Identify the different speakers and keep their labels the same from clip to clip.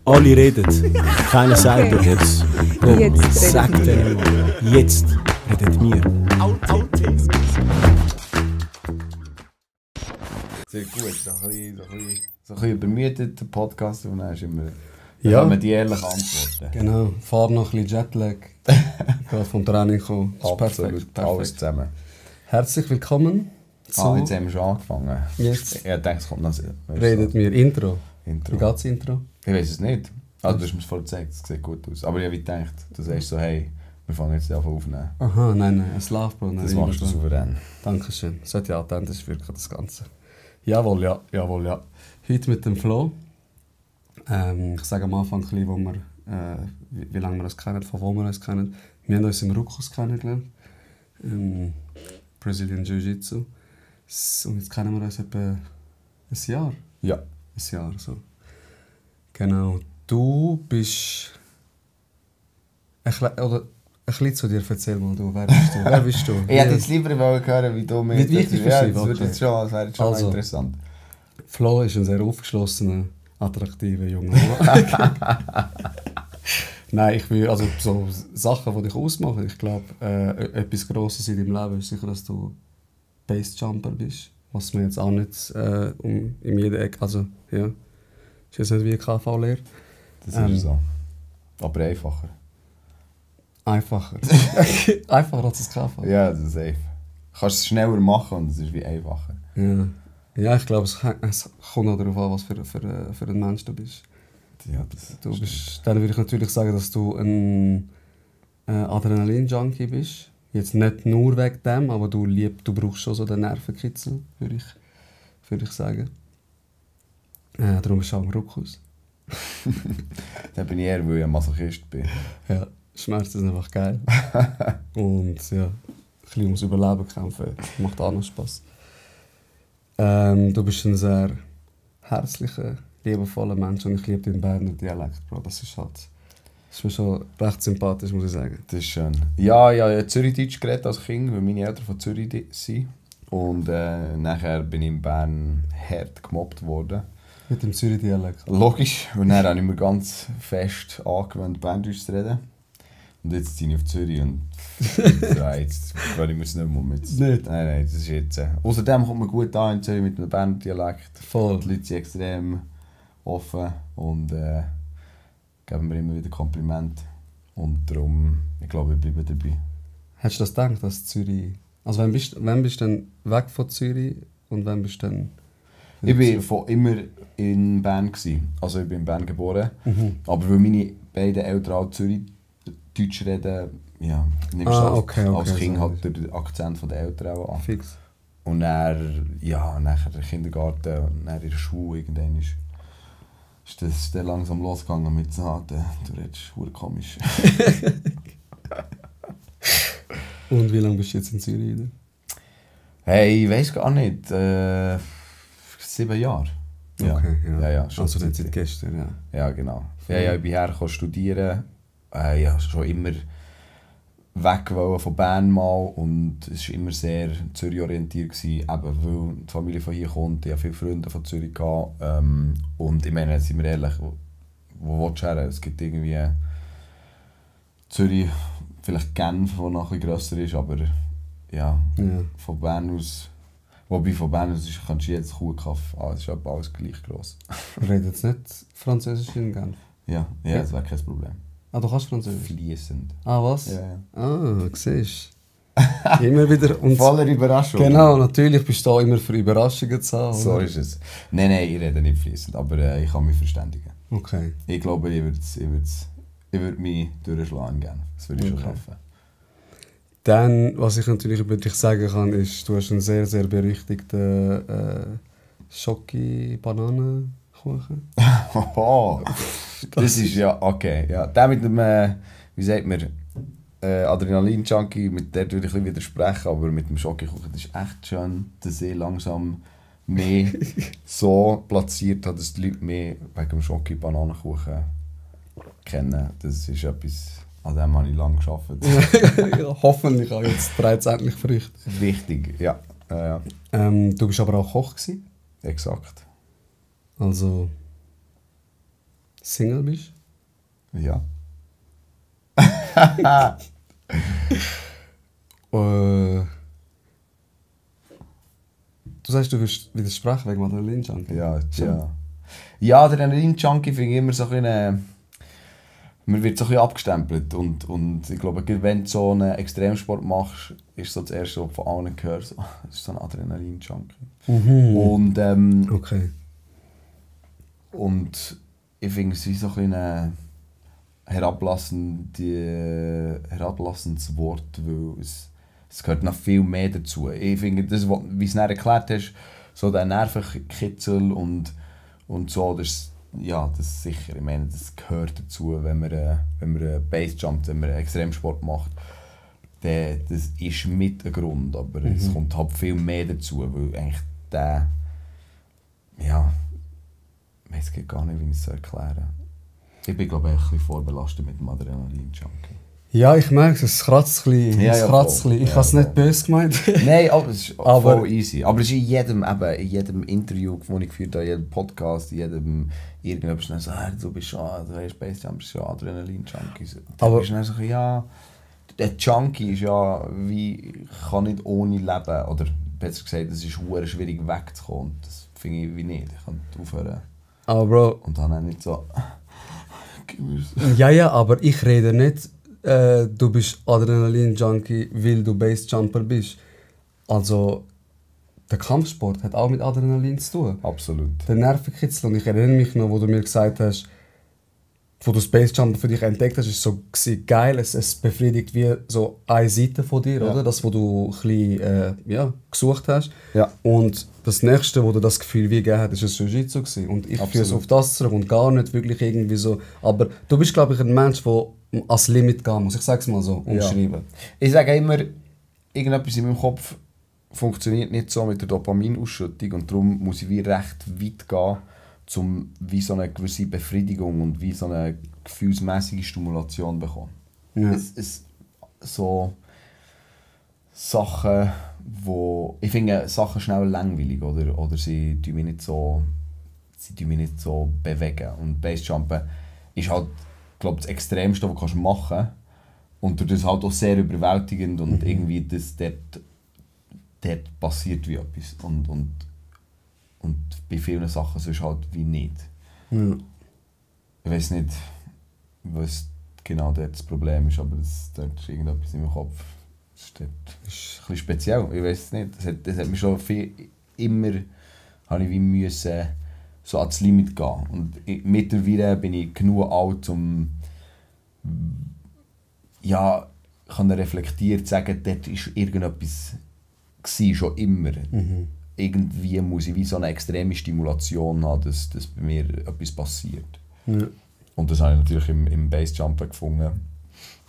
Speaker 1: Alle reden, keiner sagt dir jetzt. Komm,
Speaker 2: Jetzt
Speaker 1: sag
Speaker 2: redet
Speaker 1: denen mal. Jetzt redet wir.
Speaker 3: Sehr gut, so ein bisschen übermüdeter Podcast und dann ist immer...
Speaker 4: Ja.
Speaker 3: Dann haben wir die ehrlichen Antworten.
Speaker 4: Genau, fahr noch ein bisschen Jetlag. Gerade vom Training kommen. Das ist
Speaker 3: Absolut,
Speaker 4: perfekt.
Speaker 3: alles zusammen.
Speaker 4: Herzlich willkommen zu
Speaker 3: Jetzt haben wir schon angefangen.
Speaker 4: Jetzt
Speaker 3: Ich denke, es kommt noch...
Speaker 4: redet mir Intro.
Speaker 3: Intro.
Speaker 4: Wie geht das Intro?
Speaker 3: Ich weiß es nicht. Also du hast mir es vorher gezeigt, es sieht gut aus. Aber ich habe gedacht, du sagst so, hey, wir fangen jetzt an aufnehmen.
Speaker 4: Aha, nein, ein Love, Bro.
Speaker 3: Das machst du souverän.
Speaker 4: Dankeschön. Das sollte ja authentisch wirken, das Ganze. Jawohl, ja. Heute mit dem Flo. Ich sage am Anfang ein bisschen, wo wir, wie lange wir uns kennen, von wo wir uns kennen. Wir haben uns im Ruckus kennengelernt. Brazilian Jiu-Jitsu. Und jetzt kennen wir uns etwa ein Jahr.
Speaker 3: Ja.
Speaker 4: Ein Jahr, so. Genau. Du bist... Ein bisschen zu dir, erzähl mal, du. Wer bist du? Wer bist du?
Speaker 3: Ich hätte jetzt lieber hören, wie du mir...
Speaker 4: Wie wichtig
Speaker 3: ja,
Speaker 4: bist du?
Speaker 3: das würde jetzt schon, wäre jetzt schon
Speaker 4: Also.
Speaker 3: interessant.
Speaker 4: Flo ist ein sehr aufgeschlossener, attraktiver junger Mann. Nein, ich will, also so Sachen, die dich ausmachen. Ich glaube, etwas Grosses in deinem Leben ist sicher, dass du Basejumper bist. Was man jetzt auch nicht in jeder Ecke, also ja, ist jetzt nicht wie eine KV-Lehre.
Speaker 3: Das ist so. Aber einfacher.
Speaker 4: Einfacher. Einfacher als das KV.
Speaker 3: Ja, das ist safe. Du kannst es schneller machen und es ist wie einfacher.
Speaker 4: Ja, ja, ich glaube, es kommt auch darauf an, was für ein Mensch du bist.
Speaker 3: Ja, das
Speaker 4: Du bist, dann würde ich natürlich sagen, dass du ein Adrenalin-Junkie bist. Jetzt nicht nur wegen dem, aber du brauchst schon so den Nervenkitzel, würde ich sagen. Darum bist du auch im Ruckus.
Speaker 3: Dann bin ich eher, weil ich ein Masochist bin.
Speaker 4: Ja, Schmerzen sind einfach geil. Und ja, ein bisschen ums Überleben kämpfen macht auch noch Spass. Du bist ein sehr herzlicher, liebevoller Mensch und ich liebe deinen Berner Dialekt, Bro. Das ist mir schon recht sympathisch, muss ich sagen.
Speaker 3: Das ist schön. Ja, ich habe Zürichdeutsch geredet als Kind, weil meine Eltern von Zürich sind. Und nachher bin ich in Bern hart gemobbt worden.
Speaker 4: Mit dem Zürich-Dialekt.
Speaker 3: Logisch. Und dann habe ich mir ganz fest angewöhnt, Berndeutsch zu reden. Und jetzt ziehe ich auf Zürich und ja, jetzt kann ich mir es nicht mehr mit.
Speaker 4: Nicht?
Speaker 3: Nein, das ist jetzt... Außerdem kommt man gut an in Zürich mit einem Berner Dialekt.
Speaker 4: Voll.
Speaker 3: Die Leute sind extrem offen und geben mir immer wieder Komplimente. Und darum, ich glaube, ich bleibe dabei.
Speaker 4: Hättest du das gedacht, dass Zürich... Also wann bist du denn weg von Zürich und wann bist du dann...
Speaker 3: Ich war immer in Bern. Also ich bin in Bern geboren. Aber weil meine beiden Eltern auch Zürich-Deutsch reden, ja, nimmst du
Speaker 4: okay,
Speaker 3: als Kind
Speaker 4: so
Speaker 3: halt den Akzent der Eltern auch an.
Speaker 4: Fix.
Speaker 3: Und dann, ja, nachher der Kindergarten und dann in der Schule irgendwann ist das dann langsam losgegangen mit so, du redest verdammt komisch.
Speaker 4: Und wie lange bist du jetzt in Zürich? Oder?
Speaker 3: Hey, ich weiß gar nicht. 7 Jahre. Ja.
Speaker 4: Okay,
Speaker 3: Ja, schon
Speaker 4: also nicht
Speaker 3: Zeit.
Speaker 4: seit gestern, ja.
Speaker 3: Ja, genau. Ja, ich bin hergekommen studieren. Ich wollte schon immer weg von Bern mal und es war immer sehr Zürich orientiert gewesen, eben weil die Familie von hier kommt. Ich hatte viele Freunde von Zürich gehabt. Und ich meine, sind wir ehrlich, wo willst du her? Es gibt irgendwie Zürich, vielleicht Genf, wo noch ein bisschen grösser ist, aber ja, von Bern aus. Wobei von Bern aus kannst du jetzt Kuhkaff, es ist aber alles gleich gross.
Speaker 4: Du redest jetzt nicht Französisch in Genf?
Speaker 3: Ja, das wäre kein Problem.
Speaker 4: Ah, du kannst Französisch?
Speaker 3: Fließend.
Speaker 4: Ah, was?
Speaker 3: Ja.
Speaker 4: Ah, siehst du. Immer wieder... Und
Speaker 3: Voller Überraschung.
Speaker 4: genau, natürlich bist du da immer für Überraschungen zu haben.
Speaker 3: So
Speaker 4: oder?
Speaker 3: ist es. Nein, ich rede nicht fließend, aber ich kann mich verständigen.
Speaker 4: Okay.
Speaker 3: Ich glaube, ich würde mich durchschlagen gerne. Das würde ich schon schaffen.
Speaker 4: Dann, was ich natürlich über dich sagen kann, ist, du hast einen sehr, sehr berüchtigten Schoki-Bananenkuchen.
Speaker 3: Oh, das ist ja okay. Ja. Der mit dem, wie sagt man, Adrenalin-Junkie, mit der würde ich ein bisschen widersprechen, aber mit dem Schoki-Kuchen, das ist echt schön, dass ich langsam mehr so platziert habe, dass die Leute mehr wegen dem Schoki-Bananenkuchen kennen. Das ist etwas, an dem habe ich lange gearbeitet.
Speaker 4: Hoffentlich auch jetzt trägt es endlich Früchte.
Speaker 3: Wichtig, ja.
Speaker 4: Du bist aber auch Koch gewesen.
Speaker 3: Exakt.
Speaker 4: Also, Single bist?
Speaker 3: Ja.
Speaker 4: Du sagst, du willst widersprechen wegen Adrenalin-Junkie.
Speaker 3: Ja. Ja, der Adrenalin-Junkie finde ich immer so ein bisschen... Man wird so ein bisschen abgestempelt und ich glaube, wenn du so einen Extremsport machst, ist so das Erste, was du von allen hörst, so, das ist so ein Adrenalin-Junkie. Und,
Speaker 4: Okay.
Speaker 3: und ich finde es wie so ein bisschen herablassendes Wort, weil es gehört noch viel mehr dazu. Ich finde, das, wie du es dann erklärt hast, so der Nervenkitzel und so, das ist sicher. Ich meine, das gehört dazu, wenn man Basejump, wenn man Extremsport macht. Das ist mit ein Grund, aber es kommt halt viel mehr dazu, weil eigentlich ich weiß gar nicht, wie ich es erklären soll. Ich bin, glaube ich, ein bisschen vorbelastet mit dem Adrenalin-Junkie.
Speaker 4: Ja, ich merke es kratzt ein bisschen.
Speaker 3: Ja,
Speaker 4: es kratzt ein bisschen. Ich habe es nicht böse gemeint.
Speaker 3: Nein, aber es ist
Speaker 4: Aber-
Speaker 3: voll easy. Aber es ist in jedem Interview, das ich geführt habe, in jedem Podcast, in jedem irgendetwas schnell so, du bist schon, du hast Basejump, bist schon Adrenalin-Junkie.
Speaker 4: Aber-
Speaker 3: Aber bist dann so, ja, der Junkie ist ja wie, kann nicht ohne leben. Oder besser gesagt, es ist verdammt schwierig wegzukommen. Das finde ich wie nicht. Ich kann aufhören.
Speaker 4: Aber Bro,
Speaker 3: Und dann auch nicht so...
Speaker 4: ja, aber ich rede nicht, du bist Adrenalin-Junkie, weil du Basejumper bist. Also, der Kampfsport hat auch mit Adrenalin zu tun.
Speaker 3: Absolut.
Speaker 4: Der Nervenkitzel, und ich erinnere mich noch, wo du mir gesagt hast, wo du das Basejumper für dich entdeckt hast, ist so geil, es befriedigt wie so eine Seite von dir,
Speaker 3: Ja.
Speaker 4: oder? Das, was du ein bisschen, gesucht hast.
Speaker 3: Ja.
Speaker 4: Und das Nächste, wo dir das Gefühl wie gegeben hat, ist das Jiu-Jitsu gewesen. Und ich führe es
Speaker 3: Absolut.
Speaker 4: auf das zurück und gar nicht wirklich irgendwie so. Aber du bist, glaube ich, ein Mensch, der ans Limit gehen muss. Ich sage es mal so, umschreiben.
Speaker 3: Ich sage immer, irgendetwas in meinem Kopf funktioniert nicht so mit der Dopaminausschüttung und darum muss ich wie recht weit gehen, um wie so eine gewisse Befriedigung und wie so eine gefühlsmäßige Stimulation zu bekommen.
Speaker 4: Ja.
Speaker 3: Es so Sachen, wo ich finde Sachen schnell langweilig oder sie tun mich nicht so bewegen. Und Basejumpen ist halt, glaube ich, das Extremste, was du machen kannst. Und durch das halt auch sehr überwältigend und irgendwie dort passiert wie etwas. Und bei vielen Sachen sonst halt wie nicht.
Speaker 4: Ja.
Speaker 3: Ich weiß nicht, was genau dort das Problem ist, aber dort ist irgendetwas in meinem Kopf. Das ist dort ein bisschen speziell, ich weiß es nicht. Das hat mich schon immer habe ich wie müssen so ans Limit gehen. Und mittlerweile bin ich genug alt, um reflektiert zu sagen, dort war irgendetwas schon immer. Irgendwie muss ich wie so eine extreme Stimulation haben, dass bei mir etwas passiert.
Speaker 4: Ja.
Speaker 3: Und das habe ich natürlich im Basejumpen gefunden.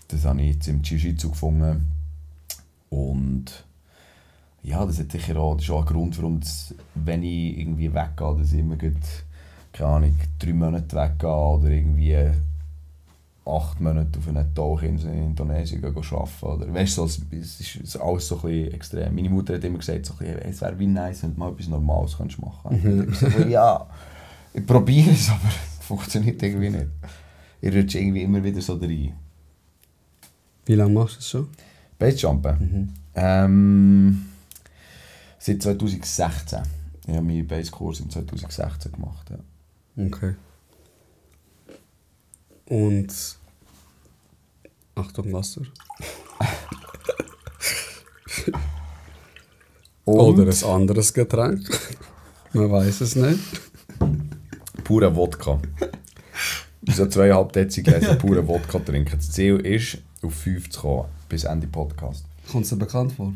Speaker 3: Das habe ich jetzt im Jiu-Jitsu gefunden. Und ja, das ist sicher auch ein Grund, warum wenn ich irgendwie weggehe, dass ich immer keine Ahnung, 3 Monate weggehe oder irgendwie 8 Monate auf einer Tauchinsel in Indonesien arbeiten. Oder, weißt du, es ist alles so ein bisschen extrem. Meine Mutter hat immer gesagt, so ein bisschen, es wäre wie nice, wenn du mal etwas Normales machen könntest. Ich so, ja, ich probiere es, aber es funktioniert irgendwie nicht. Ich rutsche irgendwie immer wieder so rein.
Speaker 4: Wie lange machst du das schon?
Speaker 3: Basejumpen? Seit 2016. Ich habe meinen Base-Kurs im 2016 gemacht. Ja.
Speaker 4: Okay. Und... Achtung, Wasser. Oder ein anderes Getränk. Man weiß es nicht.
Speaker 3: Purer Wodka. So 2,5 Dezigläser purer Wodka trinken. Das Ziel ist, auf 5 zu kommen, bis Ende Podcast.
Speaker 4: Kommt es dir bekannt vor?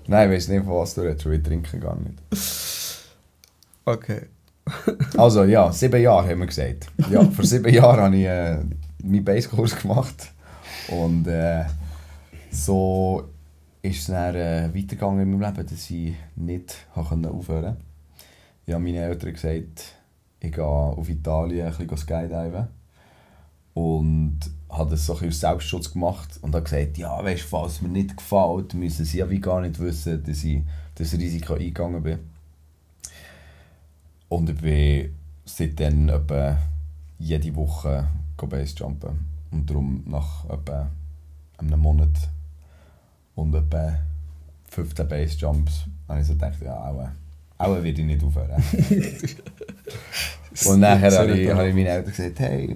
Speaker 3: Nein, ich weiß nicht, von was du redest, weil ich trinke gar nicht.
Speaker 4: Okay.
Speaker 3: Also ja, 7 Jahre haben wir gesagt. Ja, vor 7 Jahren habe ich meinen Basskurs gemacht. Und so ist es dann weitergegangen in meinem Leben, dass ich nicht aufhören konnte. Ich habe meinen Eltern gesagt, ich gehe auf Italien ein bisschen skydiven. Und habe das so ein bisschen aus Selbstschutz gemacht und habe gesagt, ja, weißt du, falls es mir nicht gefällt, müssen sie ja wie gar nicht wissen, dass ich das Risiko eingegangen bin. Und ich bin seitdem etwa jede Woche Basejumpen. Und darum nach etwa einem Monat und etwa 15 Basejumps habe ich so gedacht, ja, auch werde ich nicht aufhören. Und nachher habe ich meinen Eltern gesagt, hey,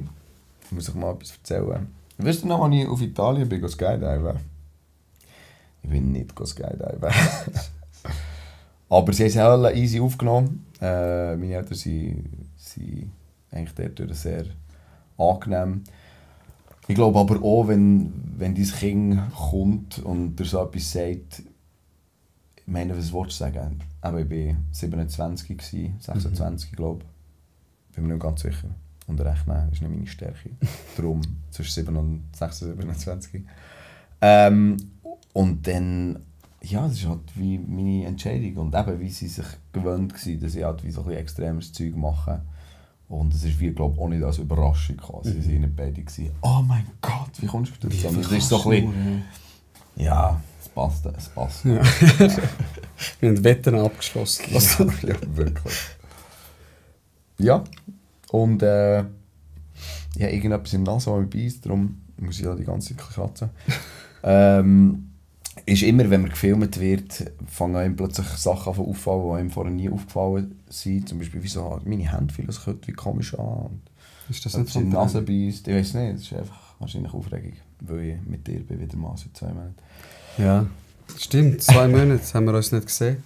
Speaker 3: ich muss euch mal etwas erzählen. Wisst ihr noch, als ich auf Italien bin, skydiven? Ich bin nicht skydiven. Aber sie haben es alle easy aufgenommen. Meine Eltern sind eigentlich dadurch sehr angenehm. Ich glaube aber auch, wenn dein Kind kommt und dir so etwas sagt, ich meine, was willst du sagen? Aber ich war 27, 26 glaube ich. Bin mir nicht ganz sicher. Und rechnen ist nicht meine Stärke. Darum zwischen 7 und 26, 27. Und dann, ja, das ist halt wie meine Entscheidung. Und eben, wie sie sich gewöhnt waren, dass ich halt wie so ein bisschen extremes Zeug mache. Und es ist wie, glaube ich, auch nicht als Überraschung gekommen. Sie waren nicht beide gewesen, oh mein Gott, wie kommst du dazu? Das ist so ein bisschen, ja, es passt.
Speaker 4: Ja. Wir haben Wetten abgeschlossen.
Speaker 3: Ja, wirklich. Ja, und ja, irgendetwas im Nasen, was mich beißt, darum muss ich da die ganze Zeit kratzen. Ist immer, wenn man gefilmt wird, fangen einem plötzlich Sachen an auffallen, die einem vorher nie aufgefallen sind. Zum Beispiel, wieso meine Hände fühlen sich heute wie komisch an.
Speaker 4: Ist das nicht
Speaker 3: so die Nase beißt? Ich weiß nicht, das ist einfach wahrscheinlich Aufregung, weil ich mit dir bin wieder mal seit 2 Monaten.
Speaker 4: Ja, stimmt, 2 Monate haben wir uns nicht gesehen.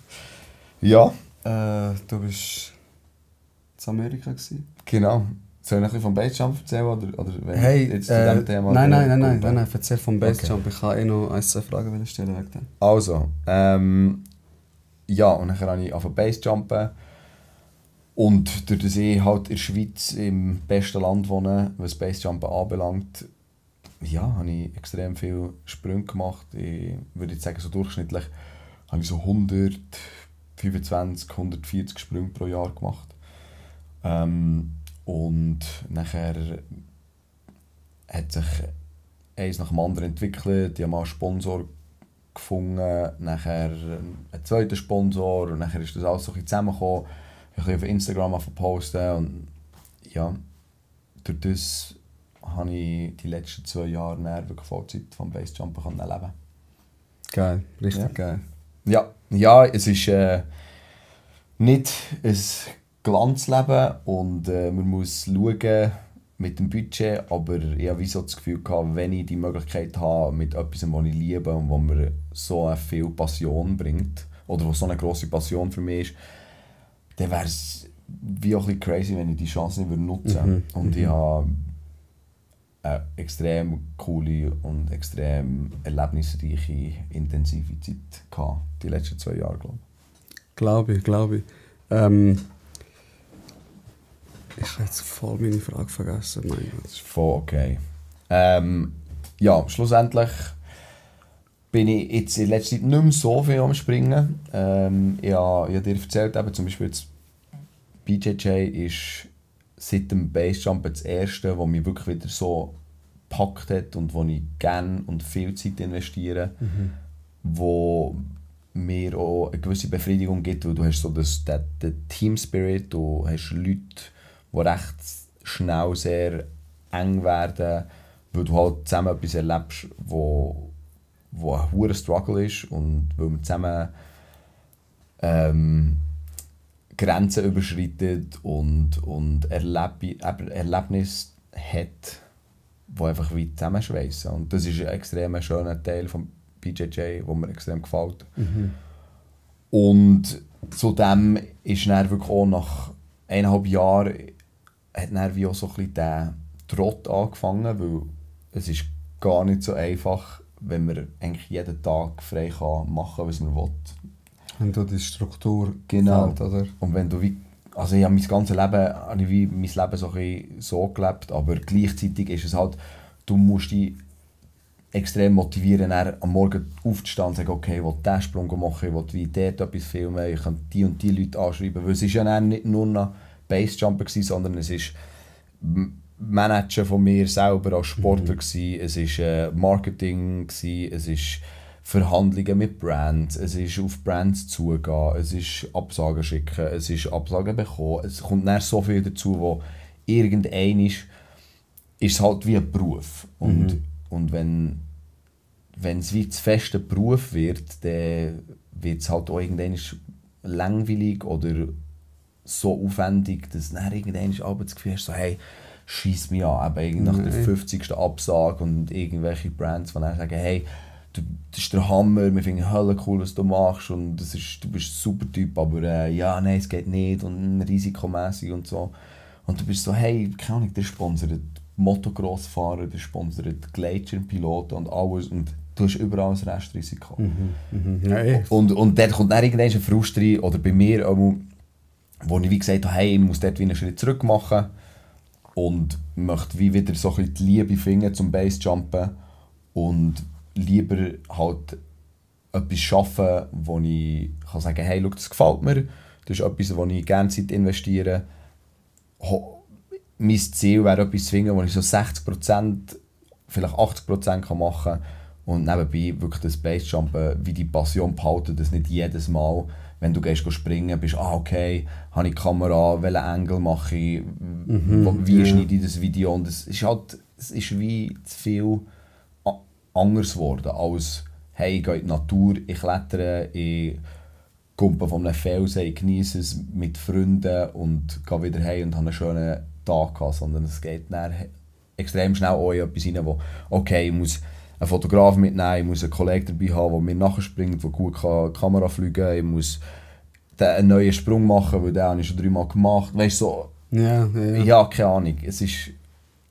Speaker 3: Ja.
Speaker 4: Du warst in Amerika gewesen.
Speaker 3: Genau. Soll ich noch ein bisschen vom Basejump erzählen? Oder wenn
Speaker 4: Hey,
Speaker 3: jetzt zu diesem Thema...
Speaker 4: Nein, erzähl vom Basejump. Okay. Ich kann noch 1-2 Fragen stellen wegen dem.
Speaker 3: Also, ja, und dann habe ich angefangen Basejumpen. Und durch das ich halt in der Schweiz im besten Land wohne, was Basejumpen anbelangt, ja, habe ich extrem viele Sprünge gemacht. Ich würde jetzt sagen, so durchschnittlich habe ich so 125, 140 Sprünge pro Jahr gemacht. Und nachher hat sich eins nach dem anderen entwickelt. Ich habe mal einen Sponsor gefunden, nachher einen zweiten Sponsor und nachher ist das alles so ein bisschen zusammengekommen. Ich habe auf Instagram posten und ja, durch das habe ich die letzten 2 Jahre wirklich Vollzeit vom Basejumpen erleben.
Speaker 4: Geil, richtig geil.
Speaker 3: Ja, es ist nicht ein Glanzleben und man muss schauen mit dem Budget, aber ich habe so das Gefühl gehabt, wenn ich die Möglichkeit habe mit etwas, was ich liebe und was mir so viel Passion bringt oder was so eine grosse Passion für mich ist, dann wäre es wie auch ein bisschen crazy, wenn ich die Chance nicht nutzen würde. Und ich habe eine extrem coole und extrem erlebnisreiche, intensive Zeit gehabt, die letzten 2 Jahre, glaube ich.
Speaker 4: Glaube ich. Ich habe jetzt voll meine Frage vergessen. Mein Gott.
Speaker 3: Das ist voll okay. Ja, schlussendlich bin ich jetzt in letzter Zeit nicht mehr so viel am Springen. Ich habe dir erzählt, eben, zum Beispiel jetzt BJJ ist seit dem Basejumpen das erste, das mich wirklich wieder so gepackt hat und wo ich gerne und viel Zeit investiere, wo mir auch eine gewisse Befriedigung gibt, weil du hast so den Team Spirit, du hast Leute, die recht schnell sehr eng werden, weil du halt zusammen etwas erlebst, wo ein hoher Struggle ist und weil man zusammen Grenzen überschreitet und Erlebnisse hat, die einfach wie zusammenschweissen. Und das ist ein extrem schöner Teil vom BJJ, der mir extrem gefällt. Und zudem ist dann wirklich auch nach 1,5 Jahren hat dann wie auch so ein bisschen der Trott angefangen, weil es ist gar nicht so einfach, wenn man eigentlich jeden Tag frei kann machen, was man will.
Speaker 4: Wenn du die Struktur
Speaker 3: genau.
Speaker 4: fällt, oder?
Speaker 3: Und wenn du wie, also ich habe mein ganzes Leben, habe ich wie mein Leben so, so gelebt, aber gleichzeitig ist es halt, du musst dich extrem motivieren, dann am Morgen aufzustehen und sagen, okay, ich will diesen Sprung machen, ich will wie dort etwas filmen, ich kann die und die Leute anschreiben, weil es ist ja dann nicht nur noch Basejumper gewesen, sondern es ist Manager von mir selber als Sportler gewesen, es ist Marketing gewesen, es ist Verhandlungen mit Brands, es ist auf Brands zugehen, es ist Absagen schicken, es ist Absagen bekommen. Es kommt dann so viel dazu, wo irgendein ist es halt wie ein Beruf. Und wenn es wie zu fest ein Beruf wird, dann wird es halt auch irgendwann langweilig oder so aufwendig, dass du dann irgendwann das Gefühl hast, so, hey, schieß mich an, eben nach der 50. Absage und irgendwelche Brands, die dann sagen, hey, das ist der Hammer, wir finden Hölle cool, was du machst und du bist ein super Typ, aber ja, nein, es geht nicht und risikomässig und so. Und du bist so, hey, keine Ahnung, der sponsert Motocross-Fahrer, der sponsert Gletscherpiloten und alles und du hast überall ein Restrisiko.
Speaker 4: Ja,
Speaker 3: und dort kommt dann irgendwann ein Frust rein, oder bei mir, wo ich wie gesagt habe, hey, ich muss dort wie einen Schritt zurück machen und möchte wie wieder so ein bisschen die Liebe finden zum Basejumpen und lieber halt etwas schaffen, wo ich kann sagen, hey, schau, das gefällt mir, das ist etwas, wo ich gerne Zeit investiere. Mein Ziel wäre etwas zu finden, wo ich so 60%, vielleicht 80% machen kann und nebenbei wirklich das Basejumpen wie die Passion behalten, dass nicht jedes Mal, wenn du gehst springen, bist okay, habe ich die Kamera, welchen Engel mache ich, wie schneide ich das Video und es ist wie zu viel anders geworden als hey, ich gehe in die Natur, ich klettere, ich kumpe von einem Felsen, ich genieße es mit Freunden und gehe wieder heim und habe einen schönen Tag gehabt, sondern es geht dann extrem schnell auch in etwas rein, wo okay, ich muss einen Fotograf mitnehmen, ich muss einen Kollegen dabei haben, der mir nachspringt, der gut Kamera fliegen kann, ich muss einen neuen Sprung machen, weil den habe ich schon 3-mal gemacht, weißt du, so, ja, keine Ahnung, es ist,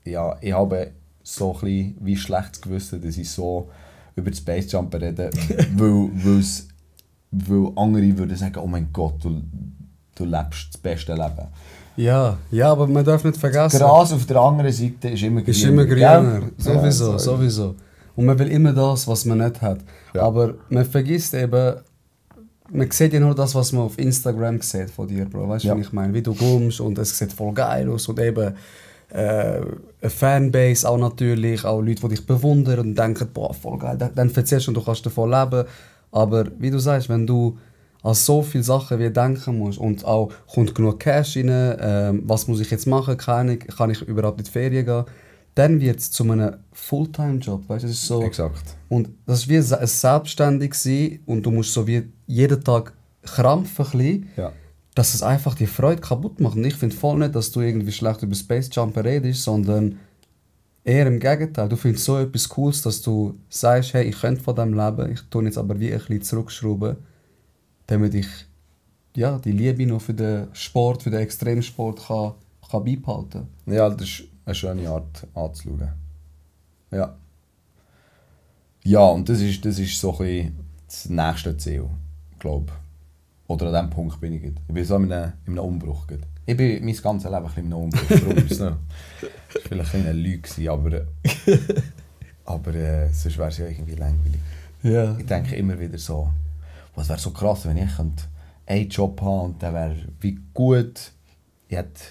Speaker 3: ja, ich habe so ein bisschen wie schlechtes Gewissen, dass ich so über das Basejumpen rede, weil andere würden sagen, oh mein Gott, du lebst das beste Leben.
Speaker 4: Ja, aber man darf nicht vergessen...
Speaker 3: Das Gras auf der anderen Seite ist immer grüner.
Speaker 4: Ist immer grüner,
Speaker 3: ja,
Speaker 4: sowieso. Und man will immer das, was man nicht hat. Ja. Aber man vergisst eben, man sieht ja nur das, was man auf Instagram sieht von dir, Bro. Weißt du, wie ich meine? Wie du kommst und es sieht voll geil aus und eben eine Fanbase auch natürlich, auch Leute, die dich bewundern und denken, boah, voll geil, dann erzählst du und du kannst davon leben. Aber wie du sagst, wenn du an so viele Sachen wie denken musst und auch kommt genug Cash rein, was muss ich jetzt machen, kann ich überhaupt in die Ferien gehen, dann wird es zu einem Fulltime-Job, weißt du, das ist so.
Speaker 3: Exakt.
Speaker 4: Und das ist wie ein selbstständig sein und du musst so wie jeden Tag krampfen, ja, dass es einfach die Freude kaputt macht. Und ich finde voll nicht, dass du irgendwie schlecht über Spacejumper redest, sondern eher im Gegenteil. Du findest so etwas Cooles, dass du sagst, hey, ich könnte von dem leben, ich tue jetzt aber wie ein bisschen zurückschrauben, damit ich ja, die Liebe noch für den Sport, für den Extremsport kann beibehalten.
Speaker 3: Ja, das ist eine schöne Art anzuschauen. Ja. Ja, und das ist so ein bisschen das nächste Ziel, glaube ich. Oder an diesem Punkt bin ich jetzt. Ich bin so in einem Umbruch. Ich bin mein ganzes Leben ein bisschen in einem Umbruch. Das war vielleicht eine Lüge, aber sonst wäre es ja irgendwie langweilig.
Speaker 4: Ja.
Speaker 3: Ich denke immer wieder so, was wäre so krass, wenn ich einen Job habe und der wäre wie gut. Ich hätte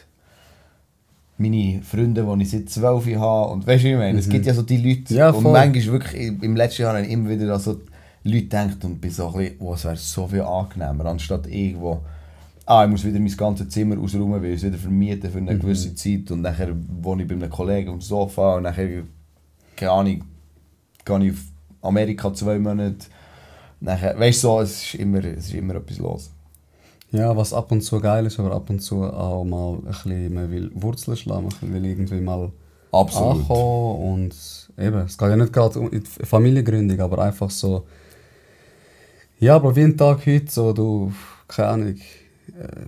Speaker 3: meine Freunde, die ich seit 12 Jahren habe. Und weißt du, wie ich meine? Es gibt ja so die Leute. Ja, und manchmal wirklich, im letzten Jahr habe ich immer wieder so Leute gedacht und bin so ein bisschen, oh, es wäre so viel angenehmer, anstatt irgendwo, ich muss wieder mein ganzes Zimmer ausräumen, weil ich es wieder vermieten für eine gewisse Zeit und nachher wohne ich bei einem Kollegen auf dem Sofa und nachher, keine Ahnung, gehe ich auf Amerika 2 Monate. Nachher, weißt du, so, es ist immer etwas los.
Speaker 4: Ja, was ab und zu geil ist, aber ab und zu auch mal ein bisschen, man will Wurzeln schlagen, man will irgendwie mal ankommen und eben, es geht ja nicht gerade um Familiengründung, aber einfach so, ja, aber wie ein Tag heute, so du, keine Ahnung,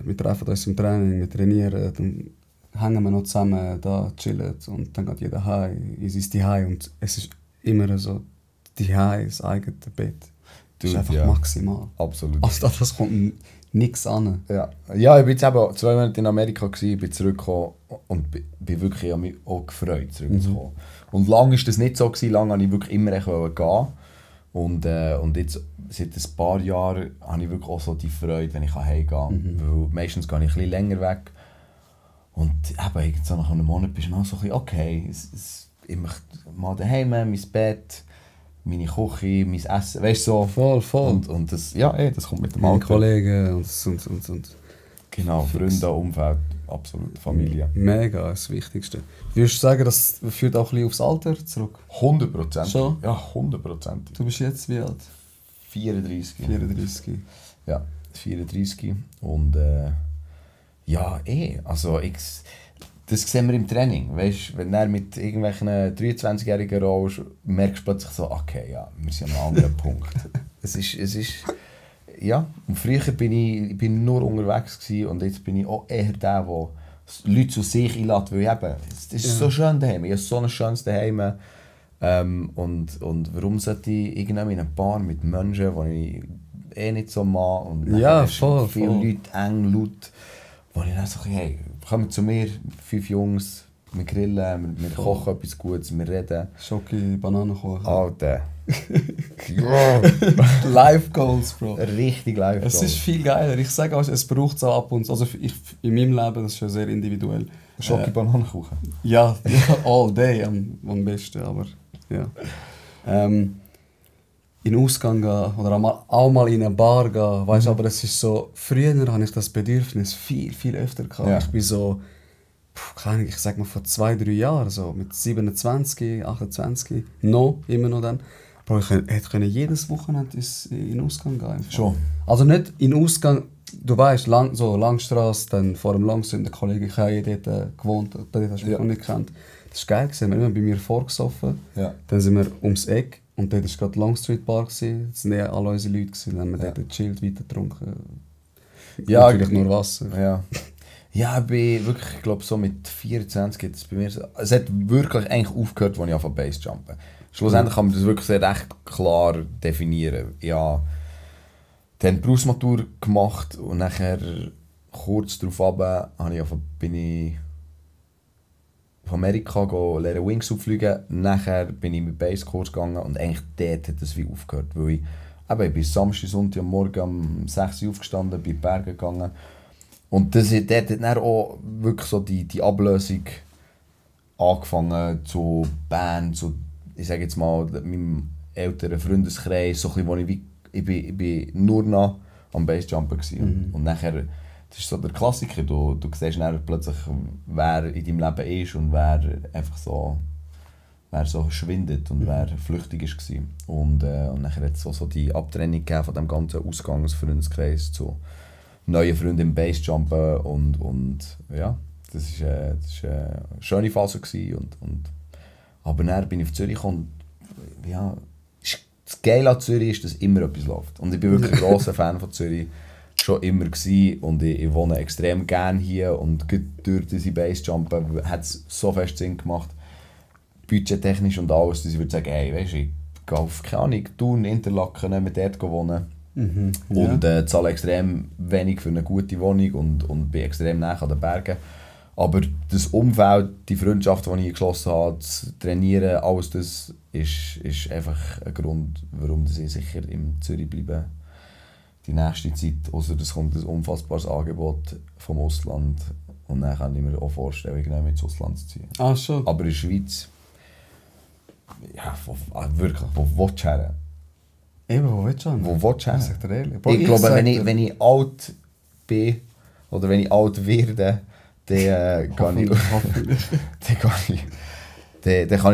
Speaker 4: wir treffen uns im Training, wir trainieren, dann hängen wir noch zusammen da, chillen und dann geht jeder heim, es ist die Heim und es ist immer so, die Heim, das eigene Bett. Das ist einfach maximal.
Speaker 3: Absolut.
Speaker 4: Also das kommt nichts an.
Speaker 3: Ja, ich war jetzt eben 2 Monate in Amerika, bin zurückgekommen und bin wirklich an mich auch gefreut, zurückzukommen. Und lange war das nicht so, lange wollte ich wirklich immer gehen. Und jetzt, seit ein paar Jahren, habe ich wirklich auch so die Freude, wenn ich heimgehen kann. Weil meistens gehe ich ein bisschen länger weg. Und eben, so nach einem Monat bist du noch so ein bisschen, okay, ich möchte mal daheim, mein Bett, meine Küche, mein Essen, weißt du so.
Speaker 4: Voll.
Speaker 3: Und das, ja, das kommt mit dem
Speaker 4: Meine
Speaker 3: Alter.
Speaker 4: Kollegen und.
Speaker 3: Genau, Freunde, Umfeld, absolut, Familie.
Speaker 4: Mega, das Wichtigste. Würdest du sagen, das führt auch ein bisschen aufs Alter zurück?
Speaker 3: 100%.
Speaker 4: Schon?
Speaker 3: Ja, 100%.
Speaker 4: Du bist jetzt wie alt?
Speaker 3: 34.
Speaker 4: 34.
Speaker 3: Ja, 34. Und ja, also das sehen wir im Training. Weißt, wenn du mit irgendwelchen 23-Jährigen rollst, merkst du plötzlich so, okay, ja, wir sind an einem anderen Punkt. Es ist ja, und früher bin ich nur unterwegs gewesen, und jetzt bin ich auch eher der Leute zu sich einlädt, weil eben, es ist so schön daheim, ich habe so ein schönes daheim. Und warum sollte ich irgendwie in einem Bar mit Menschen, die ich nicht so mag, und
Speaker 4: Ja,
Speaker 3: hast
Speaker 4: voll,
Speaker 3: viele
Speaker 4: voll.
Speaker 3: Leute, eng, laut, wo ich dann so, hey, kommen zu mir, 5 Jungs, wir grillen, wir kochen etwas Gutes, wir reden.
Speaker 4: Schoki, Bananenkuchen.
Speaker 3: Alter. Ja.
Speaker 4: Life Goals, Bro.
Speaker 3: Richtig live.
Speaker 4: Es ist viel geiler. Ich sage auch, es braucht es auch ab und zu. Also in meinem Leben, das ist ja sehr individuell.
Speaker 3: Schoki Bananenkuchen.
Speaker 4: Ja, all day am besten, aber ja. In den Ausgang gehen oder auch mal in eine Bar gehen, weißt, aber es ist so, früher hatte ich das Bedürfnis viel öfter gehabt.
Speaker 3: Ja.
Speaker 4: Ich bin so, keine Ahnung, ich sag mal vor 2-3 Jahren, so mit 27, 28, immer noch dann. Bro, ich hätte jedes Wochenende in den Ausgang gehen. Einfach.
Speaker 3: Schon.
Speaker 4: Also nicht in den Ausgang, du weißt, so Langstrasse, dann vor dem Langsund, der Kollege Kai dort gewohnt, dort hast du mich noch nicht gekannt. Das war geil, wir haben immer bei mir vorgesoffen,
Speaker 3: Ja.
Speaker 4: dann sind wir ums Eck und dort war gerade Long Street Bar, das waren alle unsere Leute, dann haben wir dort gechillt, weiter getrunken.
Speaker 3: Ja,
Speaker 4: Natürlich nur Wasser.
Speaker 3: Ja. Ja, ich bin wirklich, ich glaube, so mit 24 geht es bei mir so. Es hat wirklich eigentlich aufgehört, als ich anfangen Basejumpen. Schlussendlich kann man das wirklich sehr recht klar definieren. Ja, dann die Berufsmatur gemacht und nachher kurz darauf bin ich auf Amerika lernen Wings fliegen. Nachher bin ich mit Basskurs gegangen und eigentlich dort hat es wie aufgehört. Weil ich bin Samstag, Sonntag am Morgen um 6 Uhr aufgestanden, bin in die Berge gegangen. Und dort hat dann auch wirklich so die Ablösung angefangen zu Band, zu, ich sage jetzt mal, meinem älteren Freundeskreis, so ein bisschen, ich bin nur noch am Bassjumpen gewesen. Und nachher, das ist so der Klassiker, du siehst dann plötzlich, wer in deinem Leben ist und wer einfach so, wer so schwindet und wer flüchtig war. Und nachher hat es so die Abtrennung gegeben von dem ganzen Ausgangsfreundeskreis zu neue Freunde im Bassjumpen und ja, das war eine schöne Phase gewesen aber dann bin ich auf Zürich und ja, das Geile an Zürich ist, dass immer etwas läuft und ich bin wirklich ein grosser Fan von Zürich, schon immer gewesen und ich wohne extrem gerne hier und durch diese Bassjumpen hat es so fest Sinn gemacht, budgettechnisch und alles, dass ich würde sagen, hey, weißt du, ich gehe auf, keine Ahnung, Thun, Interlaken, nicht mehr dort wohnen. Und zahle extrem wenig für eine gute Wohnung und bin extrem nah an den Bergen. Aber das Umfeld, die Freundschaft, die ich geschlossen habe, das Trainieren, alles das ist einfach ein Grund, warum ich sicher in Zürich bleibe die nächste Zeit. Ausser es kommt ein unfassbares Angebot vom Ausland und dann kann ich mir auch vorstellen, irgendwie ins Ausland zu ziehen.
Speaker 4: Ah, schon.
Speaker 3: Aber in der Schweiz, ja, wirklich, wo willst du her?
Speaker 4: Eben, wo willst du hin?
Speaker 3: Wo willst du hin?
Speaker 4: Ich sag dir ehrlich.
Speaker 3: Ich glaube, wenn ich alt bin oder wenn ich alt werde, dann kann ich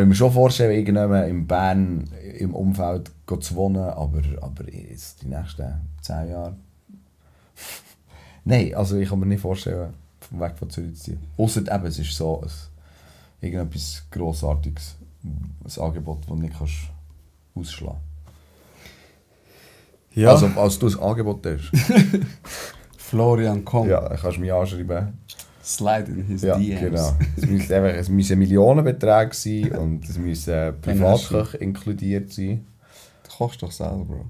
Speaker 3: mir schon vorstellen, irgendwann in Bern im Umfeld zu wohnen, aber jetzt die nächsten 10 Jahre. Nein, also ich kann mir nicht vorstellen, vom Weg von Zürich zu ziehen. Ausser eben, es ist so irgendetwas Grossartiges, ein Angebot, das du nicht ausschlagen kannst.
Speaker 4: Ja.
Speaker 3: Also, als du ein Angebot hast.
Speaker 4: Florian, komm.
Speaker 3: Ja, dann kannst du mich anschreiben.
Speaker 4: Slide in his
Speaker 3: Ja,
Speaker 4: DMs.
Speaker 3: genau. Es müssen Millionenbeträge sein und es müssen Privatköche inkludiert sein.
Speaker 4: Du kochst doch selber, Bro.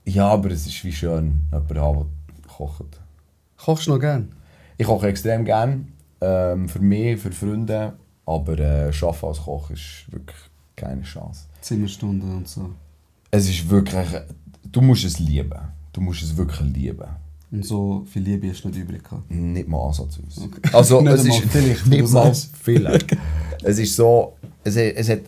Speaker 3: Ja, aber es ist wie schön, jemanden zu haben, der kocht.
Speaker 4: Kochst du noch gern?
Speaker 3: Ich koche extrem gerne. Für mich, für Freunde. Aber arbeiten als Koch ist wirklich keine Chance.
Speaker 4: Zimmerstunden und so.
Speaker 3: Es ist wirklich... Du musst es lieben. Du musst es wirklich lieben.
Speaker 4: Und so viel Liebe hast du nicht übrig gehabt.
Speaker 3: Nicht mal ansatzweise.
Speaker 4: Okay.
Speaker 3: Also,
Speaker 4: Nicht
Speaker 3: es
Speaker 4: einmal
Speaker 3: ist
Speaker 4: vielleicht,
Speaker 3: nicht
Speaker 4: du
Speaker 3: mal
Speaker 4: sagst.
Speaker 3: vielleicht. Es ist so... Es hat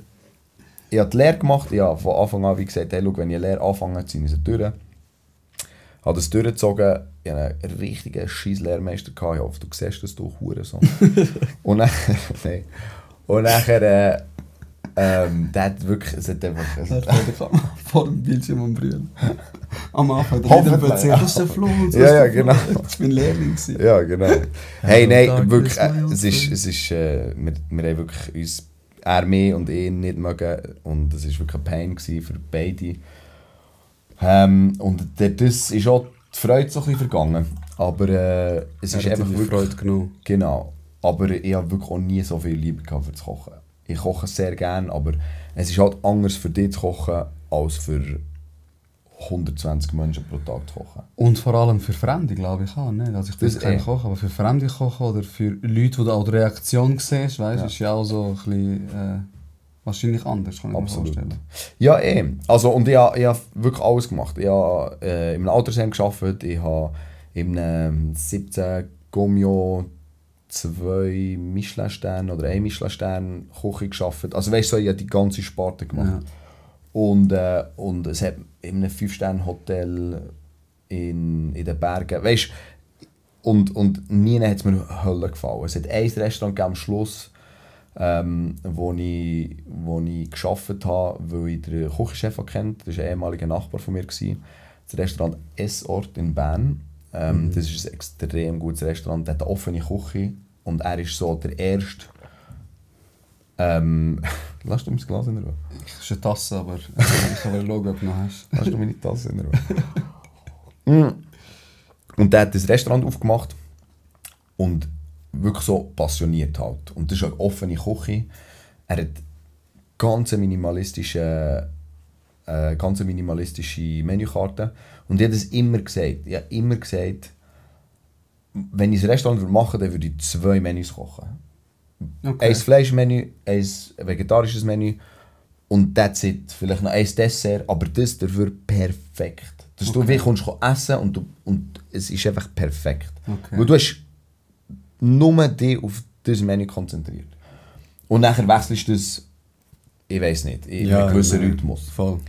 Speaker 3: ich habe die Lehre gemacht, ich habe von Anfang an wie gesagt, hey, schau, wenn ich eine Lehre anfange, ziehe ich sie durch. Ich habe das durchgezogen, ich hatte einen richtigen scheiß Lehrmeister, ich hoffe, du siehst das, du Hurensohn. Und dann, nein. Und nachher, der hat wirklich, es hat einfach...
Speaker 4: vor dem Bildschirm am Brüllen. Am Anfang, der
Speaker 3: Hoffentlich.
Speaker 4: erzählt, das ist der Flo.
Speaker 3: Ja, genau.
Speaker 4: Ich bin Lehrling gewesen.
Speaker 3: Ja, genau. Hey, nein,
Speaker 4: Tag
Speaker 3: wirklich,
Speaker 4: ist
Speaker 3: es ist, wir haben wirklich uns, er mehr und ihn nicht mögen und es war wirklich ein Pain gewesen für beide. Und das ist auch die Freude so ein bisschen vergangen, aber es ist einfach wirklich...
Speaker 4: Freude genommen.
Speaker 3: Genau, aber ich habe wirklich auch nie so viel Liebe gehabt für das Kochen. Ich koche sehr gerne, aber es ist halt anders für dich zu kochen, als für 120 Menschen pro Tag zu kochen.
Speaker 4: Und vor allem für Fremde, glaube ich auch. Nicht? Also ich
Speaker 3: Das
Speaker 4: das kein
Speaker 3: eh.
Speaker 4: Kochen, aber für Fremde kochen oder für Leute, die du auch die Reaktion siehst, weißt,
Speaker 3: Ja.
Speaker 4: ist ja auch so ein bisschen, wahrscheinlich anders, kann ich
Speaker 3: Absolut.
Speaker 4: mir vorstellen.
Speaker 3: Ja, Also, und ich habe wirklich alles gemacht. Ich habe in einem Altersheim gearbeitet, ich habe in einem 17 Gomio 2 Michelin-Sterne oder 1 Michelin-Stern Küche gearbeitet. Also weißt du, ich habe die ganze Sparte gemacht.
Speaker 4: Ja.
Speaker 3: Und es hat in einem 5-Sterne-Hotel in den Bergen, weißt und nie hat es mir Hölle gefallen. Es hat ein Restaurant am Schluss, wo ich gearbeitet habe, weil ich den Küchenchef kennt. Das war ein ehemaliger Nachbar von mir. Das Restaurant S-Ort in Bern. Das ist ein extrem gutes Restaurant, der hat eine offene Küche und er ist so der erste. Lass du mein Glas in Ruhe?
Speaker 4: Das ist eine Tasse, aber ich kann mal schauen, ob du noch hast.
Speaker 3: Lass du meine Tasse in Ruhe? Und der hat das Restaurant aufgemacht und wirklich so passioniert halt. Und das ist eine offene Küche. Er hat ganz minimalistische Menükarte. Und ich habe das immer gesagt. Ich habe immer gesagt, wenn ich ein Restaurant machen würde, dann würde ich 2 Menüs kochen.
Speaker 4: Okay.
Speaker 3: Ein Fleischmenü, ein vegetarisches Menü und that's it. Vielleicht noch ein Dessert, aber das dafür perfekt. Dass du wie kommst essen und es ist einfach perfekt.
Speaker 4: Okay.
Speaker 3: Weil du hast nur dich auf das Menü konzentriert. Und nachher wechselst du das, ich weiß nicht, in einem gewissen Rhythmus.
Speaker 4: Voll.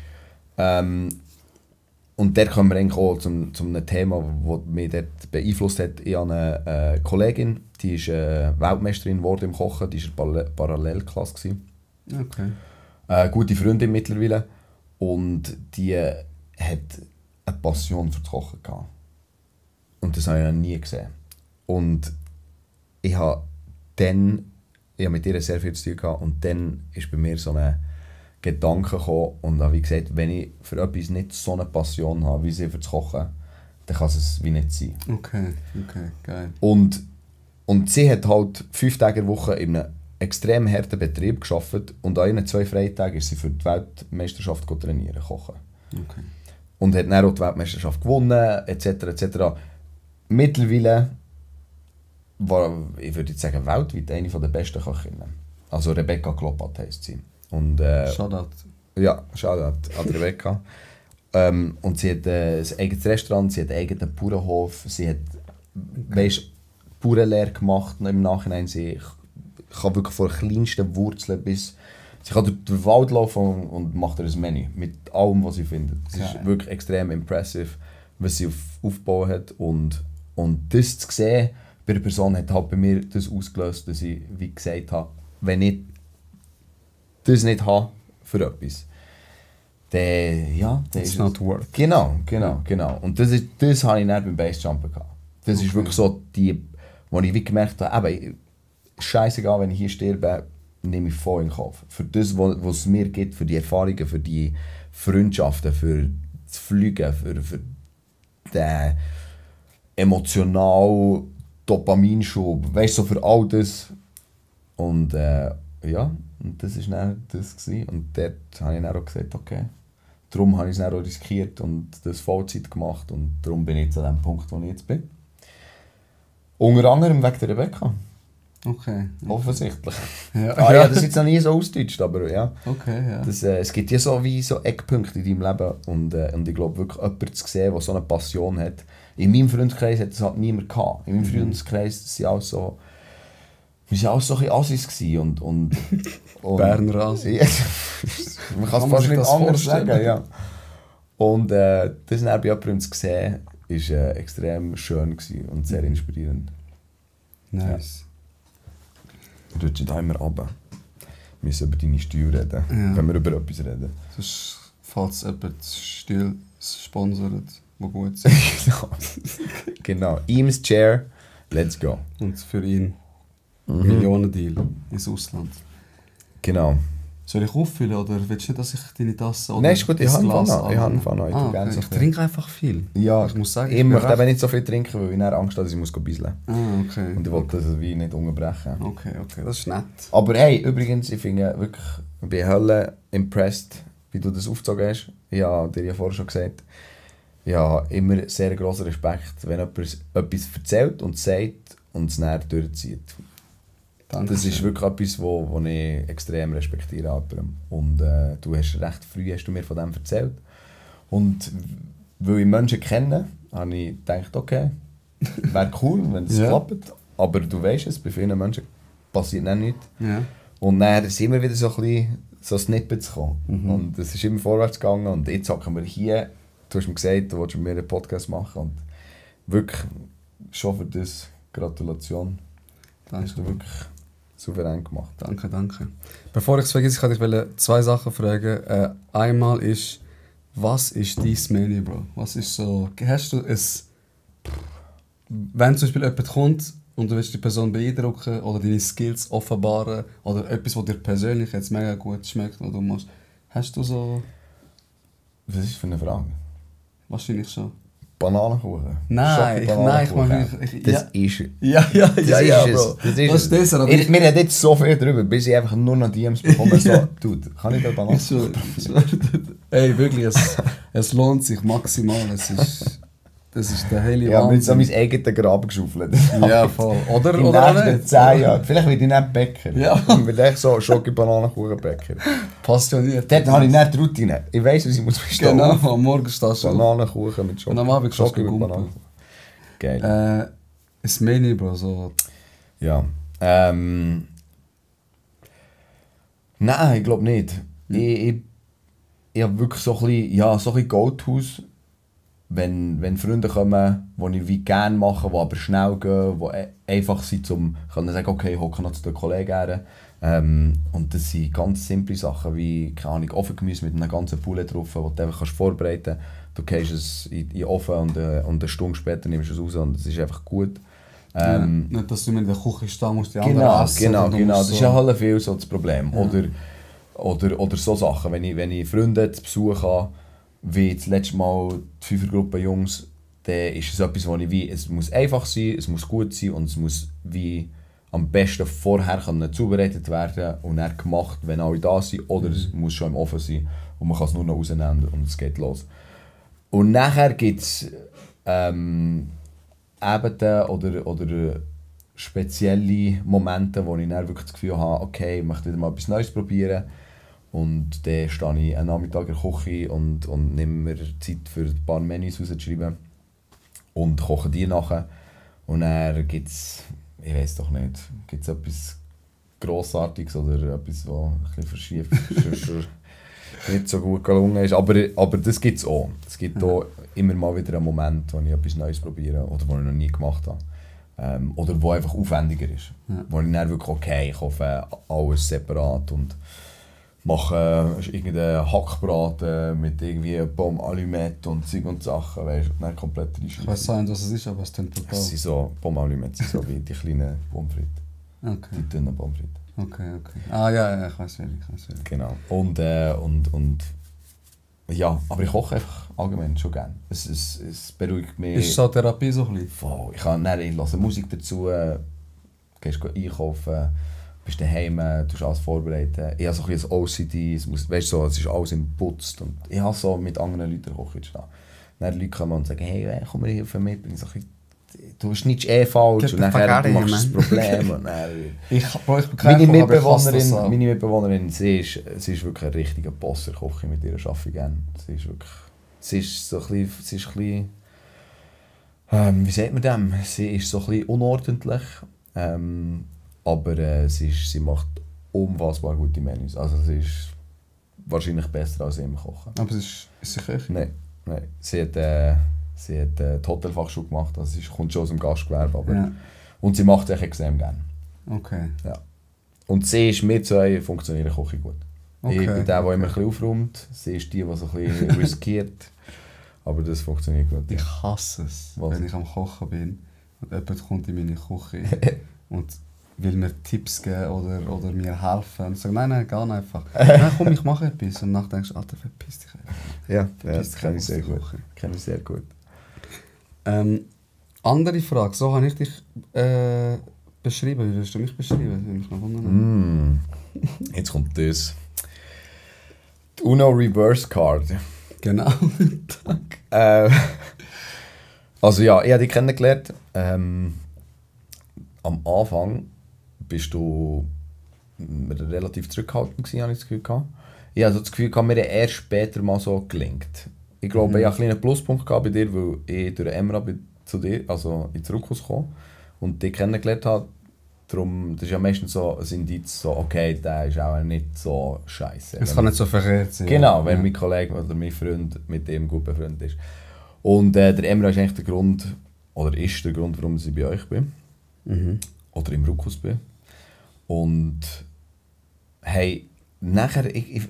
Speaker 3: Und der kommen wir eigentlich auch zum einem Thema, das mich dort beeinflusst hat. Ich habe eine Kollegin, die ist Weltmeisterin geworden im Kochen, die war in der Parallelklasse gewesen.
Speaker 4: Okay.
Speaker 3: Gute Freundin mittlerweile. Und die hat eine Passion für das Kochen gehabt. Und das habe ich noch nie gesehen. Und ich habe mit ihr sehr viel zu tun gehabt und dann ist bei mir so ein Gedanke gekommen und habe wie gesagt, wenn ich für etwas nicht so eine Passion habe, wie sie für das Kochen, dann kann es wie nicht sein.
Speaker 4: Okay, geil.
Speaker 3: Und sie hat halt 5 Tage in der Woche in einem extrem harten Betrieb gearbeitet und an ihren 2 Freitagen ist sie für die Weltmeisterschaft trainieren, kochen.
Speaker 4: Okay.
Speaker 3: Und hat dann auch die Weltmeisterschaft gewonnen, etc. etc. Mittlerweile war, ich würde jetzt sagen, weltweit eine der besten Köchinnen. Also Rebecca Kloppat heisst sie. Und,
Speaker 4: Shoutout.
Speaker 3: Ja, Shoutout an Rebecca. Und sie hat ein eigenes Restaurant, sie hat einen eigenen Bauernhof, sie hat Bauernlehre gemacht im Nachhinein. Sie kann wirklich von kleinsten Wurzeln bis... Sie kann durch den Wald laufen und macht ein Menü mit allem, was sie findet. Es ist wirklich extrem impressive, was sie aufgebaut hat. Und das zu sehen bei einer Person hat halt bei mir das ausgelöst, dass ich wie gesagt habe, wenn ich das nicht habe für etwas, dann
Speaker 4: It's not worth.
Speaker 3: Genau. Und das habe ich dann beim Basejumpen gehabt. Das ist wirklich so wo ich wie gemerkt habe, eben, scheißegal, wenn ich hier sterbe, nehme ich voll in den Kopf. Für das, was es mir gibt, für die Erfahrungen, für die Freundschaften, für das Fliegen, für den emotionalen Dopaminschub, weißt du, so für all das. Und und das war dann das gewesen. Und dort habe ich dann auch gesagt, okay, darum habe ich es dann auch riskiert und das Vollzeit gemacht und darum bin ich jetzt an dem Punkt, wo ich jetzt bin. Unter anderem wegen der Rebecca.
Speaker 4: Okay.
Speaker 3: Offensichtlich.
Speaker 4: Ja.
Speaker 3: Ja, das ist jetzt noch nie so ausgedeutscht, aber ja.
Speaker 4: Okay, ja.
Speaker 3: Es gibt ja so wie so Eckpunkte in deinem Leben und ich glaube wirklich, jemanden zu sehen, der so eine Passion hat. In meinem Freundeskreis hat das halt niemand gehabt. In meinem Freundeskreis sind auch so... wir waren auch so ein bisschen Assis gewesen und
Speaker 4: Berner Assis.
Speaker 3: Ja, man kann es fast nicht
Speaker 4: das
Speaker 3: anders
Speaker 4: vorstellen?
Speaker 3: sagen, ja. Und das dann bei jemandem zu sehen, war extrem schön gewesen und sehr inspirierend.
Speaker 4: Nice.
Speaker 3: Du rutschst da immer runter. Wir müssen über deine Steuer reden,
Speaker 4: Ja.
Speaker 3: wenn wir über etwas reden.
Speaker 4: Sonst falls jemand still sponsert, wo gut sind.
Speaker 3: Genau. Eames Chair, let's go.
Speaker 4: Und für ihn Millionendeal ins Ausland.
Speaker 3: Genau.
Speaker 4: Soll ich auffüllen oder willst du nicht, dass ich deine Tasse oder
Speaker 3: Nein, ist gut, ich
Speaker 4: das
Speaker 3: habe
Speaker 4: Glas
Speaker 3: einen Ich habe
Speaker 4: anlege?
Speaker 3: einen Ich tue gerne so
Speaker 4: Ich
Speaker 3: viel.
Speaker 4: trinke einfach viel.
Speaker 3: Ja,
Speaker 4: Ich muss sagen,
Speaker 3: ich
Speaker 4: bin
Speaker 3: möchte
Speaker 4: recht-
Speaker 3: eben nicht so viel trinken, weil ich dann Angst habe, dass ich muss bisseln muss.
Speaker 4: Okay.
Speaker 3: Und ich wollte das wie nicht unterbrechen.
Speaker 4: Okay, das ist nett.
Speaker 3: Aber hey, übrigens, ich finde wirklich, ich bin Hölle impressed, wie du das aufgezogen hast. Ich habe dir ja vorher schon gesagt, ich habe immer sehr grossen Respekt, wenn jemand etwas erzählt und sagt und es dann durchzieht.
Speaker 4: Danke.
Speaker 3: Das ist wirklich etwas, wo ich extrem respektiere. an jemandem. Und du hast recht früh hast du mir von dem erzählt. Und weil ich Menschen kenne, habe ich gedacht, okay, wäre cool, wenn es
Speaker 4: Ja.
Speaker 3: klappt. Aber du weißt es, bei vielen Menschen passiert dann nichts.
Speaker 4: Ja.
Speaker 3: Und dann sind wir wieder so ein bisschen so Snippets gekommen. Und es ist immer vorwärts gegangen. Und jetzt hocken wir hier. Du hast mir gesagt, du wolltest mit mir einen Podcast machen. Und wirklich, schon für das Gratulation. Hast du
Speaker 4: Danke.
Speaker 3: wirklich souverän gemacht.
Speaker 4: Danke. Bevor ich es vergesse, ich wollte dich 2 Sachen fragen. Einmal ist, was ist dein Menü, Bro? Was ist so... Hast du es... Wenn zum Beispiel jemand kommt und du willst die Person beeindrucken oder deine Skills offenbaren oder etwas, was dir persönlich jetzt mega gut schmeckt, was du machst, hast du so...
Speaker 3: Was ist das für eine Frage?
Speaker 4: Wahrscheinlich schon.
Speaker 3: Bananenkuchen?
Speaker 4: Nein, ich meine...
Speaker 3: Das ist...
Speaker 4: Ja,
Speaker 3: Das ist es. Das ist es.
Speaker 4: aber
Speaker 3: Wir reden jetzt so viel drüber, bis ich einfach nur noch DMs bekomme. So, Dude, kann ich da Bananen?
Speaker 4: Ey, wirklich, es lohnt sich maximal. Das ist der helle
Speaker 3: Ja, mit so
Speaker 4: Wahnsinn.
Speaker 3: mein eigenes Grab geschaufelt.
Speaker 4: Ja, voll. Oder
Speaker 3: In
Speaker 4: auch
Speaker 3: den nächsten
Speaker 4: nicht.
Speaker 3: 10 Jahren. Vielleicht werde ich nicht Bäcker.
Speaker 4: Ja.
Speaker 3: Ich werde echt so Schoki-Bananenkuchen-Bäcker.
Speaker 4: Passioniert.
Speaker 3: Dort habe ich nicht die Routine. Ich weiss, was ich muss bestellen.
Speaker 4: Genau, am Morgen stehst du auf.
Speaker 3: Bananenkuchen mit Schoki.
Speaker 4: Und am Abend kannst du
Speaker 3: Schoki mit
Speaker 4: gumpen.
Speaker 3: Bananenkuchen. Geil.
Speaker 4: Ein Menü, Bro, so...
Speaker 3: Ja. Nein, ich glaube nicht. Ich habe wirklich so ein bisschen, ja, so ein bisschen Go-Tos, wenn Freunde kommen, die ich wie gerne mache, die aber schnell gehen, die einfach sind, um zu sagen, okay, ich hocke noch zu den Kollegen her. Und das sind ganz simple Sachen, wie, keine Ahnung, Ofengemüse mit einem ganzen Poulet drauf, das du einfach vorbereiten kannst. Du gehst es in den Ofen und eine Stunde später nimmst du es raus und es ist einfach gut.
Speaker 4: nicht, dass du mit der Küche stehen musst, die anderen essen.
Speaker 3: Genau.
Speaker 4: und du musst
Speaker 3: Das ist ja halt viel so das Problem. Oder so Sachen, wenn ich Freunde zu Besuch habe, wie das letzte Mal die 5er-Gruppe Jungs, dann ist es etwas, wo ich wie, es muss einfach sein, es muss gut sein und es muss wie am besten vorher können zubereitet werden und dann gemacht, wenn alle da sind, oder es muss schon im Ofen sein und man kann es nur noch rausnehmen und es geht los. Und nachher gibt es Abende oder spezielle Momente, wo ich dann wirklich das Gefühl habe, okay, ich möchte wieder mal etwas Neues probieren. Und dann stehe ich einen Nachmittag in der Küche und nehme mir Zeit für ein paar Menüs rauszuschreiben. Und koche die nachher. Und dann gibt es, ich weiß doch nicht, gibt es etwas Grossartiges oder etwas, was ein bisschen verschieft nicht so gut gelungen ist. Aber das gibt es auch. Es gibt auch immer mal wieder einen Moment, wo ich etwas Neues probiere oder was ich noch nie gemacht habe. Oder wo einfach aufwendiger ist.
Speaker 4: Ja.
Speaker 3: Wo ich dann wirklich, okay, ich kaufe alles separat und mache irgendeinen Hackbraten mit irgendwie Pommes Allumette und Zeug und Sachen, weißt du, dann komplett
Speaker 4: Ich
Speaker 3: reinschießen.
Speaker 4: weiß nicht, was es ist, aber es klingt total...
Speaker 3: Es sind so, Pommes Allumette sind so wie die kleinen Pommes frites,
Speaker 4: Okay,
Speaker 3: die dünnen Pommes frites.
Speaker 4: okay. Ah ja, ich weiß welche.
Speaker 3: Genau. Und ja, aber ich koche einfach allgemein schon gerne. Es beruhigt mich.
Speaker 4: Ist so Therapie so ein bisschen?
Speaker 3: Voll. Ich höre Musik dazu, gehst einkaufen, bist daheim, tust alles vorbereiten. Ich habe so ein bisschen OCD, weißt du, es ist alles imputzt. Und ich habe so mit anderen Leuten in der Küche stehen. Dann Leute kommen und sagen, hey, komm mal hier mit. Bin ich so ein bisschen, du schneidest falsch und nachher du machst das Problem. Und dann,
Speaker 4: Ich bin
Speaker 3: meine Mitbewohnerin, sie ist wirklich ein richtiger Boss in der Küche, mit ihr arbeite ich gerne. Sie ist so ein bisschen, wie sagt man dem? Sie ist so ein bisschen unordentlich. Aber sie macht unfassbar gute Menüs. Also sie ist wahrscheinlich besser als ich im Kochen.
Speaker 4: Aber ist sie Köchin?
Speaker 3: Nein. Sie hat die Hotelfachschule gemacht, also sie kommt schon aus dem Gastgewerbe. Aber
Speaker 4: Ja.
Speaker 3: und sie macht es extrem gerne.
Speaker 4: Okay.
Speaker 3: Ja. Und sie ist mit zwei funktionieren Küche gut.
Speaker 4: Okay.
Speaker 3: Ich bin der immer ein bisschen aufräumt, sie ist die so ein bisschen riskiert. Aber das funktioniert gut.
Speaker 4: Ich hasse es,
Speaker 3: Was?
Speaker 4: wenn ich am Kochen bin und jemand kommt in meine Küche und will mir Tipps geben oder mir helfen. Und ich sage, nein, geh einfach. Nein, komm, ich mache etwas. Und danach denkst du, Alter, verpiss dich einfach.
Speaker 3: Ja,
Speaker 4: Verpiss
Speaker 3: das
Speaker 4: dich
Speaker 3: kenne
Speaker 4: einfach
Speaker 3: ich sehr
Speaker 4: aus der
Speaker 3: gut.
Speaker 4: Küche.
Speaker 3: Kenne ich sehr gut.
Speaker 4: Andere Frage, so habe ich dich beschrieben. Wie würdest du mich beschreiben? Das würde mich noch wundern.
Speaker 3: Jetzt kommt das. Die Uno Reverse Card.
Speaker 4: Genau.
Speaker 3: Also ja, ich habe dich kennengelernt. Am Anfang bist du relativ zurückhaltend gewesen, habe ich das Gefühl gehabt. Ich habe so das Gefühl gehabt, mir hat erst später mal so gelingt. Ich glaube, ich hatte einen kleinen Pluspunkt gehabt bei dir, weil ich durch Emra zu dir, also in den Rückhaus kam und dich kennengelernt habe. Darum, das ist ja meistens so ein Indiz, so, okay, der ist auch nicht so scheiße.
Speaker 4: Es kann nicht so verkehrt sein.
Speaker 3: Genau, wenn
Speaker 4: ja.
Speaker 3: mein Kollege oder mein Freund mit dem gut befreundet ist. Und der Emra ist eigentlich der Grund, oder ist der Grund, warum ich bei euch bin.
Speaker 4: Mhm.
Speaker 3: Oder im Rückhaus bin. Und hey, nachher, ich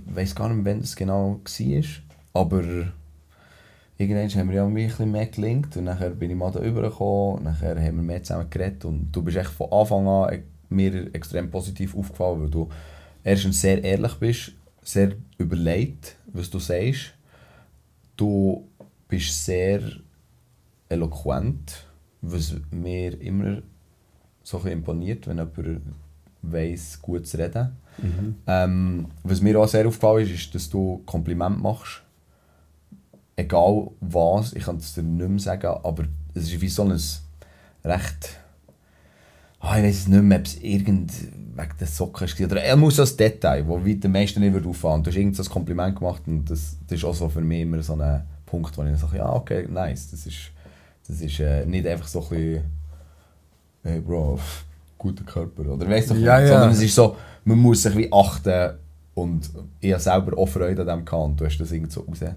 Speaker 3: weiss gar nicht mehr, wann das genau war, aber irgendwann haben wir ja ein bisschen mehr gelingt und nachher bin ich mal da rübergekommen und nachher haben wir mehr zusammen geredet und du bist echt von Anfang an mir extrem positiv aufgefallen, weil du erstens sehr ehrlich bist, sehr überlegt, was du sagst. Du bist sehr eloquent, was mir immer so ein bisschen imponiert, wenn jemand weiss, gut zu reden.
Speaker 4: Mhm.
Speaker 3: Was mir auch sehr aufgefallen ist, dass du Komplimente machst. Egal was, ich kann es dir nicht mehr sagen, aber es ist wie so ein recht... ich weiss nicht mehr, ob es wegen der Socken war. Oder er muss so ein Detail, das den meisten nicht auffallen würde. Du hast irgend so ein Kompliment gemacht und das ist auch so für mich immer so ein Punkt, wo ich sage, ja okay, nice. Das ist nicht einfach so ein bisschen... Hey Bro, guter Körper. Oder weißt du,
Speaker 4: Ja, ja.
Speaker 3: sondern es ist so, man muss sich wie achten und ich habe selber auch Freude an dem gehabt und du hast das irgendwie so raus. Ja,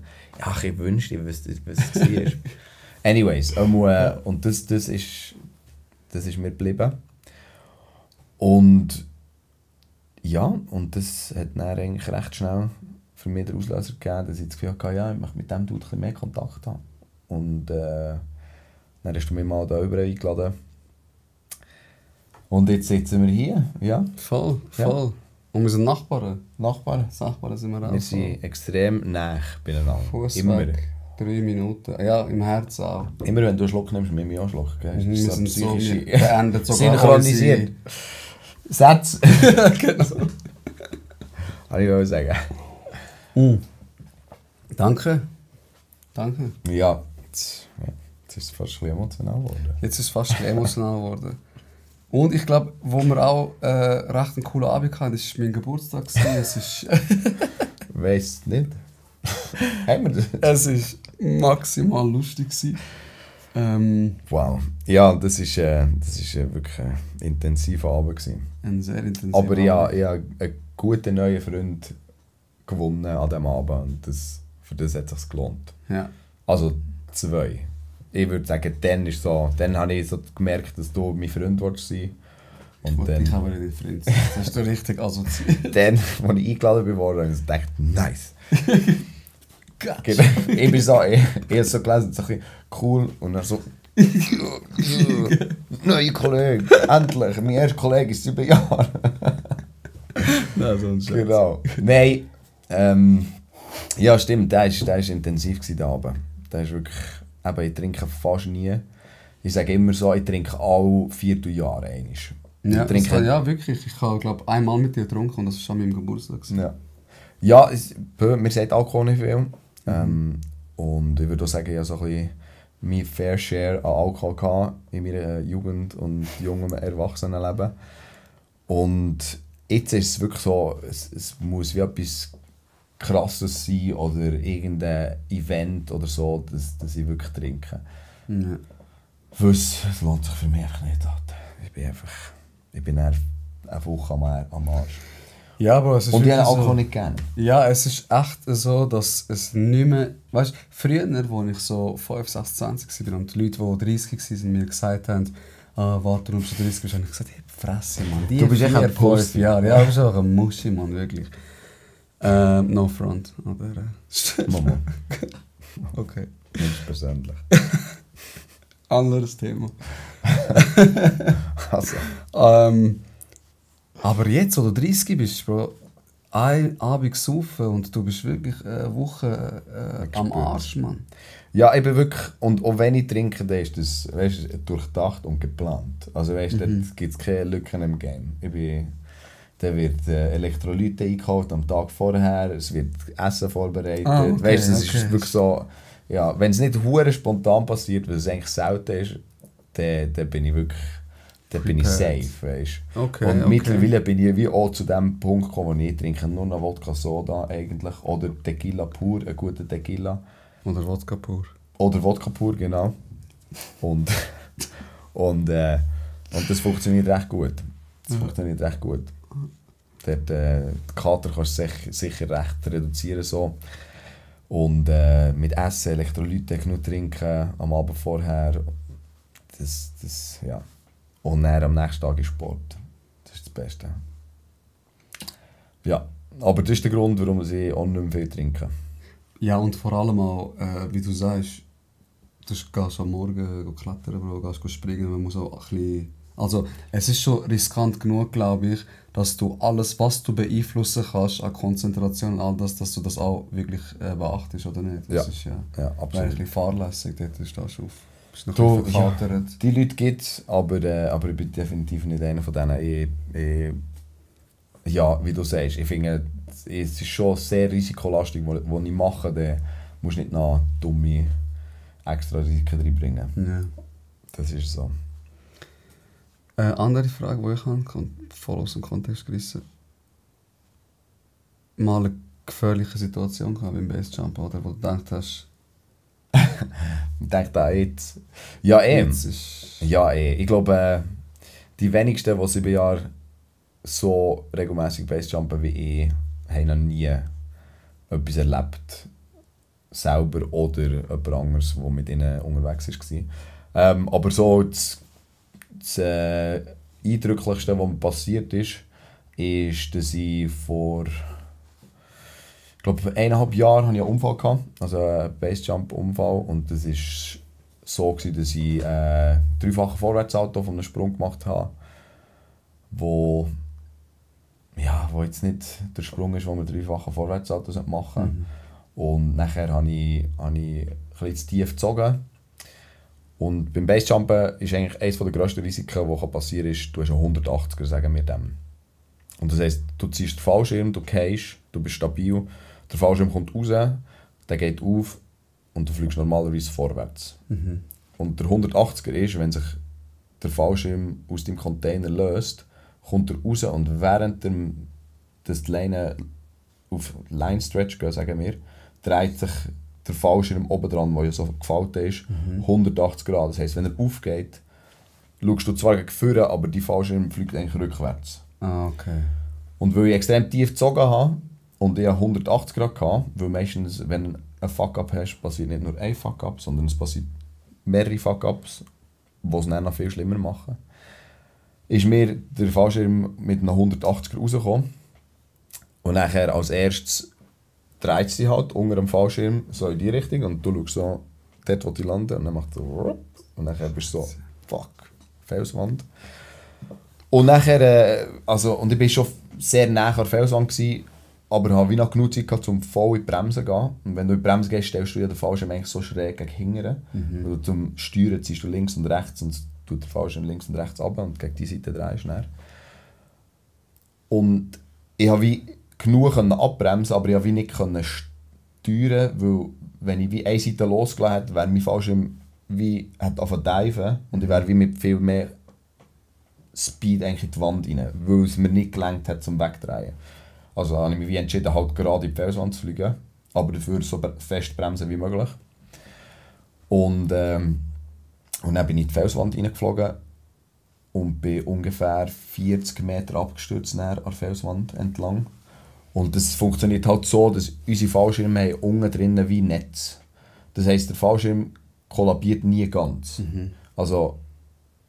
Speaker 3: ich wünschte, was es war. Anyways, und das ist mir geblieben. Und ja, und das hat dann eigentlich recht schnell für mich den Auslöser gegeben, dass ich das Gefühl hatte, ja, ich möchte mit dem Dude ein bisschen mehr Kontakt haben. Und dann hast du mich mal da rüber eingeladen. Und jetzt sitzen wir hier, ja.
Speaker 4: Voll.
Speaker 3: Ja.
Speaker 4: Und wir sind Nachbarn.
Speaker 3: Nachbarn.
Speaker 4: Nachbarn sind wir auch.
Speaker 3: Wir sind extrem nah beieinander.
Speaker 4: Fussweg. 3 Minuten. Ja, im Herzen auch.
Speaker 3: Immer wenn du einen Schluck nimmst, nimm ich auch einen Schluck. Gell?
Speaker 4: Wir
Speaker 3: Das ist
Speaker 4: sind so
Speaker 3: psychische-
Speaker 4: beendet sogar
Speaker 3: synchronisiert. Sätze.
Speaker 4: Genau.
Speaker 3: Kann ich auch sagen.
Speaker 4: Danke.
Speaker 3: Ja, jetzt ist es fast ein bisschen emotional geworden.
Speaker 4: Jetzt ist es fast emotional geworden. Und ich glaube, wo wir auch recht einen coolen Abend hatten, das war mein Geburtstag. Es ist
Speaker 3: Weiss nicht. Haben wir das?
Speaker 4: es ist maximal lustig gewesen.
Speaker 3: Wow. Ja, das ist wirklich ein intensiver Abend gewesen.
Speaker 4: Ein sehr intensiver
Speaker 3: Aber ich
Speaker 4: Abend.
Speaker 3: habe einen guten neuen Freund gewonnen an diesem Abend. Und für das hat es sich gelohnt.
Speaker 4: Ja.
Speaker 3: Also 2. Ich würde sagen, dann habe ich so gemerkt, dass du mein Freund sein willst. Und
Speaker 4: Ich
Speaker 3: dann,
Speaker 4: habe nicht Freund sein. Das ist doch richtig assoziiert.
Speaker 3: dann, als ich eingeladen wurde, habe ich gedacht, nice. Genau. Ich bin so, ich habe so gelesen, so ein bisschen cool und dann so... Neue Kollege, endlich, mein erster Kollege ist 7 Jahre.
Speaker 4: Nein, sonst
Speaker 3: Genau. Nein, ja stimmt, der ist intensiv gewesen, der Abend. Der ist wirklich, eben, ich trinke fast nie. Ich sage immer so, ich trinke alle Vierteljahre einmal.
Speaker 4: Ja,
Speaker 3: Ich trinke,
Speaker 4: ja, wirklich. Ich habe, glaube einmal mit dir getrunken und das war an meinem Geburtstag.
Speaker 3: Ja, mir sagt Alkohol nicht viel. Und ich würde auch sagen, ich habe so ein bisschen mein Fair Share an Alkohol gehabt in meiner Jugend und jungen Erwachsenenleben. Und jetzt ist es wirklich so, es muss wie etwas Krasses sein oder irgendein Event oder so, dass ich wirklich trinke.
Speaker 4: Ja.
Speaker 3: Was lohnt sich für mich einfach nicht. Alter. ich bin dann eine Woche am Arsch.
Speaker 4: Ja, aber es ist
Speaker 3: Und ich habe
Speaker 4: wirklich
Speaker 3: Alkohol
Speaker 4: so,
Speaker 3: nicht gerne.
Speaker 4: ja, es ist echt so, dass es nicht mehr... Weißt du, früher, als ich so 5, 26 war und die Leute, die 30 waren, mir gesagt haben, warte, du schon 30 bist, habe ich gesagt, hey, Fresse, Mann. Die
Speaker 3: Du bist echt
Speaker 4: 4,
Speaker 3: ein
Speaker 4: 5
Speaker 3: Pussy.
Speaker 4: Jahre. Ja, du bist auch ein Muschi, Mann, wirklich. No front. Aber,
Speaker 3: Mama,
Speaker 4: okay.
Speaker 3: nicht persönlich.
Speaker 4: Anderes Thema.
Speaker 3: Also,
Speaker 4: Aber jetzt, wo du 30 bist, Bro, ein Abend saufen und du bist wirklich eine Woche am Arsch, Mann.
Speaker 3: ja, ich bin wirklich, und auch wenn ich trinke, dann ist das, weißt, durchdacht und geplant. Also weißt, dort gibt es keine Lücken im Game. Da wird Elektrolyte eingekauft am Tag vorher, es wird Essen vorbereitet.
Speaker 4: Okay,
Speaker 3: Weißt, es
Speaker 4: okay.
Speaker 3: ist wirklich so, ja, wenn es nicht hure spontan passiert, weil es eigentlich selten ist, dann bin ich wirklich, dann bin ich
Speaker 4: Prepared.
Speaker 3: safe, weißt.
Speaker 4: Okay,
Speaker 3: Und
Speaker 4: okay.
Speaker 3: mittlerweile bin ich wie auch zu dem Punkt gekommen, wo ich trinke nur noch Wodka Soda eigentlich, oder Tequila pur, einen guten Tequila.
Speaker 4: Oder Wodka pur.
Speaker 3: Oder Wodka pur, genau. Und, und das funktioniert recht gut. Das funktioniert recht gut. Dort, den Kater kannst du sicher recht reduzieren. So. Und mit Essen, Elektrolyte genug trinken, am Abend vorher. Das, ja. Und dann am nächsten Tag ist Sport. Das ist das Beste. Ja, aber das ist der Grund, warum ich auch nicht mehr viel trinke.
Speaker 4: Ja, und vor allem auch, wie du sagst, du gehst am Morgen klettern, Bro, gehst springen, man muss auch ein bisschen... Also, es ist schon riskant genug, glaube ich, dass du alles, was du beeinflussen kannst, an Konzentration und all das, dass du das auch wirklich beachtest, oder nicht? Das
Speaker 3: Ja.
Speaker 4: ist ja
Speaker 3: Ja,
Speaker 4: ein
Speaker 3: absolut.
Speaker 4: bisschen fahrlässig, dort stehst du auf. Bist noch
Speaker 3: Du,
Speaker 4: ein bisschen verkatert.
Speaker 3: Die Leute gibt es, aber ich bin definitiv nicht einer von denen. Ja, wie du sagst, ich finde, es ist schon sehr risikolastig, was ich mache, dann musst du nicht noch dumme extra Risiken reinbringen.
Speaker 4: Ja.
Speaker 3: Das ist so.
Speaker 4: Andere Frage, die ich habe, voll aus dem Kontext gerissen. Mal eine gefährliche Situation gehabt beim Basejump, oder wo du gedacht hast,
Speaker 3: Ich denke da jetzt... Ja,
Speaker 4: jetzt ist...
Speaker 3: Ja, ich glaube, die wenigsten, die 7 Jahre so regelmäßig Basejumpen wie ich, haben noch nie etwas erlebt. Selber oder jemand anderes, der mit ihnen unterwegs war. Aber so das Eindrücklichste, was mir passiert ist, dass ich vor... Ich glaube, vor 1,5 Jahren hatte ich einen Unfall gehabt, also einen Basejump-Unfall. Und das war so, dass ich ein 3-faches Vorwärtssalto von einem Sprung gemacht habe, wo jetzt nicht der Sprung ist, wo man 3-fache Vorwärtssalto machen sollte. Und nachher habe ich ein bisschen zu tief gezogen. Und beim Basejumpen ist eigentlich eines der grössten Risiken, die passieren kann, ist, du hast einen 180er, sagen wir dem. Und das heisst, du ziehst den Fallschirm, du gehst, du bist stabil, der Fallschirm kommt raus, der geht auf und du fliegst normalerweise vorwärts. Und der 180er ist, wenn sich der Fallschirm aus dem Container löst, kommt er raus und während die Leine auf Line Stretch gehen, sagen wir, dreht sich der Fallschirm oben dran, der ja so gefaltet ist, 180 Grad. Das heisst, wenn er aufgeht, schaust du zwar gegen vorne, aber die Fallschirm fliegt eigentlich rückwärts.
Speaker 4: Ah, okay.
Speaker 3: Und weil ich extrem tief gezogen habe und ich 180 Grad hatte, weil meistens, wenn du einen Fuck-Up hast, passiert nicht nur ein Fuck-Up, sondern es passiert mehrere Fuck-Ups, die es dann noch viel schlimmer machen, ist mir der Fallschirm mit einem 180er rausgekommen. Und nachher als erstes dreht sie halt unter dem Fallschirm so in die Richtung und du schaust so, dort wo die landen und dann macht so und nachher bist du so, fuck, Felswand. Und nachher, und ich war schon sehr nah an der Felswand gewesen, aber habe wie noch genug Zeit gehabt, um voll in die Bremse zu gehen. Und wenn du in die Bremse gehst, stellst du ja den Fallschirm eigentlich so schräg gegen hinten. Weil zum Steuern ziehst du links und rechts und tut der Fallschirm links und rechts runter und gegen die Seite drehst du dann. Und ich habe wie genug abbremsen, aber ich konnte wie nicht steuern, weil wenn ich wie eine Seite losgelassen hätte, wäre mein Fallschirm wie angefangen zu diven und ich wäre wie mit viel mehr Speed eigentlich in die Wand rein, weil es mir nicht gelangt hat zum Wegdrehen. Also habe ich mich wie entschieden, halt gerade in die Felswand zu fliegen, aber dafür so fest bremsen wie möglich. Und dann bin ich in die Felswand reingeflogen und bin ungefähr 40 Meter abgestürzt an der Felswand entlang. Und das funktioniert halt so, dass unsere Fallschirme haben unten drinnen wie Netz. Das heisst, der Fallschirm kollabiert nie ganz. Also,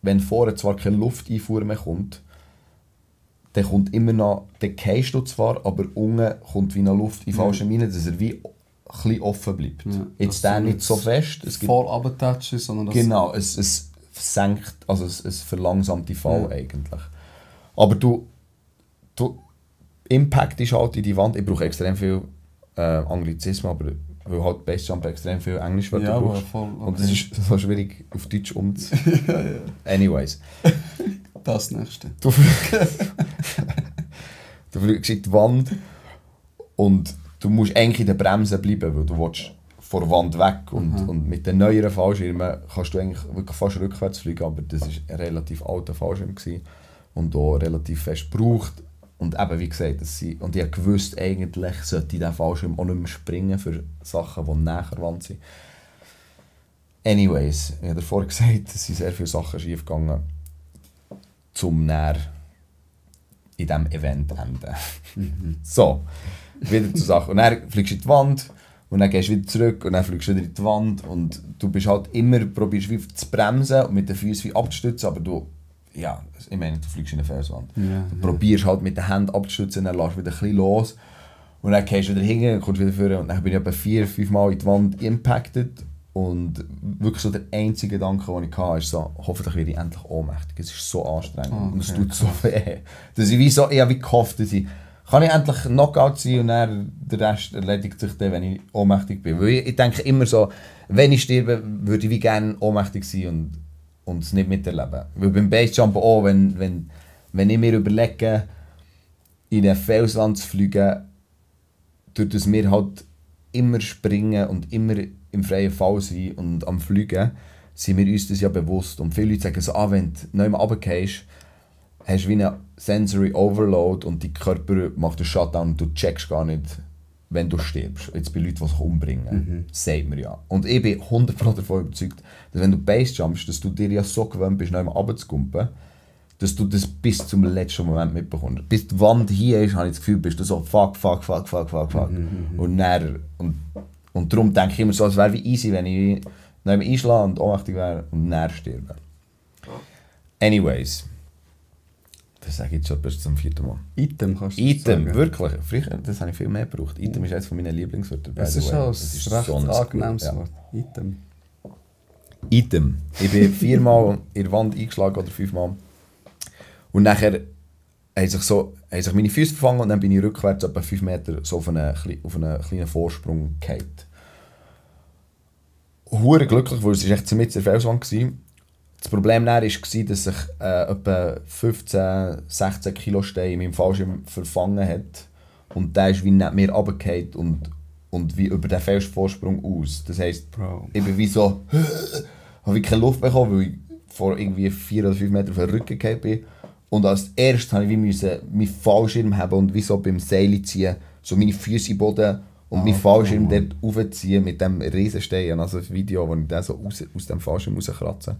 Speaker 3: wenn vorne zwar keine Lufteinfuhr mehr kommt, dann kommt immer noch, dann gehst du zwar, aber unten kommt wie noch Luft in den Fallschirm rein, dass er wie ein bisschen offen bleibt.
Speaker 4: Ja,
Speaker 3: jetzt der nicht so fest. Es gibt,
Speaker 4: voll runtertatschen, sondern das...
Speaker 3: genau, es senkt, also es verlangsamt die Fall eigentlich. Aber du Impact ist halt in die Wand. Ich brauche extrem viel Anglizismen, aber weil halt Basejump extrem viel Englischwörter
Speaker 4: Ja,
Speaker 3: brauchst.
Speaker 4: voll, okay.
Speaker 3: Und es ist so schwierig auf Deutsch umzusetzen. Anyways.
Speaker 4: Das nächste.
Speaker 3: Du fliegst in die Wand und du musst eigentlich in der Bremse bleiben, weil du willst vor der Wand weg. Und mit den neueren Fallschirmen kannst du eigentlich wirklich fast rückwärts fliegen, aber das war ein relativ alter Fallschirm gewesen und auch relativ fest gebraucht. Und eben, wie gesagt, und ich wusste, eigentlich sollte dieser Fallschirm auch nicht mehr springen für Sachen, die näher Wand sind. Anyways, ich habe davor gesagt, es sind sehr viele Sachen schief gegangen, zum näher in diesem Event enden. So, wieder zur Sache. Und dann fliegst du in die Wand und dann gehst du wieder zurück und dann fliegst du wieder in die Wand und du bist halt immer, probierst wie zu bremsen und mit den Füßen wie abzustützen, aber du, ja, ich meine, du fliegst in eine Felswand. Du probierst halt mit den Händen abzustützen, dann lässt du wieder ein bisschen los und dann gehst du wieder hin und kommst wieder vor und dann bin ich etwa 4-5 Mal in die Wand impacted. Und wirklich so der einzige Gedanke, den ich hatte, ist so, hoffentlich werde ich endlich ohnmächtig. Es ist so anstrengend und es tut so weh. Dass ich ich habe wie gehofft, dass kann ich endlich Knockout sein und dann der Rest erledigt sich dann, wenn ich ohnmächtig bin. Weil ich denke immer so, wenn ich sterbe, würde ich wie gerne ohnmächtig sein und es nicht miterleben. Weil beim Basejump auch, wenn ich mir überlege, in eine Felswand zu fliegen, durch das wir halt immer springen und immer im freien Fall sein und am Fliegen, sind wir uns das ja bewusst. Und viele Leute sagen so, wenn du nicht mehr runtergehst, hast du wie einen Sensory Overload und dein Körper macht einen Shutdown und du checkst gar nicht, wenn du stirbst. Jetzt bei Leuten, die sich umbringen. Sagt man ja. Und ich bin 100% davon überzeugt, dass wenn du Basejumpst, dass du dir ja so gewöhnt bist, nicht mehr runterzukumpen, dass du das bis zum letzten Moment mitbekommst. Bis die Wand hier ist, habe ich das Gefühl, bist du so fuck. Und darum denke ich immer so, es wäre wie easy, wenn ich nicht mehr einschlage und ohnmächtig wäre und näher sterbe. Anyways. Das sage ich jetzt schon bis zum 4. Mal.
Speaker 4: Item kannst du
Speaker 3: Item,
Speaker 4: sagen.
Speaker 3: wirklich. Früher, das habe ich viel mehr gebraucht. Item ist eines von meinen Lieblingswörtern.
Speaker 4: Es ist auch ein recht
Speaker 3: so ein
Speaker 4: angenehmes
Speaker 3: ja.
Speaker 4: Wort. Item.
Speaker 3: Item. Ich bin 4 Mal in der Wand eingeschlagen oder 5 Mal. Und nachher haben sich meine Füße verfangen und dann bin ich rückwärts etwa 5 Meter so auf einen kleinen Vorsprung gefallen. Hure glücklich, weil es echt mitten in der Felswand war. Das Problem war, dass sich etwa 15-16 Kilo Stein in meinem Fallschirm verfangen hat. Und der ist wie neben mir runtergefallen und wie über den Felsvorsprung aus. Das heisst, ich bin wie so, habe keine Luft bekommen, weil ich vor irgendwie 4 oder 5 Metern auf den Rücken gefallen bin. Und als erstes musste ich meinen Fallschirm haben und wie so beim Seil ziehen, so meine Füße im Boden und meinen Fallschirm dort raufziehen mit dem Riesenstein. Also ein Video, wo ich den so aus dem Fallschirm rauskratze.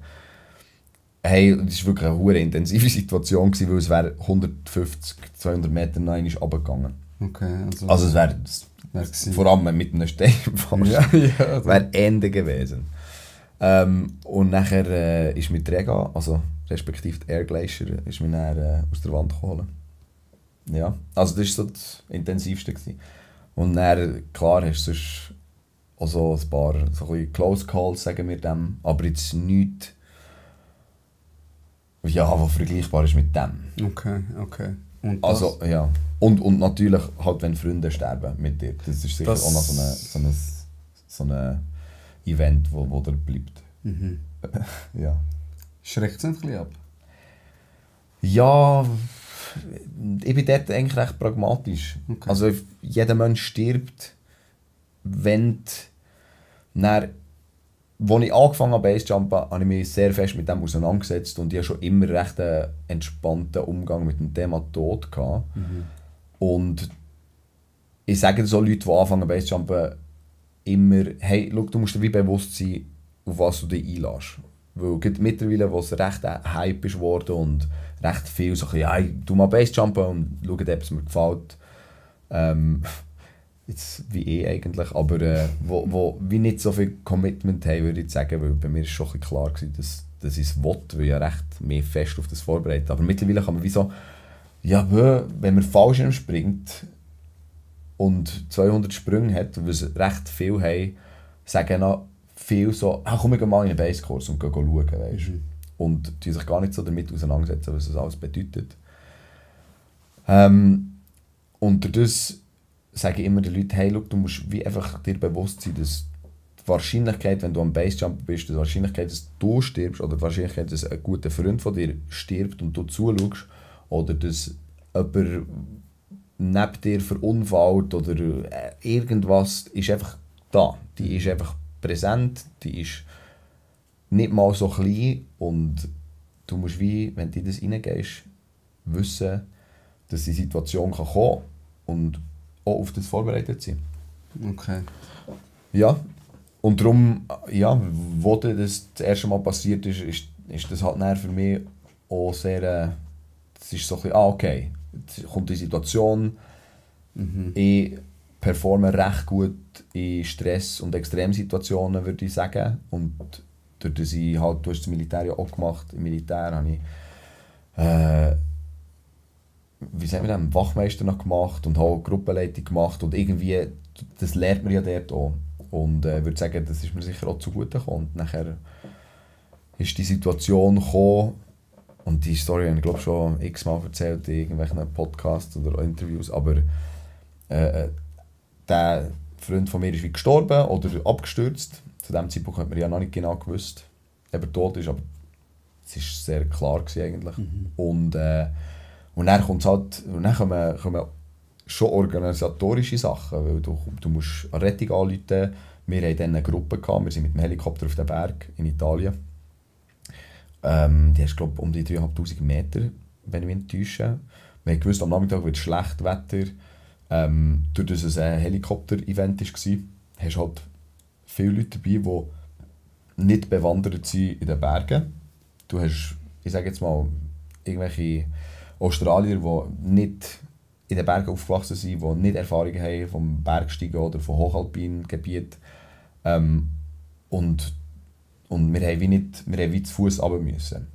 Speaker 3: Hey, das war wirklich eine hure intensive Situation, weil es wäre 150-200 Meter noch einmal runtergegangen.
Speaker 4: Okay,
Speaker 3: also es wäre vor allem mit einem Stein im Fallschirm. Wäre Ende gewesen. Und nachher ist mit Rega, also respektive Air Glacier, ist mir dann, aus der Wand geholt. Ja, also das war so das Intensivste gewesen. Und dann, klar, hast du sonst auch so ein paar so ein bisschen Close Calls, sagen wir dem, aber jetzt nichts, ja, was vergleichbar ist mit dem.
Speaker 4: Okay. Und
Speaker 3: also, ja. Und natürlich, halt, wenn Freunde sterben mit dir, das ist sicher auch noch so ein Event, wo der bleibt. Ja.
Speaker 4: Schreckt es ein bisschen ab?
Speaker 3: Ja, ich bin dort eigentlich recht pragmatisch.
Speaker 4: Okay.
Speaker 3: Also jeder Mensch stirbt, wenn als ich angefangen habe Basejumpen, habe ich mich sehr fest mit dem auseinandergesetzt und ich hatte schon immer recht einen entspannten Umgang mit dem Thema Tod gehabt. Und ich sage so Leute, die anfangen Basejumpen, immer, hey, schau, du musst dir wie bewusst sein, auf was du dich einlässt. Weil gerade mittlerweile, wo es recht ein Hype ist worden und recht viel so, ja, ich tu mal Basejumpen und schau, ob es mir gefällt. Jetzt wie eigentlich, aber wo wie nicht so viel Commitment haben, würde ich sagen, weil bei mir ist schon ein bisschen klar gewesen, dass ich es will, weil ich ja recht mehr fest auf das vorbereite. Aber mittlerweile kann man wie so, ja, wenn man Fallschirm springt und 200 Sprünge hat, weil es recht viel haben, sagen auch viel so, komm, wir gehen mal in einen Basskurs und gehen schauen, weißt? Und die sich gar nicht so damit auseinandersetzen, was das alles bedeutet. Und durch das sage ich immer den Leuten, hey, look, du musst wie einfach dir bewusst sein, dass die Wahrscheinlichkeit, wenn du am Basejumper bist, die Wahrscheinlichkeit, dass du stirbst, oder die Wahrscheinlichkeit, dass ein guter Freund von dir stirbt und du zuschaust, oder dass jemand neben dir verunfallt oder irgendwas, ist einfach da. Die ist einfach präsent, die ist nicht mal so klein und du musst wie, wenn du in das reingehst, wissen, dass die Situation kann kommen und auch auf das vorbereitet sein.
Speaker 4: Okay.
Speaker 3: Ja, und darum, ja, wo das erste Mal passiert ist, ist das halt für mich auch sehr, das ist so ein bisschen, okay, jetzt kommt die Situation, ich performe recht gut in Stress- und Extremsituationen, würde ich sagen, und durch das ich halt, du hast das Militär ja auch gemacht, im Militär habe ich wie sagt man das, Wachmeister noch gemacht und habe Gruppenleitung gemacht und irgendwie, das lernt man ja dort auch. Und würde sagen, das ist mir sicher auch zugute gekommen. Und nachher ist die Situation gekommen, und die Story habe ich glaube schon x-mal erzählt in irgendwelchen Podcasts oder Interviews, aber der Freund von mir ist wie gestorben oder abgestürzt. Zu dem Zeitpunkt hat man ja noch nicht genau gewusst, ob er tot ist, aber es war sehr klar gewesen eigentlich. Und dann kommt's halt, und dann kommen schon organisatorische Sachen, weil du musst eine Rettung anrufen. Wir hatten dann eine Gruppe, wir sind mit dem Helikopter auf den Berg in Italien. Die ist glaube ich um die 3'500 Meter, wenn ich mich nicht täusche. Wir haben gewusst, am Nachmittag wird schlecht Wetter. Durch das es ein Helikopter-Event war, hast du halt viele Leute dabei, die nicht bewandert sind in den Bergen. Du hast, ich sage jetzt mal, irgendwelche Australier, die nicht in den Bergen aufgewachsen sind, die nicht Erfahrungen haben vom Bergsteigen oder von hochalpinen Gebieten. Und wir haben wie zu Fuß runter müssen.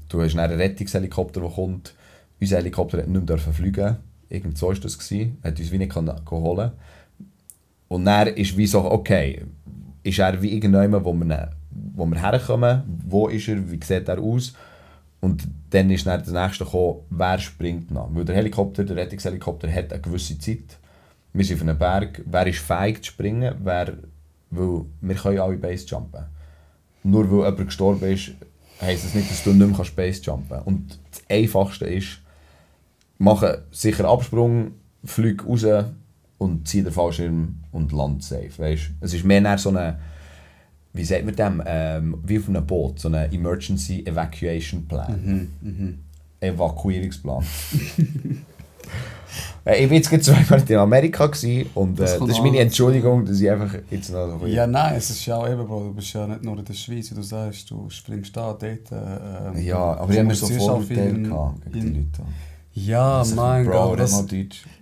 Speaker 3: Du hast einen Rettungshelikopter, der kommt. Unser Helikopter hat nicht mehr fliegen. Irgend so war das. Hat uns wie nicht holen. Und dann ist wie so, okay, ist er wie irgendjemand, wo wir herkommen, wo ist er, wie sieht er aus? Und dann ist dann das nächste gekommen, wer springt noch? Weil der Rettungshelikopter hat eine gewisse Zeit. Wir sind auf einem Berg, wer ist fähig zu springen, weil wir können alle Basejumpen. Nur weil jemand gestorben ist, heisst das nicht, dass du nicht mehr Basejumpen kannst. Und das Einfachste ist, mache sicher Absprung, flieg raus und zieh den Fallschirm und land safe. Weißt? Es ist mehr so eine, wie sagt man dem, wie auf einem Boot, so ein Emergency Evacuation Plan. Evakuierungsplan. Ich war jetzt zweimal in Amerika und das ist meine Entschuldigung, dass ich einfach jetzt noch so...
Speaker 4: Ja, nein, es ist ja auch eben, Bro, du bist ja nicht nur in der Schweiz, wie du sagst, du springst da, dort...
Speaker 3: ja, aber ich habe mir so Vorurteile gegen die Leute.
Speaker 4: Ja, mein
Speaker 3: Bro,
Speaker 4: Gott.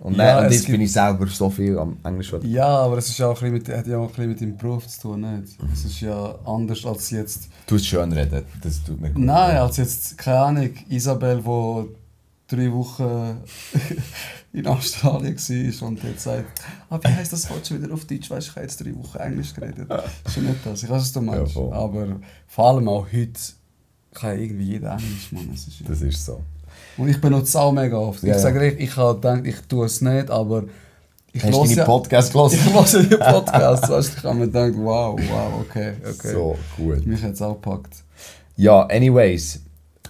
Speaker 3: Und jetzt bin ich selber so viel am Englisch.
Speaker 4: Ja, aber es ist ja auch ein bisschen hat ja auch ein bisschen mit deinem Beruf zu tun, nicht? Es ist ja anders als jetzt...
Speaker 3: Du musst schön reden, das tut mir gut.
Speaker 4: Nein, als jetzt, keine Ahnung, Isabel, die 3 Wochen in Australien war und jetzt sagt, wie heisst das Wort schon wieder auf Deutsch? Weißt du, ich habe jetzt 3 Wochen Englisch geredet. Das ist ja nicht das, ich weiß, was du meinst. Ja, aber vor allem auch heute kann ja irgendwie jeder Englisch, Mann.
Speaker 3: Das ist so.
Speaker 4: Und ich benutze es auch mega oft. Ja, ich sage dir, ich habe gedacht, ich tue es nicht, aber...
Speaker 3: Hast du deine Podcasts gehört?
Speaker 4: Ich höre die Podcasts, weißt du, ich habe mir gedacht, wow, okay.
Speaker 3: So gut.
Speaker 4: Mich hat es auch gepackt.
Speaker 3: Ja, anyways,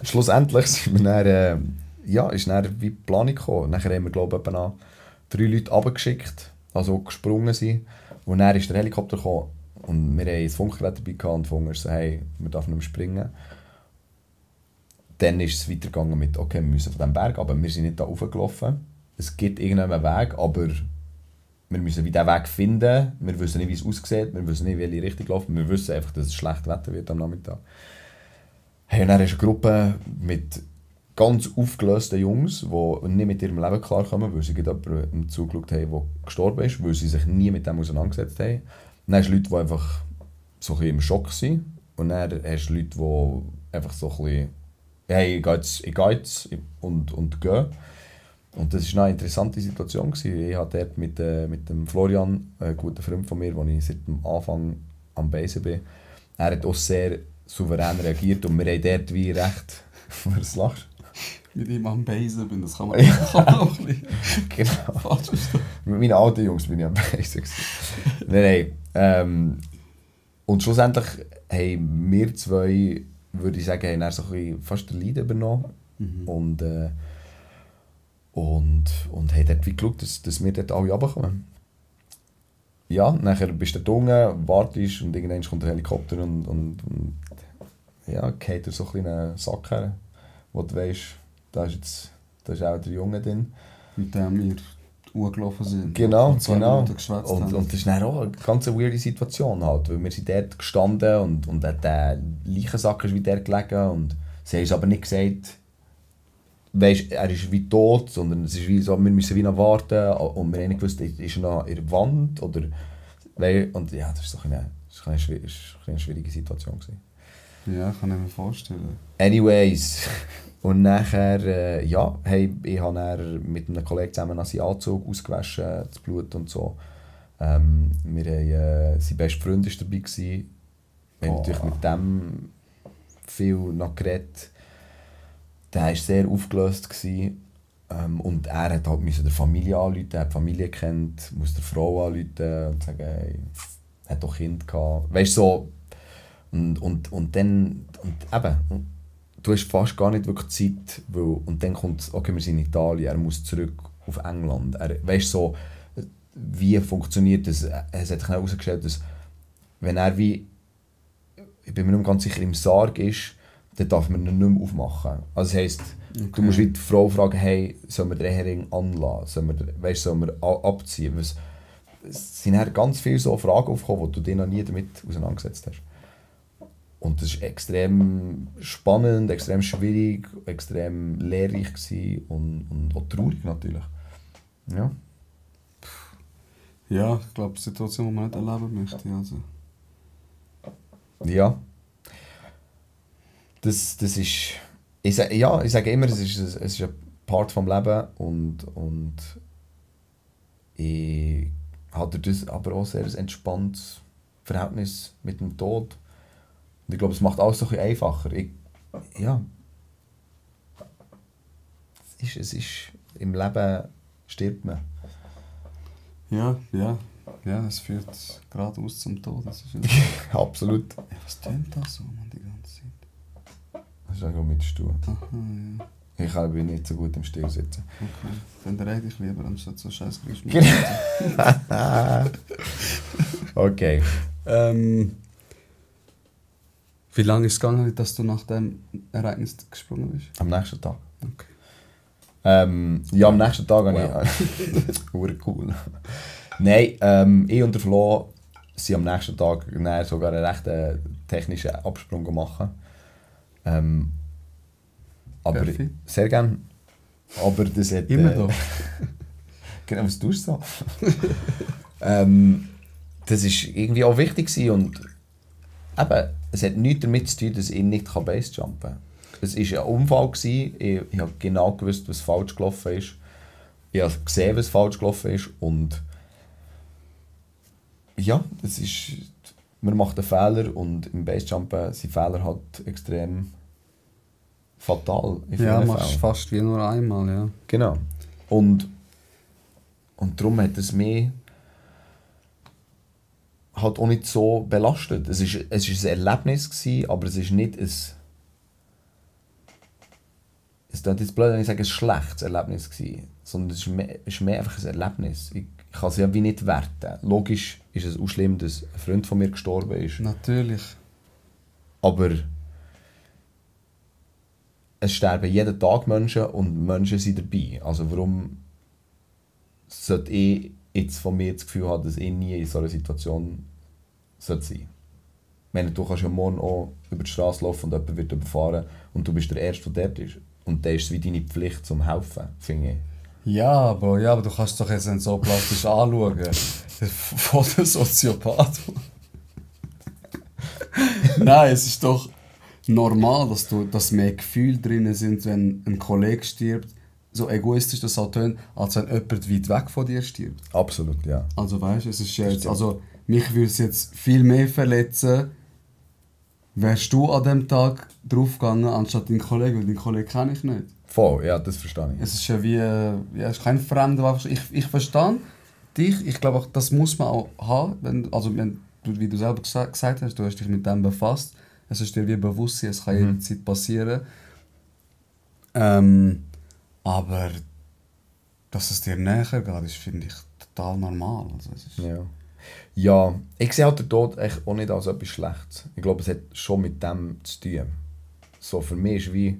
Speaker 3: schlussendlich sind wir dann, ist dann wie die Planung gekommen. Nachher haben wir, glaube ich, etwa 3 Leute runtergeschickt, also gesprungen sind. Und dann ist der Helikopter gekommen und wir haben das Funkgerät dabei gehabt und Funker so, hey, wir dürfen nicht mehr springen. Dann ist es weitergegangen mit, okay, wir müssen von diesem Berg, aber wir sind nicht da hochgelaufen. Es gibt irgendeinen Weg, aber wir müssen diesen Weg finden. Wir wissen nicht, wie es aussieht, wir wissen nicht, in welche Richtung laufen. Wir wissen einfach, dass es schlecht Wetter wird am Nachmittag. Hey, und dann ist eine Gruppe mit ganz aufgelösten Jungs, die nicht mit ihrem Leben klarkommen, weil sie jemandem zugeschaut haben, der gestorben ist, weil sie sich nie mit dem auseinandergesetzt haben. Dann hast du Leute, die einfach so ein bisschen im Schock sind. Und dann hast du Leute, die einfach so ein bisschen «Hey, ich gehe jetzt und gehe». Und das war eine interessante Situation. Ich hatte dort mit dem Florian, einem guten Freund von mir, wo ich seit dem Anfang am Basen bin. Er hat auch sehr souverän reagiert und wir haben dort wie recht... Was lachst du?
Speaker 4: Mit ihm am Basen bin, das kann man auch ein bisschen
Speaker 3: Genau.
Speaker 4: falsch verstehen.
Speaker 3: Mit meinen alten Jungs bin ich am Basen. Nein. Und schlussendlich haben wir zwei, würde ich sagen, haben dann so ein bisschen fast den Lead übernommen. Und haben dort wie geschaut, dass wir dort alle runterkommen. Ja, nachher bist du dort unten, wartest und irgendwann kommt der Helikopter und ja, geht dir so ein kleinen Sack her, wo du weisst, da ist auch der Junge drin.
Speaker 4: Mit dem wir hochgelaufen sind.
Speaker 3: Genau.
Speaker 4: Minuten geschwätzt haben.
Speaker 3: Und das ist dann auch eine ganz weirde Situation halt, weil wir sind dort gestanden und der Leichensack ist wie der gelegen und sie haben es aber nicht gesagt, weisst, er ist wie tot, sondern es ist wie so, wir müssen wie noch warten und wir haben nicht gewusst, ist er noch in der Wand oder... Und ja, das war so eine schwierige Situation gewesen.
Speaker 4: Ja, kann ich mir vorstellen.
Speaker 3: Anyways, und nachher, hey, ich habe dann mit einem Kollegen zusammen seinen Anzug ausgewaschen, das Blut und so. Wir haben, sein bester Freund war dabei gewesen. Wir haben natürlich mit dem viel noch geredet. Der war sehr aufgelöst gewesen. Und er hat halt der Familie anrufen, er hat die Familie kennt, muss der Frau anrufen und sagen, hey, er hat doch Kind gehabt. Weißt du, so. Und dann, eben, du hast fast gar nicht wirklich Zeit, und dann kommt, okay, wir sind in Italien, er muss zurück auf England. Weißt du, so, wie funktioniert das? Es hat sich herausgestellt, dass wenn er wie, ich bin mir nicht ganz sicher, im Sarg ist, dann darf man ihn nicht mehr aufmachen. Also das heisst, okay. Du musst wie die Frau fragen, hey, sollen wir den Hering anlassen? Sollen wir abziehen? Es sind halt ganz viele so Fragen aufgekommen, die du dich noch nie damit auseinandergesetzt hast. Und das war extrem spannend, extrem schwierig, extrem lehrreich gewesen und auch traurig natürlich. Ja.
Speaker 4: Ja, ich glaube, eine Situation, die man nicht erleben möchte. Also.
Speaker 3: Ja. Das ist... Ich sage immer, es ist ein Part des Lebens und ich habe das aber auch sehr ein entspanntes Verhältnis mit dem Tod. Und ich glaube, es macht alles so ein bisschen einfacher. Es ist, im Leben stirbt man.
Speaker 4: Ja, es führt geradeaus zum Tod. Das ist
Speaker 3: Absolut.
Speaker 4: Ja, was tönt das so, man, die ganze Zeit?
Speaker 3: Das ist auch mit Stuhl.
Speaker 4: Aha, ja.
Speaker 3: Ich bin nicht so gut im Still sitzen.
Speaker 4: Okay, dann rede ich lieber, anstatt so scheiß Geräusch.
Speaker 3: Okay.
Speaker 4: Wie lange ist es gegangen, dass du nach dem Ereignis gesprungen bist?
Speaker 3: Am nächsten Tag.
Speaker 4: Okay.
Speaker 3: Am nächsten Tag habe ich... cool. Nein, ich und der Flo sind am nächsten Tag sogar einen recht technischen Absprung gemacht. Aber
Speaker 4: Perfekt.
Speaker 3: sehr gerne. Aber das hat...
Speaker 4: Immer da.
Speaker 3: Genau, was tust du so? Das war irgendwie auch wichtig und eben, es hat nichts damit zu tun, dass ich nicht Basejumpen kann. Es war ein Unfall. Ich habe genau gewusst, was falsch gelaufen ist. Ich habe gesehen, was falsch gelaufen ist. Und ja, das ist, man macht einen Fehler und im Basejumpen sind Fehler halt extrem fatal.
Speaker 4: Ja, machst du fast wie nur einmal, ja.
Speaker 3: Genau. Und darum hat es mich halt auch nicht so belastet. Es war ein Erlebnis gewesen, aber es ist nicht ein... Es klingt jetzt blöd, wenn ich sage, ein schlechtes Erlebnis gewesen, sondern es ist mehr einfach ein Erlebnis. Ich kann es ja wie nicht werten. Logisch ist es auch schlimm, dass ein Freund von mir gestorben ist.
Speaker 4: Natürlich.
Speaker 3: Aber es sterben jeden Tag Menschen und Menschen sind dabei. Also warum sollte ich jetzt von mir das Gefühl haben, dass ich nie in so einer Situation sein sollte? Wenn du kannst ja morgen auch über die Straße laufen und jemand wird überfahren und du bist der Erste, der dort ist. Und dann ist es wie deine Pflicht zum Helfen, finde ich.
Speaker 4: Ja, Bro, ja, aber du kannst doch jetzt nicht so plastisch anschauen. Von der Soziopath. Nein, es ist doch normal, dass mehr Gefühle drin sind, wenn ein Kollege stirbt. So egoistisch das auch tönt, als wenn jemand weit weg von dir stirbt.
Speaker 3: Absolut, ja.
Speaker 4: Also weißt du, es ist jetzt, also mich würde es jetzt viel mehr verletzen, wärst du an dem Tag draufgegangen, anstatt dein Kollege, weil deinen Kollegen kenne ich nicht.
Speaker 3: Voll, ja, das verstehe ich.
Speaker 4: Es ist ja wie, ja, es ist kein Fremder. Ich verstehe dich, ich glaube auch, das muss man auch haben, wenn du, wie du selber gesagt hast, du hast dich mit dem befasst, es ist dir wie bewusst, es kann jederzeit passieren. Aber dass es dir näher geht, ist, finde ich, total normal. Also, es ist
Speaker 3: ja, ich sehe halt den Tod echt auch nicht als etwas Schlechtes. Ich glaube, es hat schon mit dem zu tun. So, für mich ist wie...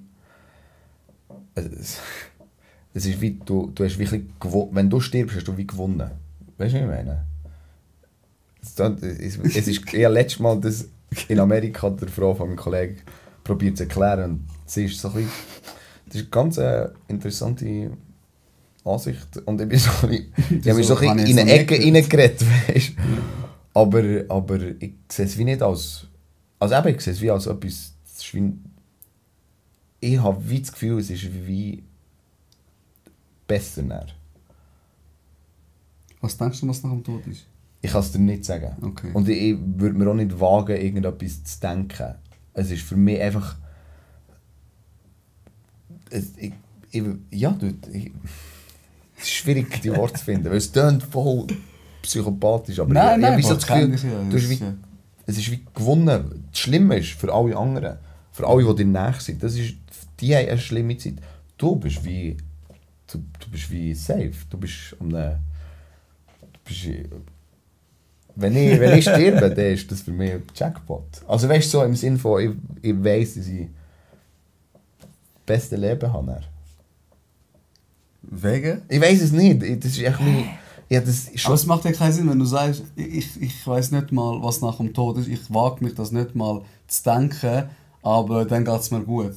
Speaker 3: Es ist wie, du hast wirklich gewonnen. Wenn du stirbst, hast du wie gewonnen. Weißt du, was ich meine? Es ist ja letztes Mal, dass in Amerika der Frau von meinem Kollegen probiert zu erklären. Und sie ist so ein bisschen, das ist eine ganz interessante Ansicht. Und ich bin so ein bisschen, ich habe mich so ein bisschen in eine Ecke reingeredet, weißt du? Aber ich sehe es wie nicht als... Also eben, ich sehe es wie als etwas... Ich habe wie das Gefühl, es ist wie besser näher.
Speaker 4: Was denkst du, was nach dem Tod ist?
Speaker 3: Ich kann es dir nicht sagen.
Speaker 4: Okay.
Speaker 3: Und ich würde mir auch nicht wagen, irgendetwas zu denken. Es ist für mich einfach... Es ist schwierig, die Worte zu finden, weil es klingt voll psychopathisch. Aber
Speaker 4: nein,
Speaker 3: ich habe so das Gefühl,
Speaker 4: ja.
Speaker 3: es ist wie gewonnen. Das Schlimme ist für alle anderen, für alle, die dir nahe sind, die haben eine schlimme Zeit. Du bist wie safe. Du bist wenn ich sterbe, dann ist das für mich ein Jackpot. Also weißt du, so im Sinne von, ich weiss, dass ich das beste Leben habe.
Speaker 4: Wegen?
Speaker 3: Ich weiss es nicht. Das ist echt nicht... Ja, das ist
Speaker 4: aber es macht ja keinen Sinn, wenn du sagst, ich weiss nicht mal, was nach dem Tod ist. Ich wage mich das nicht mal zu denken, aber dann geht es mir gut.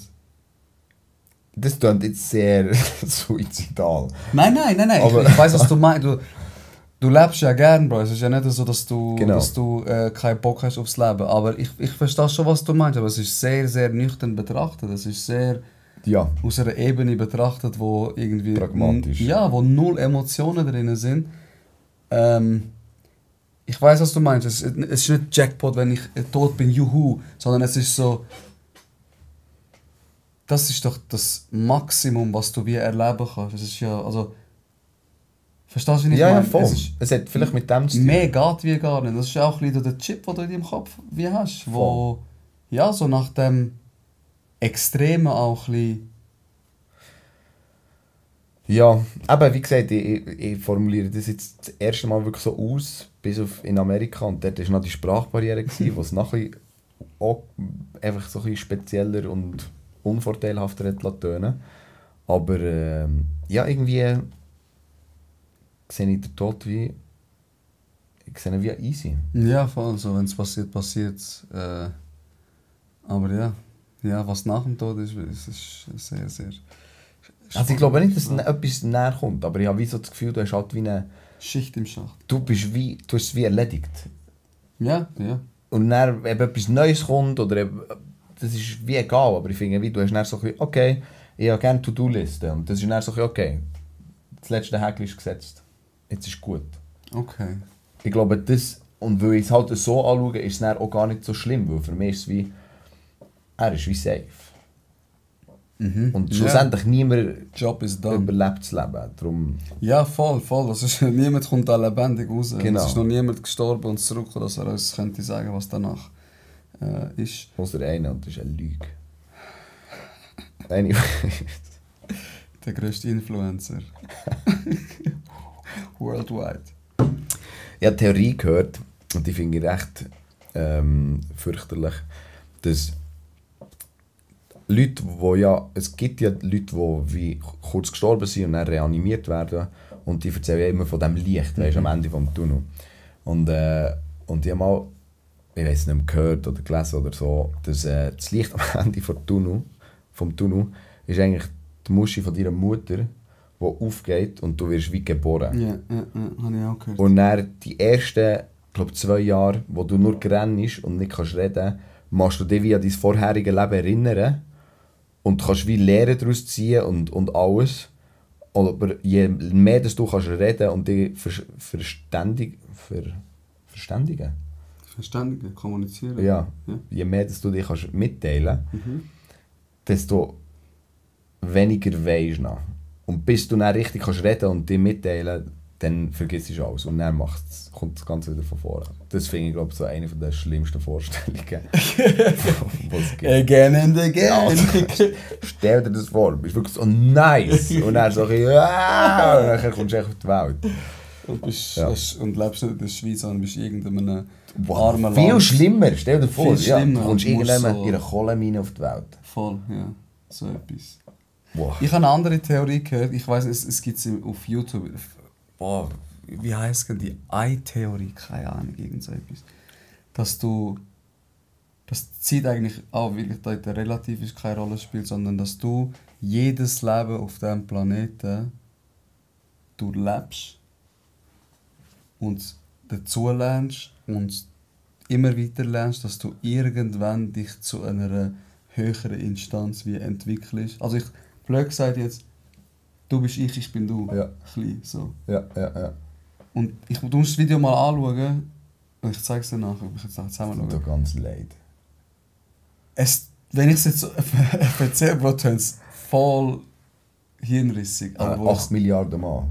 Speaker 3: Das klingt jetzt sehr suizidal.
Speaker 4: Nein.
Speaker 3: Aber
Speaker 4: ich weiss, was du meinst. Du lebst ja gern, Bro. Es ist ja nicht so, dass du keinen Bock hast aufs Leben. Aber ich verstehe schon, was du meinst. Aber es ist sehr, sehr nüchtern betrachtet. Es ist sehr aus einer Ebene betrachtet, wo irgendwie...
Speaker 3: Pragmatisch.
Speaker 4: Ja, wo null Emotionen drin sind. Ich weiss, was du meinst. Es ist nicht Jackpot, wenn ich tot bin, juhu. Sondern es ist so... Das ist doch das Maximum, was du wie erleben kannst. Es ist ja... Also, verstehst du, wie ich meine?
Speaker 3: Ja, voll. Es hat vielleicht mit dem zu tun.
Speaker 4: Mehr geht wie gar nicht. Das ist ja auch ein bisschen der Chip, den du in deinem Kopf wie hast. Wo, ja, so nach dem Extremen auch ein bisschen...
Speaker 3: Ja, aber wie gesagt, ich formuliere das jetzt das erste Mal wirklich so aus, bis auf in Amerika. Und dort war noch die Sprachbarriere, die es nachher auch einfach so ein bisschen spezieller und unvorteilhafter hat tönen. Aber ja, irgendwie sehe ich den Tod wie... Ich sehe ihn wie easy.
Speaker 4: Ja, voll so. Wenn es passiert, passiert es. Aber ja, was nach dem Tod ist sehr, sehr...
Speaker 3: Also ich glaube nicht, dass etwas näher kommt, aber ich habe wie so das Gefühl, du hast halt wie eine...
Speaker 4: Schicht im Schacht.
Speaker 3: Du hast es wie erledigt.
Speaker 4: Ja.
Speaker 3: Und dann, ob etwas Neues kommt, oder das ist wie egal, aber ich finde, wie, du hast dann so ein, okay, ich habe gerne To-Do-Listen, und das ist dann so ein, okay, das letzte Häkchen ist gesetzt, jetzt ist gut.
Speaker 4: Okay.
Speaker 3: Ich glaube, das, und weil ich es halt so anschaue, ist es dann auch gar nicht so schlimm, weil für mich ist es wie, er ist wie safe. Und schlussendlich niemand
Speaker 4: Job is done.
Speaker 3: überlebt das Leben. Darum...
Speaker 4: Ja, voll. Das ist, niemand kommt da lebendig raus.
Speaker 3: Genau.
Speaker 4: Es ist noch niemand gestorben und zurückgekommen, dass er uns könnte sagen, was danach ist.
Speaker 3: Außer einer, und das ist eine Lüge. Anyway.
Speaker 4: Der grösste Influencer. Worldwide.
Speaker 3: Ich habe Theorie gehört, und die finde ich recht fürchterlich, dass Leute, es gibt ja Leute, die wie kurz gestorben sind und dann reanimiert werden, und die erzählen ja immer von dem Licht, weißt, am Ende des Tunnels. Und die haben mal ich weiß nicht mehr, gehört oder gelesen oder so, dass das Licht am Ende vom Tunnel ist eigentlich die Muschi von deiner Mutter, die aufgeht und du wirst wie geboren.
Speaker 4: Ja, habe ich auch gehört.
Speaker 3: Und dann die ersten, glaube 2 Jahre, wo du nur rennst und nicht kannst reden, machst du dich wie an dein vorherige Leben erinnern und kannst wie Lehren daraus ziehen und alles. Aber je mehr dass du kannst reden und dich verständigen,
Speaker 4: Verständigen, kommunizieren.
Speaker 3: ja, je mehr dass du dich kannst mitteilen, desto weniger weisst du noch. Und bis du dann richtig kannst reden und dich mitteilen, dann vergisst du alles und dann kommt das Ganze wieder von vorne. Das finde ich, glaube ich, so eine der schlimmsten Vorstellungen, die es gibt.
Speaker 4: Again and again.
Speaker 3: Ja, also, stell dir das vor, du bist wirklich so nice und dann so und dann kommst du echt auf die Welt.
Speaker 4: Und lebst nicht in der Schweiz, sondern bist irgendeinem
Speaker 3: Wow,
Speaker 4: armen
Speaker 3: viel
Speaker 4: Land.
Speaker 3: schlimmer, stell dir vor.
Speaker 4: Viel
Speaker 3: Ja,
Speaker 4: schlimmer,
Speaker 3: du kommst
Speaker 4: du musst
Speaker 3: irgendwann
Speaker 4: so-
Speaker 3: in einer Kohlemine auf die Welt.
Speaker 4: Voll, ja. So etwas.
Speaker 3: Wow.
Speaker 4: Ich habe eine andere Theorie gehört. Ich weiss, es gibt sie auf YouTube. Boah, wie heisst denn die Ei-Theorie? Keine Ahnung, irgend so etwas. Dass die Zeit eigentlich auch wirklich dort relativ ist, keine Rolle spielt, sondern dass du jedes Leben auf diesem Planeten durchlebst und dazu lernst und immer weiter lernst, dass du irgendwann dich zu einer höheren Instanz wie entwickelst. Also ich, blöd gesagt jetzt, du bist ich bin du.
Speaker 3: Ja.
Speaker 4: Klein, so.
Speaker 3: Ja.
Speaker 4: Und du musst das Video mal anschauen und ich zeige es dir nachher. Ich jetzt zusammen
Speaker 3: Tut
Speaker 4: schauen.
Speaker 3: mir ganz leid.
Speaker 4: Wenn ich es jetzt so erzähle, Bro, tut es voll hirnrissig. Aber
Speaker 3: 8 Milliarden Mal.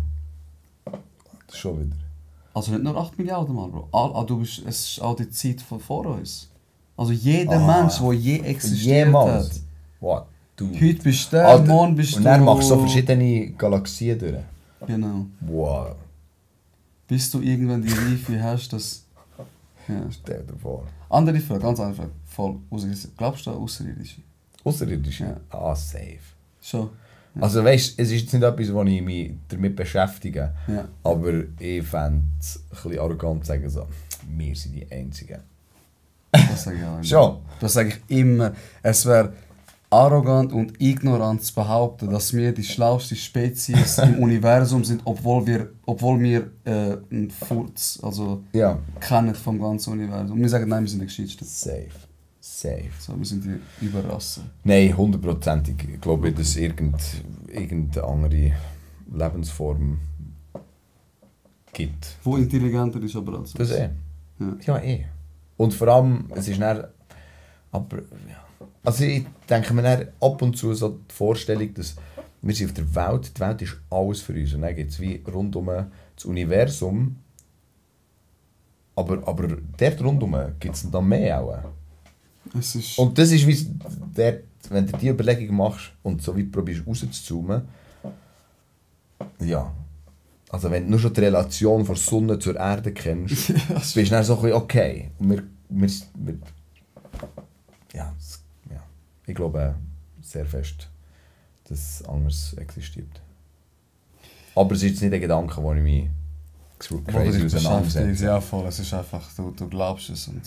Speaker 3: Das ist schon wieder.
Speaker 4: also nicht nur 8 Milliarden Mal, Bro. Es ist auch die Zeit von vor uns. Also jeder Mensch, der je existiert
Speaker 3: Jemals.
Speaker 4: hat.
Speaker 3: What? Du.
Speaker 4: Heute bist du
Speaker 3: Alter,
Speaker 4: morgen bist
Speaker 3: und
Speaker 4: du...
Speaker 3: dann machst du so verschiedene Galaxien durch.
Speaker 4: Genau.
Speaker 3: Wow.
Speaker 4: Bis du irgendwann die Reife hast, dass... Ja.
Speaker 3: Stell dir vor.
Speaker 4: Andere Frage, ganz andere Frage. Voll außerirdisch. Glaubst du an Außerirdische?
Speaker 3: Außerirdische?
Speaker 4: Ja.
Speaker 3: Ah, safe.
Speaker 4: Schon. Ja.
Speaker 3: Also weißt, es ist jetzt nicht etwas, wo ich mich damit beschäftige.
Speaker 4: Ja.
Speaker 3: Aber ich fände es ein bisschen arrogant zu sagen, so, wir sind die Einzigen.
Speaker 4: Das sage ich auch immer.
Speaker 3: Schon?
Speaker 4: Das sage ich immer. Es wäre arrogant und ignorant zu behaupten, dass wir die schlauste Spezies im Universum sind, obwohl wir einen Furz
Speaker 3: Ja.
Speaker 4: kennen vom ganzen Universum. Und wir sagen, nein, wir sind die Gescheitsten.
Speaker 3: Safe.
Speaker 4: So, wir sind die Überrasse.
Speaker 3: Nein, 100%. Ich glaube, dass irgendeine andere Lebensform gibt.
Speaker 4: Wo intelligenter ist aber als
Speaker 3: Das
Speaker 4: uns.
Speaker 3: Ja, eh. Und vor allem, es ist dann... Aber, ja. Also ich denke mir dann ab und zu so die Vorstellung, dass wir sind auf der Welt, die Welt ist alles für uns. Und dann gibt es wie rundum das Universum. Aber dort rundum gibt es dann mehr auch.
Speaker 4: Es ist...
Speaker 3: Und das ist, wie dort, wenn du die Überlegung machst und so weit probierst rauszuzoomen, ja. Also wenn du nur schon die Relation von der Sonne zur Erde kennst, bist du dann so ein bisschen okay. Und wir ja, ich glaube sehr fest, dass anders existiert. Aber es ist jetzt nicht ein Gedanke, wo ich mich crazy auseinandersetze.
Speaker 4: Ja, voll. Es ist einfach, du glaubst es und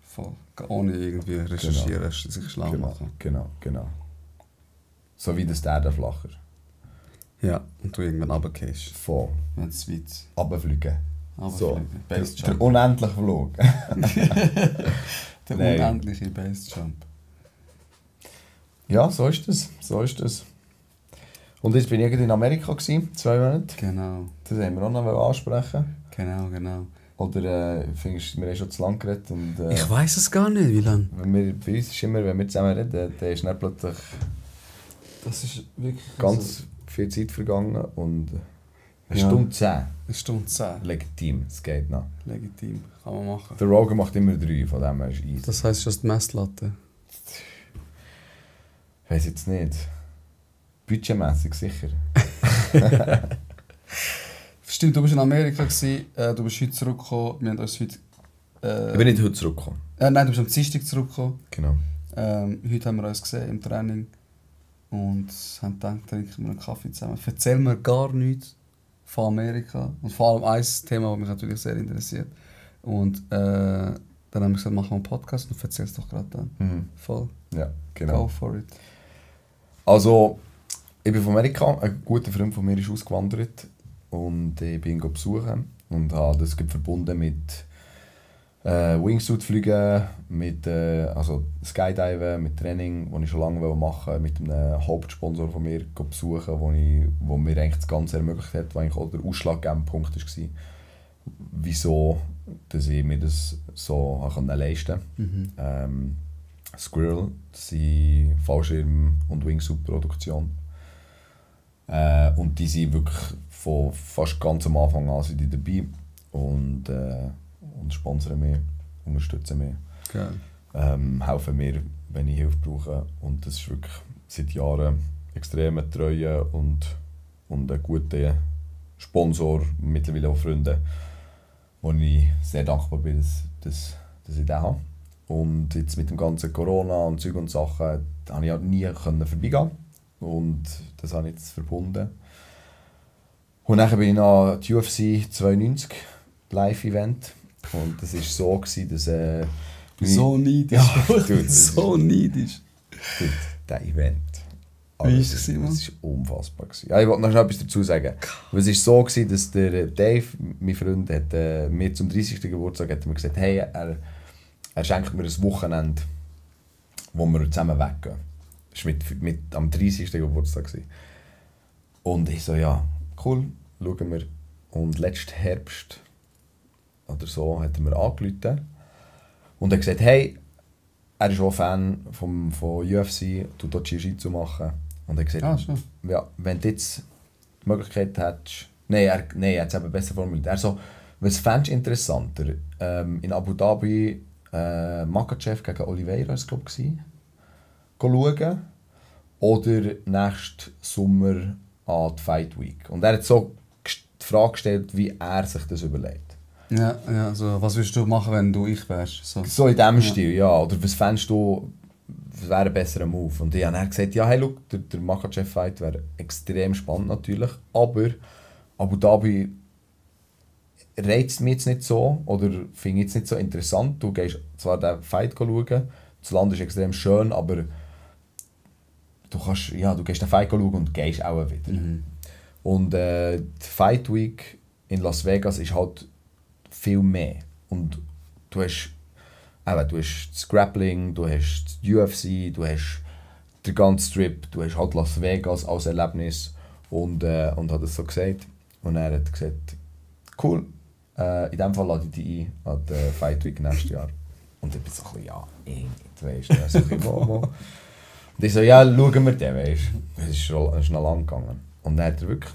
Speaker 4: voll. Ohne irgendwie recherchieren, sich schlau machen.
Speaker 3: Genau. So wie das Erde flacher.
Speaker 4: Ja, und du irgendwann runtergehst,
Speaker 3: Voll.
Speaker 4: wenn es weit
Speaker 3: Runterfliegen. So,
Speaker 4: runterfliegen.
Speaker 3: der
Speaker 4: Basejump.
Speaker 3: unendliche Flug.
Speaker 4: Der
Speaker 3: Nein.
Speaker 4: unendliche Basejump.
Speaker 3: Ja, so ist das. Und jetzt bin ich in Amerika, 2 Monate.
Speaker 4: Genau.
Speaker 3: Das haben wir auch noch ansprechen.
Speaker 4: Genau.
Speaker 3: Oder findest du, wir haben schon zu lang geredet und
Speaker 4: Ich weiß es gar nicht, wie lange.
Speaker 3: bei uns ist immer, wenn wir zusammen reden, dann ist dann plötzlich
Speaker 4: Das ist wirklich...
Speaker 3: ganz viel Zeit vergangen und eine
Speaker 4: Ja.
Speaker 3: Stunde 10.
Speaker 4: Eine Stunde 10.
Speaker 3: Legitim, es geht noch.
Speaker 4: Legitim. Kann man machen.
Speaker 3: Der Rogan macht immer 3, von dem her ist easy.
Speaker 4: Das heisst, das ist die Messlatte.
Speaker 3: Ich weiss jetzt nicht. Budgetmässig sicher.
Speaker 4: Stimmt, du warst in Amerika, du bist heute zurückgekommen. Wir haben uns heute...
Speaker 3: Ich bin nicht heute zurückgekommen.
Speaker 4: Nein, du bist am Dienstag zurückgekommen.
Speaker 3: Genau.
Speaker 4: Heute haben wir uns gesehen im Training und haben gedacht, trinken wir einen Kaffee zusammen. Erzähl mir gar nichts von Amerika und vor allem ein Thema, das mich natürlich sehr interessiert. Und Dann haben wir gesagt, machen wir einen Podcast und erzähl es doch gerade dann. Voll.
Speaker 3: Ja, genau.
Speaker 4: Go for it.
Speaker 3: Also, ich bin von Amerika, ein guter Freund von mir ist ausgewandert und ich bin ihn besuchen und habe das verbunden mit Wingsuit-Fliegen, mit also Skydiven, mit Training, das ich schon lange machen wollte, mit einem Hauptsponsor von mir besuchen, wo mir eigentlich das Ganze ermöglicht hat, was eigentlich auch der ausschlaggebende Punkt war, wieso dass ich mir das so leisten konnte. Squirrel, das ist Fallschirm- und Wingsuit-Produktion. Und die sind wirklich von fast ganz am Anfang an sind die dabei und sponsern mich, unterstützen mich, helfen mir, wenn ich Hilfe brauche. Und das ist wirklich seit Jahren extrem treuer und ein guter Sponsor, mittlerweile auch Freunde, wo ich sehr dankbar bin, dass ich den habe. Und jetzt mit dem ganzen Corona und Zeug und Sachen konnte ich halt nie vorbeigehen. Und das habe ich jetzt verbunden. Und dann bin ich nach die UFC 92 Live-Event. Und das war so, dass...
Speaker 4: so neidisch.
Speaker 3: Ja, dude,
Speaker 4: so neidisch.
Speaker 3: Dude, der Event.
Speaker 4: Wie war es, Mann?
Speaker 3: Das war unfassbar. Ja, ich wollte noch schnell etwas dazu sagen. Es war so, dass der Dave, mein Freund, hat, mir zum 30. Geburtstag hat mir gesagt, hey, er schenkt mir ein Wochenende, wo wir zusammen weggehen. Das war am 30. Geburtstag. Und ich so, ja, cool, schauen wir. Und letzten Herbst oder so hat er mir angerufen und hat gesagt, hey, er ist auch Fan von UFC, tut dort Jiu-Jitsu machen. Und er hat gesagt, ja, wenn du jetzt die Möglichkeit hättest... Nein, er hat es eben besser formuliert. Er so, was fändest du interessanter? In Abu Dhabi Makhachev gegen Oliveira war es, glaube ich, schauen. Oder nächsten Sommer an die Fight Week. Und er hat so die Frage gestellt, wie er sich das überlegt.
Speaker 4: Ja, also was würdest du machen, wenn du ich wärst?
Speaker 3: So in diesem Stil, ja. Oder was fändest du, was wäre ein besserer Move? Und ich habe dann gesagt, ja, hey, look, der Makhachev-Fight wäre extrem spannend natürlich, aber Abu Dhabi reizt mich jetzt nicht so, oder finde ich jetzt nicht so interessant. Du gehst zwar den Fight schauen, das Land ist extrem schön, aber du gehst den Fight schauen und gehst auch wieder. Und die Fight Week in Las Vegas ist halt viel mehr. Und du hast das Grappling, du hast die UFC, du hast den ganzen Strip, du hast halt Las Vegas als Erlebnis und hat das so gesagt. Und er hat gesagt, cool, in dem Fall lade ich dich ein an die Fight Week nächstes Jahr. Und ich bin so ein bisschen, ja, du weißt, so ein bisschen, wo. Und ich so, ja, schauen wir den, weißt du. Es ist noch lang gegangen. Und dann hat er wirklich,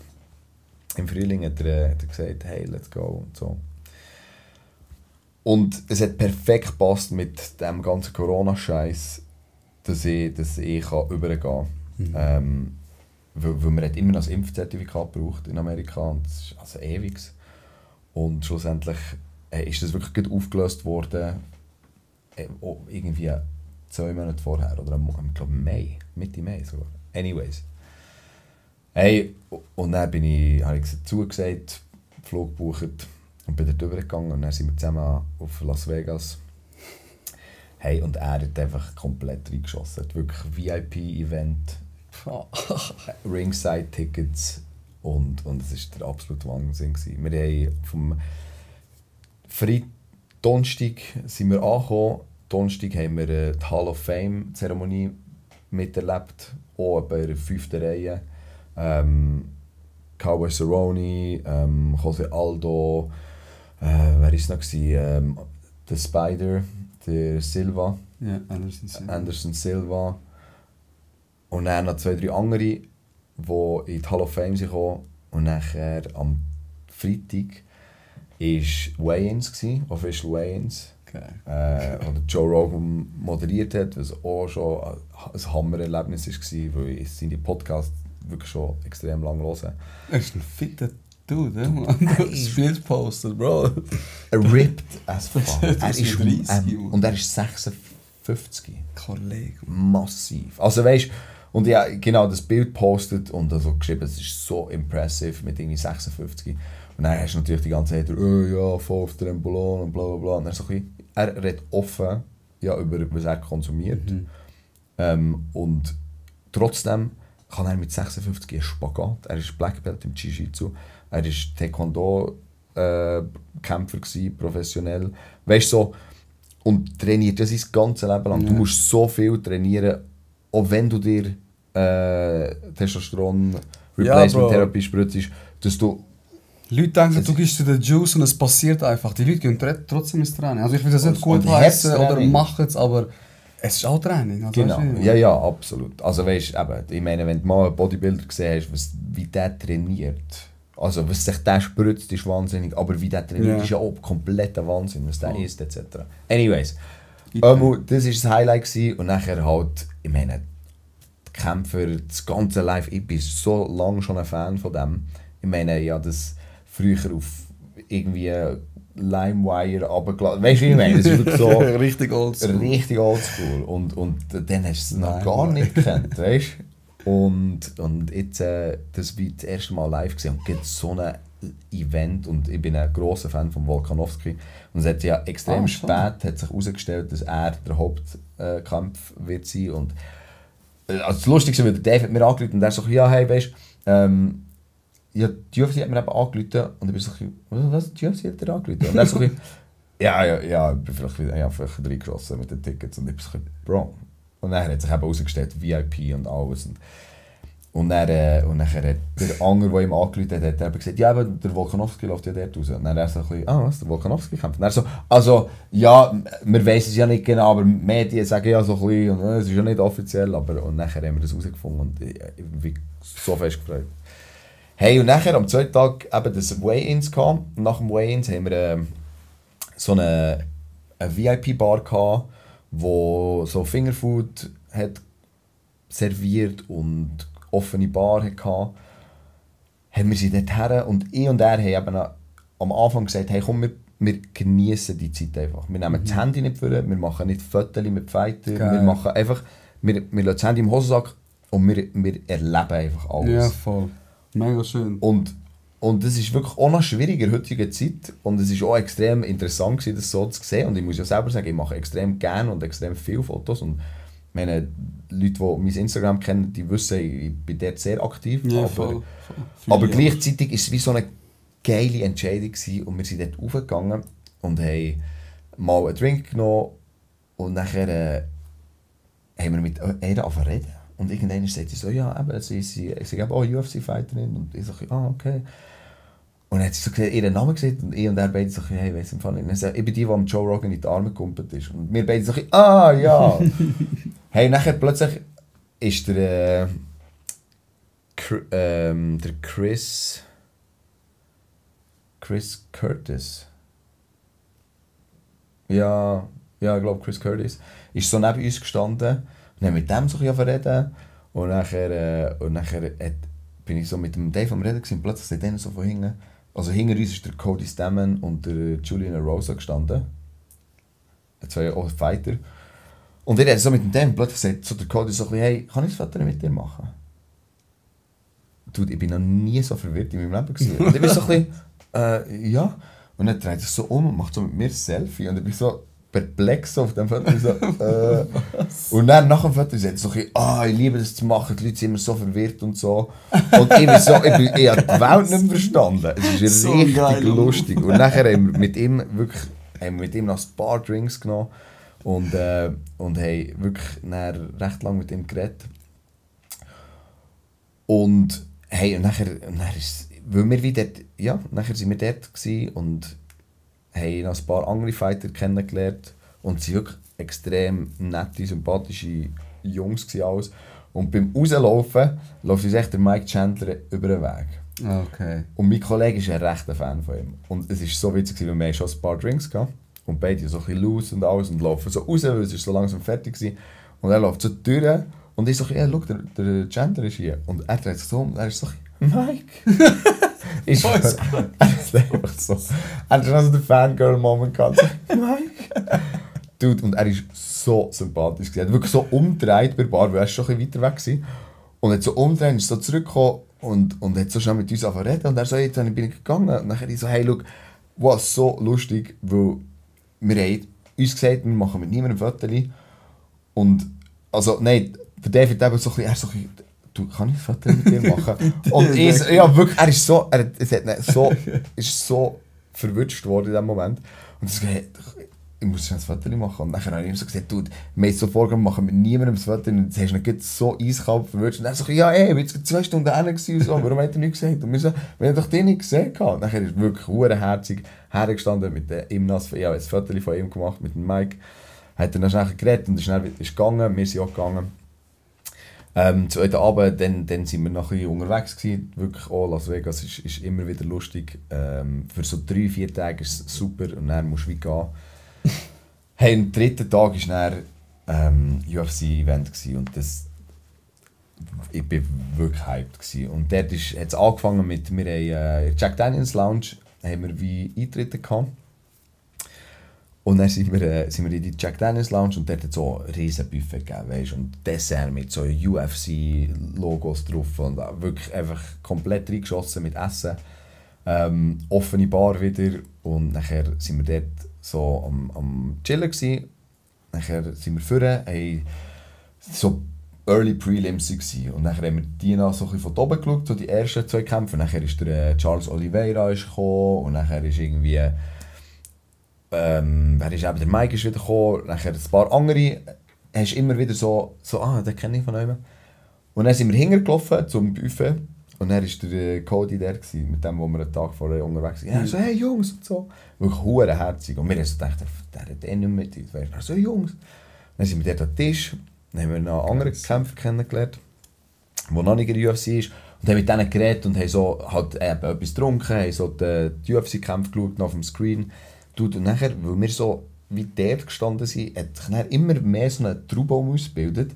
Speaker 3: im Frühling hat er gesagt, hey, let's go und so. Und es hat perfekt gepasst mit dem ganzen Corona-Scheiß, dass ich übergehen kann. Weil man hat immer noch ein Impfzertifikat gebraucht in Amerika und das ist also ewig. Und schlussendlich ist das wirklich gut aufgelöst worden, irgendwie 2 Monate vorher, oder ich glaube Mai, Mitte Mai sogar. Anyways. Hey, und dann habe ich zugesagt, Flug gebucht und bin dort rübergegangen und dann sind wir zusammen auf Las Vegas. Hey, und er hat einfach komplett reingeschossen. Er hat wirklich VIP-Event, Ringside-Tickets und es war der absolute Wahnsinn. Wir haben vom Donnerstag sind wir angekommen. Donnerstag haben wir die Hall of Fame-Zeremonie miterlebt, auch bei der 5. Reihe. Cowboy Cerrone, Jose Aldo, wer war es noch? Der Spider, der Silva.
Speaker 4: Ja,
Speaker 3: Anderson Silva. Und dann noch 2, 3 andere, die in die Hall of Fame kamen. Und nachher am Freitag war Weigh-ins, Official Weigh-ins. Okay. Oder Joe Rogan moderiert hat, was auch schon ein Hammer-Erlebnis war, weil ich seine Podcasts wirklich schon extrem lange höre.
Speaker 4: Er ist ein fitter Dude, Spiels postet, Bro.
Speaker 3: Er ripped as fuck. Er ist
Speaker 4: 30,
Speaker 3: und er ist 56.
Speaker 4: Kollege.
Speaker 3: Massiv. Also weißt, und ja, genau das Bild postet und also geschrieben, es ist so impressive mit irgendwie 56. Und dann hast du natürlich die ganze Zeit, ja, voll auf der Embulon und bla bla bla. Und dann so ein bisschen, er redet offen über was er konsumiert. Und trotzdem kann er mit 56 einen Spagat. Er ist Black Belt im Jiu-Jitsu. Er war Taekwondo-Kämpfer, professionell. Weißt du, so, und trainiert das sein ganzes Leben lang. Du musst so viel trainieren, auch wenn du dir Testosteron-Replacement-Therapie spritzt, dass du...
Speaker 4: Leute denken, du gehst zu den Juice und es passiert einfach. Die Leute gehen trotzdem ins Training. Also ich will das nicht gut heißen oder machen es, aber es ist auch Training. Also
Speaker 3: genau, ja, absolut. Also weißt du, ich meine, wenn du mal einen Bodybuilder gesehen hast, wie der trainiert, also was sich der spritzt, ist wahnsinnig, aber wie der trainiert, ist ja auch kompletter Wahnsinn, was der isst, etc. Anyways, das war das Highlight gewesen. Und nachher halt, ich meine, die Kämpfer, das ganze Live, ich bin so lange schon ein Fan von dem. Ich meine, ja, das früher auf irgendwie LimeWire runtergeladen. Weißt du, wie ich meine? Das ist wirklich so
Speaker 4: richtig oldschool.
Speaker 3: Richtig oldschool. Und dann hast du es noch gar nicht gekannt, weißt du? Und jetzt, das war das erste Mal live gesehen und gibt so ein Event. Und ich bin ein grosser Fan von Volkanovski. Und es hat ja extrem spät hat sich herausgestellt, dass er der Hauptkampf wird sein. Und also das Lustigste, weil der Dave hat mir angerufen und er sagt, ja, hey, weißt du, ja, die UFC hat mir eben angerufen und ich bin so, was, die UFC hat dir angerufen? Und er so, ja, ich bin vielleicht reingeschossen mit den Tickets und ich bin so, Bro. Und dann hat sich eben herausgestellt, VIP und alles. Und nachher hat der andere, der ihm angerufen hat, hat gesagt, ja, aber der Volkanovski läuft ja dort raus. Und dann hat er so ein bisschen, was, der Volkanovski kämpft? Und er so, also, ja, wir wissen es ja nicht genau, aber die Medien sagen ja so ein bisschen, und es ist ja nicht offiziell, aber und nachher haben wir das herausgefunden und ich bin so fest gefreut. Hey, und nachher am zweiten Tag eben das Weigh-Ins gehabt. Nach dem Weigh-Ins haben wir so eine VIP-Bar gehabt, wo so Fingerfood hat serviert und offene Bar hatte. Haben wir sie dort her und ich und er haben eben am Anfang gesagt, hey komm, wir genießen die Zeit einfach. Wir nehmen das Handy nicht vor, wir machen nicht Fotos mit Fighter, wir machen einfach, wir lassen das Handy im Hosensack und wir erleben einfach alles.
Speaker 4: Ja, voll. Mega schön.
Speaker 3: Und das ist wirklich auch noch schwierig in der heutigen Zeit. Und es war auch extrem interessant, das so zu sehen. Und ich muss ja selber sagen, ich mache extrem gerne und extrem viele Fotos. Und meine Leute, die mein Instagram kennen, die wissen, ich bin dort sehr aktiv.
Speaker 4: Ja,
Speaker 3: aber gleichzeitig war es wie so eine geile Entscheidung gewesen. Und wir sind dort raufgegangen und haben mal einen Drink genommen. Und nachher haben wir mit ihr angefangen. Und irgendwann sagt sie so, ja, eben, sie ist auch UFC-Fighterin. Und ich so, okay. Und dann hat sie so ihren Namen gesagt und ich und er beide so, hey, weiss im Fall nicht. Und ich bin die, die am Joe Rogan in die Arme gekumpelt ist. Und wir beide so, ja. Hey, nachher plötzlich ist der Chris Curtis. Ja, ich glaube Chris Curtis. Ist so neben uns gestanden. Und dann mit dem so ein reden. Und nachher bin ich so mit dem Dave am Reden gewesen. Und plötzlich sind die so von hinten. Also hinter uns ist der Cody Stammen und der Julian Rosa gestanden. Zwei auch Fighter. Und ich rede so mit dem Dave. Plötzlich sagt so der Cody so ein bisschen, hey, kann ich das Foto mit dir machen? Dude, ich bin noch nie so verwirrt in meinem Leben gewesen. Und ich bin so ein bisschen, ja. Und dann dreht sich so um und macht so mit mir ein Selfie. Und ich bin so perplex auf dem Foto. So, Und dann nach dem Foto sagt so, ich liebe das zu machen, die Leute sind immer so verwirrt und so. Und ich habe die Welt nicht mehr verstanden. Es ist so richtig geil, lustig. Und nachher haben wir mit ihm noch ein paar Drinks genommen und haben wirklich recht lange mit ihm geredet. Und hey, und nachher ist, weil wir wieder, ja, nachher sind wir dort gewesen und haben noch ein paar andere Fighter kennengelernt und sie waren wirklich extrem nette, sympathische Jungs alles. Und beim Rauslaufen läuft uns echt der Mike Chandler über den Weg.
Speaker 4: Okay.
Speaker 3: Und mein Kollege ist ein rechter Fan von ihm. Und es war so witzig, weil wir schon ein paar Drinks hatten und beide so ein bisschen loose und alles und laufen so raus, weil es so langsam fertig war. Und er läuft so durch und ich so, ja, schau, der Chandler ist hier. Und er dreht sich so um und er ist so, Mike! Ist einfach so. Er hat also den Fangirl-Moment gehabt. Mike! Dude, und er ist so sympathisch. Er hat wirklich so umgedreht bei der Bar, weil er schon ein bisschen weiter weg war. Und hat so umgedreht und ist so zurückgekommen und hat so schnell mit uns angefangen zu reden. Und er so, jetzt bin ich gegangen. Und dann ich so, hey, schau, was so lustig, weil wir haben uns gesagt, wir machen mit niemandem Fotos. Und, also, nein, der David eben so ein bisschen, er so ein bisschen, du, kann ich ein Foto mit dir machen? Und ich, ja, wirklich, er ist so, ist so verwutscht worden in dem Moment. Und ich so, hey, ich muss schnell ein Foto machen. Und dann habe ich ihm so gesagt, du, wir haben so vorgenommen, machen mit niemandem ein Foto. Und jetzt hast du ihn so eiskalt verwutscht. Und er so, ja, ey, wir waren jetzt 2 Stunden da und so, warum hat er nichts gesagt? Und wir so, wir haben doch den nicht gesehen. Und dann ist er wirklich verdammt hergestanden mit ihm. Ich habe ein Foto von ihm gemacht mit dem Mike. Hat er dann schnell geredet und ist gegangen, wir sind auch gegangen. Zweiten Abend, dann sind wir noch ein bisschen unterwegs gewesen. Wirklich, Las Vegas ist immer wieder lustig. Für so 3-4 Tage ist es super und dann musst du wie gehen. Hey, am 3. Tag war dann UFC-Event und ich war wirklich hyped gewesen. Und dort hat es angefangen mit, wir haben Jack Daniels Lounge, haben wir wie Eintritte gehabt. Und dann sind wir in die Jack Daniels Lounge und dort hat es so ein riesen Buffet gegeben, weißt? Und Dessert mit so UFC-Logos drauf und wirklich einfach komplett reingeschossen mit Essen. Offene Bar wieder und nachher sind wir dort so am Chillen gewesen. Nachher sind wir vorne, haben so Early Prelims gewesen. Und nachher haben wir die noch so ein bisschen von oben geschaut, so die ersten 2 Kämpfe. Nachher ist der Charles Oliveira gekommen und nachher ist irgendwie wer ist eben, der Mike ist wieder gekommen, nachher ein paar andere, hast immer wieder so den kenne ich von jemandem. Und dann sind wir hingelaufen zum Buffet und dann war der Cody der gewesen, mit dem, wo wir einen Tag vorher unterwegs waren. Er so, hey Jungs und so. Wirklich verdammt. Und wir haben so gedacht, der hat nicht mehr mit uns. Er so, Jungs. Dann sind wir dort am Tisch, dann haben wir noch andere Kämpfer kennengelernt, die noch nicht in der UFC ist. Und haben mit denen geredet und haben so halt eben etwas getrunken, haben so die UFC-Kämpfe geschaut auf dem Screen. Und nachher, weil wir so wie dort gestanden sind, hat sich dann immer mehr so eine Traube um uns gebildet.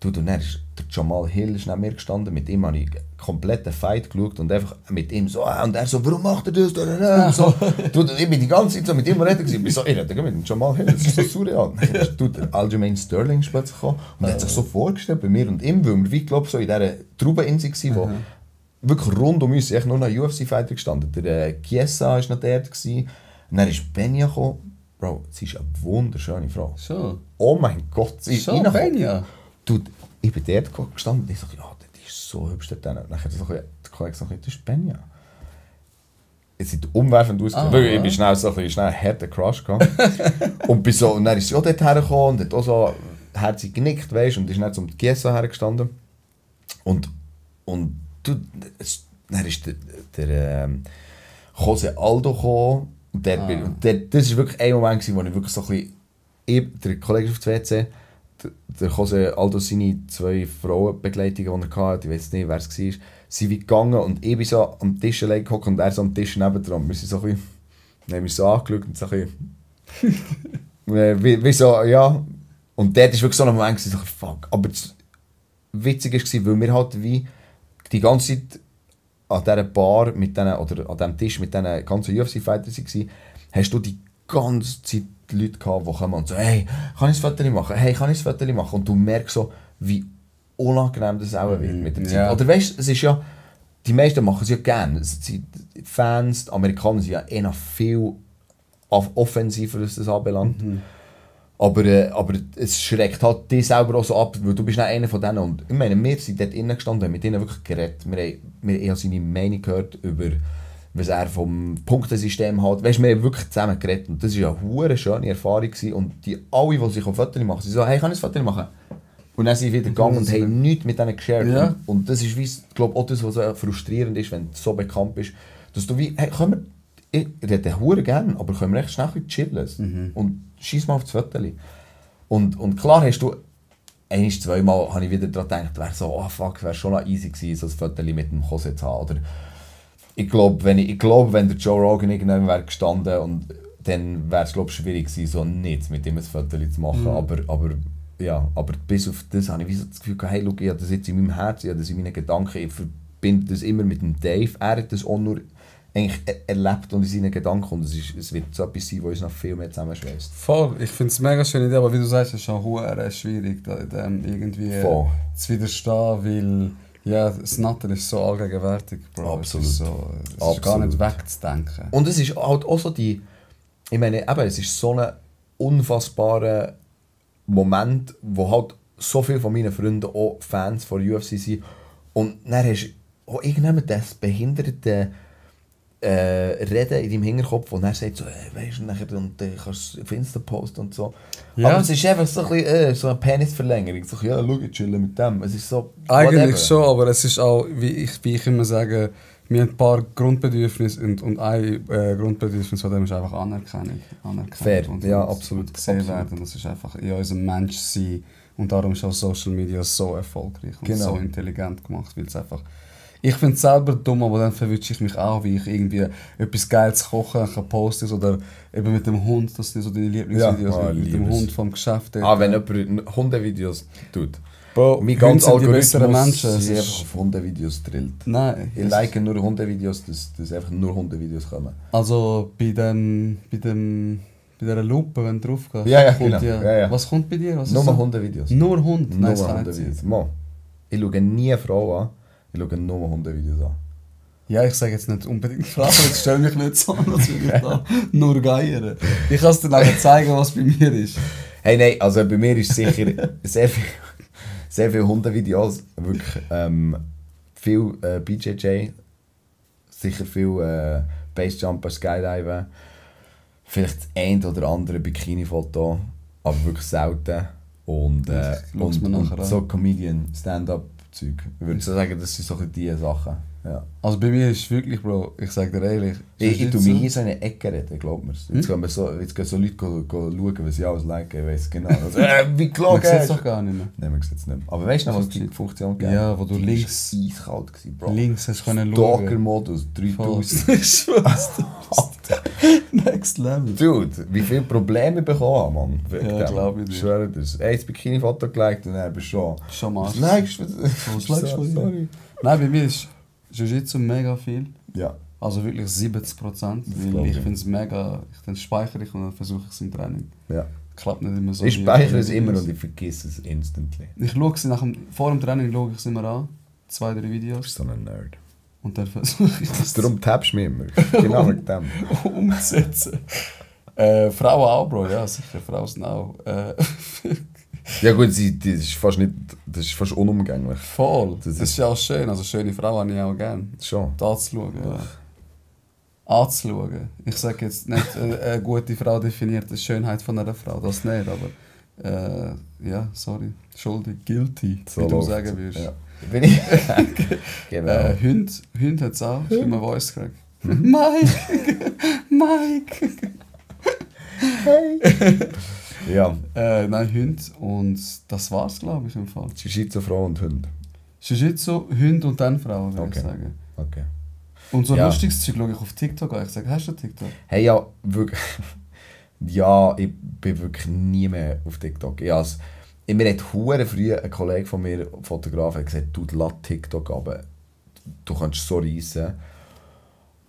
Speaker 3: Und dann ist der Jamal Hill ist neben mir gestanden, mit ihm habe ich einen kompletten Fight geschaut und einfach mit ihm so, und er so, warum macht er das? Und so. Und ich bin die ganze Zeit so mit ihm reden gewesen. Ich so, ich rede mit dem Jamal Hill, das ist so surreal. Dann ist der Aljamain Sterling plötzlich gekommen und hat sich so vorgestellt bei mir und ihm, weil wir wie, glaube so in dieser Traube in sich waren, wo wirklich rund um uns nur noch UFC-Fighter gestanden. Der Chiesa war noch dort gewesen. Und dann ist Benja gekommen. Bro, sie ist eine wunderschöne Frau.
Speaker 4: So.
Speaker 3: Oh mein Gott, sie ist
Speaker 4: so, Benja.
Speaker 3: Ich bin dort gestanden und ich dachte, ja, die ist so hübsch dort. Und dann hat der Kollege gesagt, das ist Benja. Es sieht umwerfend aus. Ich bin schnell einen harten Crush gehabt. Und dann ist sie auch dort hergekommen und hat auch so herzig genickt, weißt, und ist dann zum Chiesa hergestanden. Und dann ist der Jose Aldo gekommen. Und das war wirklich ein Moment, wo ich wirklich so ein bisschen... Der Kollege auf dem WC, der Jose Aldo, seine 2 Frauenbegleitungen, die er hatte, ich weiß nicht, wer es war, sind wie gegangen und ich bin so am Tisch allein gehockt und er so am Tisch nebendran. Wir sind so ein bisschen... Dann haben wir so angeschaut und so ein bisschen... wie so, ja... Und dort war wirklich so ein Moment, so fuck. Aber das Witzige war, weil wir halt wie die ganze Zeit an dieser Bar mit denen, oder an diesem Tisch mit diesen ganzen UFC-Fightern waren, hast du die ganze Zeit Leute gehabt, die kommen und so, hey, kann ich ein Foto machen? Hey, kann ich ein Foto machen? Und du merkst so, wie unangenehm das auch wird mit der Zeit. Ja. Oder weißt du, es ist ja, die meisten machen es ja gerne. Die Fans, die Amerikaner sind ja eh noch viel offensiver, was das anbelangt. Aber es schreckt halt dich selber auch so ab, weil du bist nicht einer von denen. Und ich meine, wir sind dort innen gestanden, haben mit ihnen wirklich geredet. Wir haben seine Meinung gehört über, was er vom Punktesystem hat. Weißt, wir haben wirklich zusammen geredet. Und das war eine schöne Erfahrung gewesen. Und alle, die sich auf Fotos machen, sie so, hey, kann ich ein Foto machen? Und dann sind sie wieder gegangen und haben nichts mit denen geshared. Ja. Und das ist, wie, glaube auch das, was so frustrierend ist, wenn du so bekannt bist, dass du wie, hey, können wir, ich rede hure gerne, aber können wir recht schnell chillen und schieß mal auf das Foto. Und klar hast du, 1-2 Mal habe ich wieder daran gedacht, wäre so, oh fuck, wäre schon noch easy gewesen, so ein Foto mit dem Jose zu haben. Oder ich glaube, wenn der Joe Rogan irgendwann wäre gestanden, und dann wäre es, glaube ich, schwierig gewesen, so nicht mit ihm ein Foto zu machen. Aber bis auf das habe ich wie so das Gefühl gehabt, hey, schau, ich habe das jetzt in meinem Herzen, ich habe das in meinen Gedanken, ich verbinde das immer mit dem Dave. Er hat das auch nur eigentlich erlebt und in seinen Gedanken, und es wird so etwas sein, was uns noch viel mehr zusammenschweißt.
Speaker 4: Voll, ich finde es eine mega schöne Idee, aber wie du sagst, es ist auch schwierig, dem irgendwie zu widerstehen, weil ja, das Natter ist so allgegenwärtig, Bro.
Speaker 3: Absolut.
Speaker 4: Es ist gar nicht wegzudenken.
Speaker 3: Und es ist halt auch so ich meine, eben, es ist so eine unfassbaren Moment, wo halt so viele von meinen Freunden auch Fans von UFC sind. Und dann hast du auch irgendjemand das behinderte Reden in deinem Hinterkopf, und er sagt so, weißt du, nachher, und dann kannst du auf Insta posten und so.
Speaker 4: Ja.
Speaker 3: Aber es ist einfach so ein bisschen, so eine Penisverlängerung. So, ja, schau, chillen mit dem. Es ist so,
Speaker 4: Eigentlich
Speaker 3: whatever.
Speaker 4: schon, aber es ist auch, wie ich immer sage, wir haben ein paar Grundbedürfnisse und ein Grundbedürfnis von dem ist einfach Anerkennung.
Speaker 3: Fair,
Speaker 4: und
Speaker 3: ja,
Speaker 4: und
Speaker 3: absolut,
Speaker 4: gesehen
Speaker 3: absolut.
Speaker 4: werden. Das ist einfach in unserem Menschsein, und darum ist auch Social Media so erfolgreich und
Speaker 3: Genau.
Speaker 4: so intelligent gemacht, weil es einfach... Ich finde es selber dumm, aber dann verwünsche ich mich auch, wie ich irgendwie etwas Geiles kochen kann, posten oder eben mit dem Hund, das sind so deine Lieblingsvideos,
Speaker 3: Ja,
Speaker 4: mit dem Hund vom Geschäft.
Speaker 3: Wenn jemand Hundevideos tut.
Speaker 4: Bro,
Speaker 3: Mein
Speaker 4: Hunde
Speaker 3: ganz
Speaker 4: sind die besseren
Speaker 3: Algorithmus
Speaker 4: Menschen. Es
Speaker 3: sind
Speaker 4: ist-
Speaker 3: einfach auf Hundevideos drillt.
Speaker 4: Nein.
Speaker 3: Ich like nur Hundevideos, dass einfach nur Hundevideos kommen.
Speaker 4: Also bei dieser Lupe, wenn du drauf gehst,
Speaker 3: Ja,
Speaker 4: kommt
Speaker 3: genau. Ja.
Speaker 4: Was kommt bei dir? Was
Speaker 3: Nur
Speaker 4: ist so?
Speaker 3: Hundevideos.
Speaker 4: Nur Hund?
Speaker 3: Nur
Speaker 4: Nein, das
Speaker 3: Hundevideos. Mo. Ich schaue nie Frauen an, ich schaue nur Hundevideos an.
Speaker 4: Ja, ich sage jetzt nicht unbedingt Frauen, jetzt stell mich nicht so an, als würde ich da nur geiern. Ich kann es dir nachher zeigen, was bei mir ist.
Speaker 3: Hey, nein, also bei mir ist sicher sehr viel Hundevideos, wirklich viel BJJ, sicher viel Basejumper, Skydiven, vielleicht das ein oder andere Bikini-Foto, aber wirklich selten. Und
Speaker 4: schau's mir nachher an.
Speaker 3: so Comedian, Stand-up-Zeug. Ich würde so sagen, das sind so ein bisschen die Sachen. Ja.
Speaker 4: Also bei mir ist wirklich, Bro, ich sage dir ehrlich,
Speaker 3: Ich tue mich hier so in eine Ecke reden, glaub mir. Jetzt gehen so Leute schauen, was sie alles liken, ich weiss genau. Also, wie
Speaker 4: Man
Speaker 3: gelogen
Speaker 4: sieht es
Speaker 3: hast.
Speaker 4: doch gar nicht mehr.
Speaker 3: Nein, man sieht es nicht mehr. Aber weißt du noch, was die Funktion gegeben
Speaker 4: Ja, wo du
Speaker 3: Die
Speaker 4: links-
Speaker 3: war eiskalt gewesen, Bro.
Speaker 4: Links hast du können schauen.
Speaker 3: Stalker-Modus, 3000.
Speaker 4: Ich schwör's dir. Next Level.
Speaker 3: Dude, wie viele Probleme ich bekommen habe, Mann. wegen
Speaker 4: Ja,
Speaker 3: dem.
Speaker 4: glaub ich dir.
Speaker 3: Ich schwöre das. Ey, das Bikini-Foto gelegt und dann bist du schon...
Speaker 4: Schon am Arsch.
Speaker 3: Was likest du?
Speaker 4: Was likest du?
Speaker 3: Sorry.
Speaker 4: Nein, bei mir ist Jiu-Jitsu mega viel.
Speaker 3: Ja.
Speaker 4: Also wirklich 70%.
Speaker 3: glaub
Speaker 4: Weil
Speaker 3: ich.
Speaker 4: ich finde es mega, dann speichere ich und dann versuche ich es im Training.
Speaker 3: Ja.
Speaker 4: Klappt nicht immer so.
Speaker 3: Ich
Speaker 4: wie
Speaker 3: speichere
Speaker 4: die
Speaker 3: es immer
Speaker 4: Videos.
Speaker 3: und ich vergesse es instantly.
Speaker 4: Ich schaue sie vor dem Training schaue ich es immer an. 2-3
Speaker 3: Du
Speaker 4: Videos.
Speaker 3: bist so ein Nerd.
Speaker 4: Und dann versuche ich das
Speaker 3: Darum tappst du mich immer. Genau wegen dem.
Speaker 4: umzusetzen. Frauen auch, Bro, ja, sicher. Frauen sind auch.
Speaker 3: Ja gut, das ist fast nicht... Das ist fast unumgänglich.
Speaker 4: Voll.
Speaker 3: Das
Speaker 4: Das
Speaker 3: ist-
Speaker 4: ist ja auch schön. Also schöne Frauen habe ich auch gerne.
Speaker 3: Schon.
Speaker 4: Da anzuschauen. Ja. Anzuschauen. Ich sage jetzt nicht, eine gute Frau definiert die Schönheit von einer Frau. Das nicht, aber... ja, sorry. Schuldig. Guilty, wie du
Speaker 3: läuft's.
Speaker 4: sagen würdest.
Speaker 3: Ja. Bin ich? Genau.
Speaker 4: Hund hat es auch. Ich habe einen Voice Crack. Mike! Mike!
Speaker 3: Ja.
Speaker 4: Nein, Hund. Und das war's, glaube ich, im Fall.
Speaker 3: Jiu-Jitsu, Frau und Hund.
Speaker 4: Jiu-Jitsu, Hund und dann Frau, würde
Speaker 3: Okay.
Speaker 4: ich sagen.
Speaker 3: Okay.
Speaker 4: Und so
Speaker 3: Ja.
Speaker 4: lustiges Zeug schaue ich auf TikTok an. Ich sage, hast du TikTok?
Speaker 3: Hey, ja, wirklich. Ja, ich bin wirklich nie mehr auf TikTok. Mir hat hure früh ein Kollege von mir, Fotograf, hat gesagt, du lass TikTok ab. Du kannst so reissen.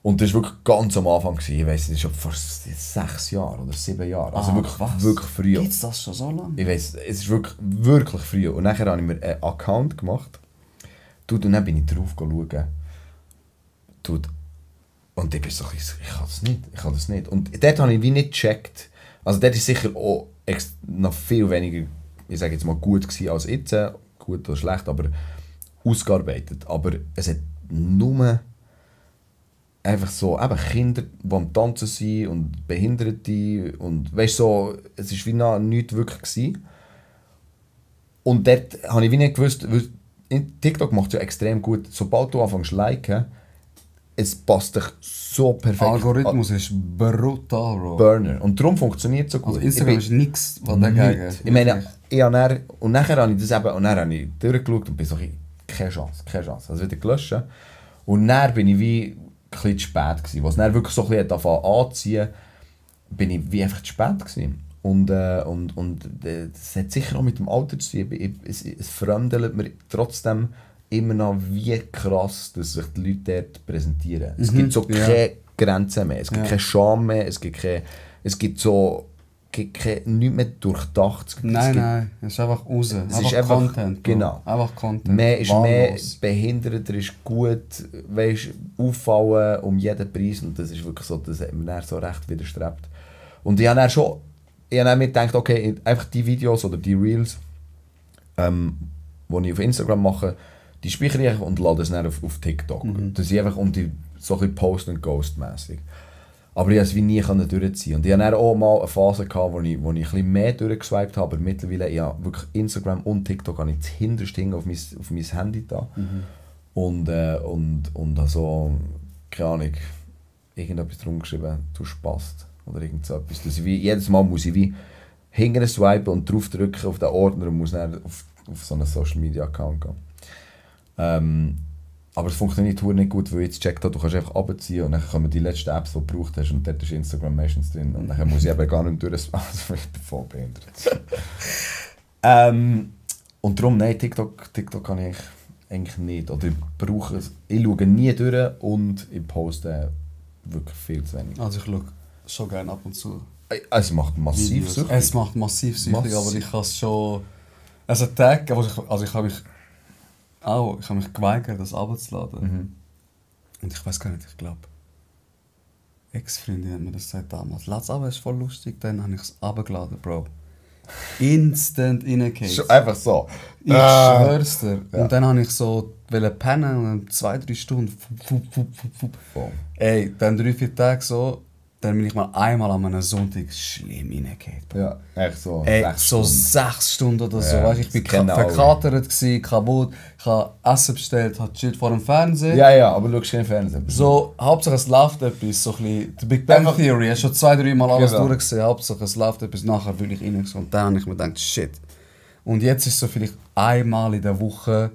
Speaker 3: Und das war wirklich ganz am Anfang. Ich weiss, das ist schon vor 6 Jahren oder 7 Jahren. Also wirklich früh.
Speaker 4: Gibt's das schon so lange?
Speaker 3: Ich weiss, es ist wirklich früh. Und nachher habe ich mir einen Account gemacht. Und dann bin ich drauf schauen. Und ich bin so ein bisschen, ich kann das nicht. Und dort habe ich wie nicht gecheckt. Also dort ist sicher auch noch viel weniger, ich sage jetzt mal, gut gewesen als jetzt. Gut oder schlecht, aber ausgearbeitet. Aber es hat nur einfach so, eben Kinder, die am Tanzen sind und Behinderte und weißt so, es war wie noch nichts wirklich gewesen. Und dort habe ich wie nicht gewusst, weil TikTok macht es ja extrem gut, sobald du anfängst zu liken, es passt dich so perfekt.
Speaker 4: Der Algorithmus ist brutal, Bro.
Speaker 3: Burner. Und darum funktioniert es so gut.
Speaker 4: Also Instagram
Speaker 3: Ich
Speaker 4: ist nichts, was
Speaker 3: bin
Speaker 4: dagegen.
Speaker 3: nichts. Ich meine, ich habe dann, und nachher habe ich das eben, und dann habe ich durchgeschaut und bin so, keine Chance. Also wieder gelöscht. Und dann bin ich wie ein bisschen zu spät gewesen. Was dann wirklich so ein bisschen anziehen, bin ich wie einfach zu spät gewesen. Und das hat sicher auch mit dem Alter zu tun. Es fremdelt mir trotzdem immer noch, wie krass, dass sich die Leute dort präsentieren. Es gibt so keine Grenzen mehr, es gibt keine Scham mehr, es gibt nichts mehr Durchdachtes.
Speaker 4: Nein, es ist einfach raus.
Speaker 3: ist
Speaker 4: Einfach
Speaker 3: einfach-
Speaker 4: Content. Bro.
Speaker 3: genau.
Speaker 4: Einfach Content.
Speaker 3: Mehr ist mehr,
Speaker 4: Wahllos.
Speaker 3: behinderter ist gut, weißt, auffallen um jeden Preis. Und das ist wirklich so, das hat mir dann so recht widerstrebt. Und ich habe dann schon ich habe dann mir gedacht, okay, einfach die Videos oder die Reels, die ich auf Instagram mache, die speichere ich einfach und lade es dann auf TikTok. Das ist einfach die, so ein bisschen Post-and-Ghost-mässig. Aber ich konnte es wie nie durchziehen. Und ich hatte dann auch mal eine Phase, wo ich ein bisschen mehr durchgeswiped habe, aber mittlerweile, ja, wirklich Instagram und TikTok habe ich das hinterste auf mein Handy da. Und also, keine Ahnung, irgendetwas drum geschrieben, du Spast oder irgend so etwas. Dass ich wie, jedes Mal muss ich wie hinten swipen und drauf drücken auf den Ordner und muss dann auf so einen Social Media Account gehen. Aber es funktioniert nicht gut, weil ich jetzt checkt habe, du kannst einfach runterziehen und dann kommen die letzten Apps, die du gebraucht hast und dort ist Instagram meistens drin und dann muss ich eben gar nicht durch, also ich bin voll behindert. Und darum, nein, TikTok kann ich eigentlich nicht, oder ich brauche es, ich schaue nie durch und ich poste wirklich viel zu wenig.
Speaker 4: Also ich schaue schon gerne ab und zu.
Speaker 3: Es macht massiv süchtig.
Speaker 4: Es macht massiv süchtig, aber ich kann es schon... Also ein Tag, ich habe mich geweigert, das runterzuladen. Und ich weiß gar nicht, ich glaube... Ex-Freundin hat mir das gesagt damals. Lass aber, es ist voll lustig, dann habe ich es runtergeladen, Bro. Instant reingehakt.
Speaker 3: Einfach so.
Speaker 4: Ich schwör's dir.
Speaker 3: Ja.
Speaker 4: Und dann habe ich so pennen und dann 2-3 Stunden. Ey, dann 3-4 Tage so, dann bin ich mal einmal an einem Sonntag schlimm reingehakt.
Speaker 3: Ja, echt so.
Speaker 4: Ey, so 6 Stunden oder so.
Speaker 3: Ja,
Speaker 4: Weißt, ich war verkatert, kaputt, ich habe Essen bestellt, habe chillt vor dem Fernseher.
Speaker 3: Ja, aber du schaust keinen Fernsehen.
Speaker 4: So, Hauptsache es läuft etwas, so ein bisschen, die Big Bang Theory, hast schon 2-3 Mal alles
Speaker 3: Genau.
Speaker 4: durchgesehen, Hauptsache es läuft etwas, nachher wirklich rein. Und dann habe ich mir gedacht, shit. Und jetzt ist es so vielleicht einmal in der Woche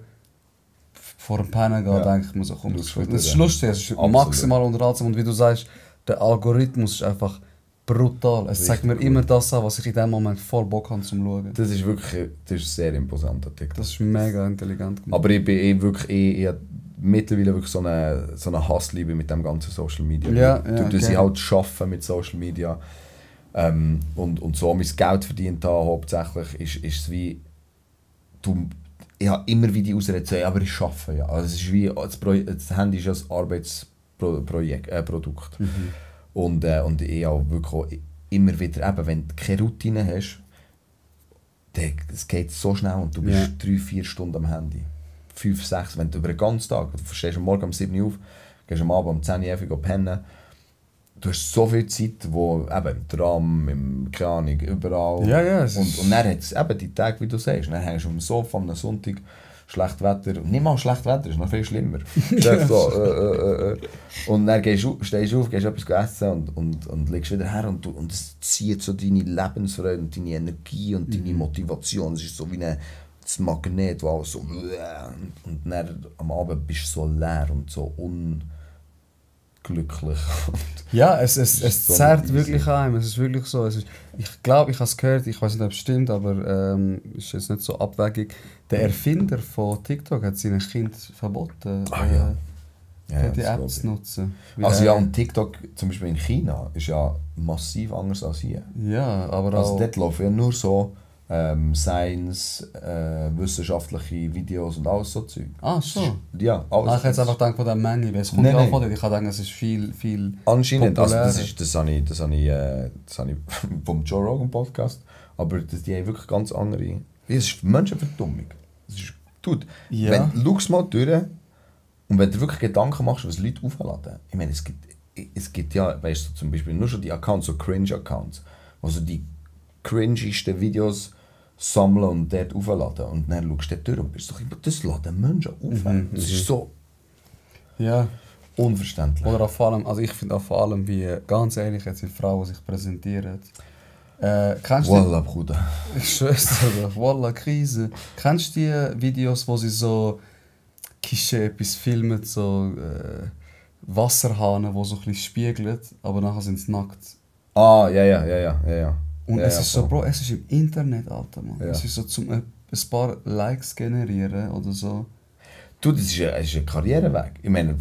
Speaker 4: vor dem Pennen gehen, denke ich mir so, komm, das ist lustig, es ist
Speaker 3: Absolut.
Speaker 4: maximal unterhaltsam. Und wie du sagst, der Algorithmus ist einfach brutal. Es zeigt mir immer das an, was ich in dem Moment voll Bock habe zum Schauen.
Speaker 3: Das ist wirklich, das ist sehr imposant, der TikTok.
Speaker 4: Das ist mega intelligent gemacht.
Speaker 3: Aber ich bin wirklich, ich habe mittlerweile wirklich so eine Hassliebe mit dem ganzen Social Media.
Speaker 4: Ja,
Speaker 3: du sie halt arbeiten mit Social Media und so mein Geld verdient habe, hauptsächlich ist es wie, ich habe immer wieder die Ausrede zu sagen, aber ich arbeite ja. Also es ist wie, das Handy ist ja ein Arbeitsprodukt. Und ich habe wirklich auch immer wieder, eben, wenn du keine Routine hast, es geht so schnell und du bist 3-4 Stunden am Handy. 5-6, wenn du über den ganzen Tag, du stehst am Morgen um 7 Uhr auf, gehst am Abend um 10 Uhr einfach pennen. Du hast so viel Zeit, wo eben im Tram, keine Ahnung, überall.
Speaker 4: Ja,
Speaker 3: und dann hat es eben die Tage, wie du sagst, dann hängst du auf dem Sofa am Sonntag, schlecht Wetter, nicht mal schlecht Wetter, ist noch viel schlimmer. Und dann stehst du auf, gehst etwas essen und legst wieder her und es zieht so deine Lebensfreude und deine Energie und deine Motivation. Es ist so wie ein Magnet, wo alles so und dann am Abend bist du so leer und so unglücklich.
Speaker 4: Ja, es
Speaker 3: so
Speaker 4: zerrt
Speaker 3: easy.
Speaker 4: wirklich an. Es ist wirklich so. Ich glaube, ich habe es gehört, ich weiß nicht, ob es stimmt, aber ist jetzt nicht so abwegig. Der Erfinder von TikTok hat seinen Kind verboten, die App zu nutzen.
Speaker 3: Also ja, und TikTok zum Beispiel in China ist ja massiv anders als hier.
Speaker 4: Ja, aber
Speaker 3: Also
Speaker 4: auch...
Speaker 3: dort laufen ja nur so Science, wissenschaftliche Videos und alles so Zeug.
Speaker 4: Ah, schon?
Speaker 3: Ja, alles.
Speaker 4: Ich hätte jetzt einfach gedacht von dem Manny, weil es kommt
Speaker 3: Nein,
Speaker 4: ja auch
Speaker 3: nein.
Speaker 4: von dir. Ich habe gedacht, es ist viel
Speaker 3: Anscheinend, also
Speaker 4: populärer.
Speaker 3: das habe ich vom Joe Rogan Podcast, aber die haben wirklich ganz andere... Es ist Menschenverdummung.
Speaker 4: Ja.
Speaker 3: Wenn du schaust mal durch und wenn du wirklich Gedanken machst, was Leute aufladen, ich meine, es gibt ja, weißt du, zum Beispiel nur schon die Accounts, so Cringe-Accounts, also die cringigsten Videos sammeln und dort aufladen und dann schaust du dort durch und bist doch immer, das laden Menschen auf. Das ist so
Speaker 4: Ja.
Speaker 3: unverständlich.
Speaker 4: Oder auch vor allem, also ich finde auch vor allem, wie, ganz ehrlich, jetzt die Frauen sich präsentieren. Kennst du
Speaker 3: Wallah, Bruder.
Speaker 4: Ich schwör's dir, Wallah, Krise. Kennst du die Videos, wo sie so etwas filmen, so Wasserhahn, wo so ein bisschen spiegelt, aber nachher sind sie nackt?
Speaker 3: Ah, ja.
Speaker 4: Und
Speaker 3: Ja,
Speaker 4: es
Speaker 3: ja,
Speaker 4: ist so,
Speaker 3: voll.
Speaker 4: Bro, es ist im Internet, Alter, Mann.
Speaker 3: Ja.
Speaker 4: Es ist so zum ein paar Likes generieren oder so.
Speaker 3: Du, das ist ein Karriereweg. Ich meine,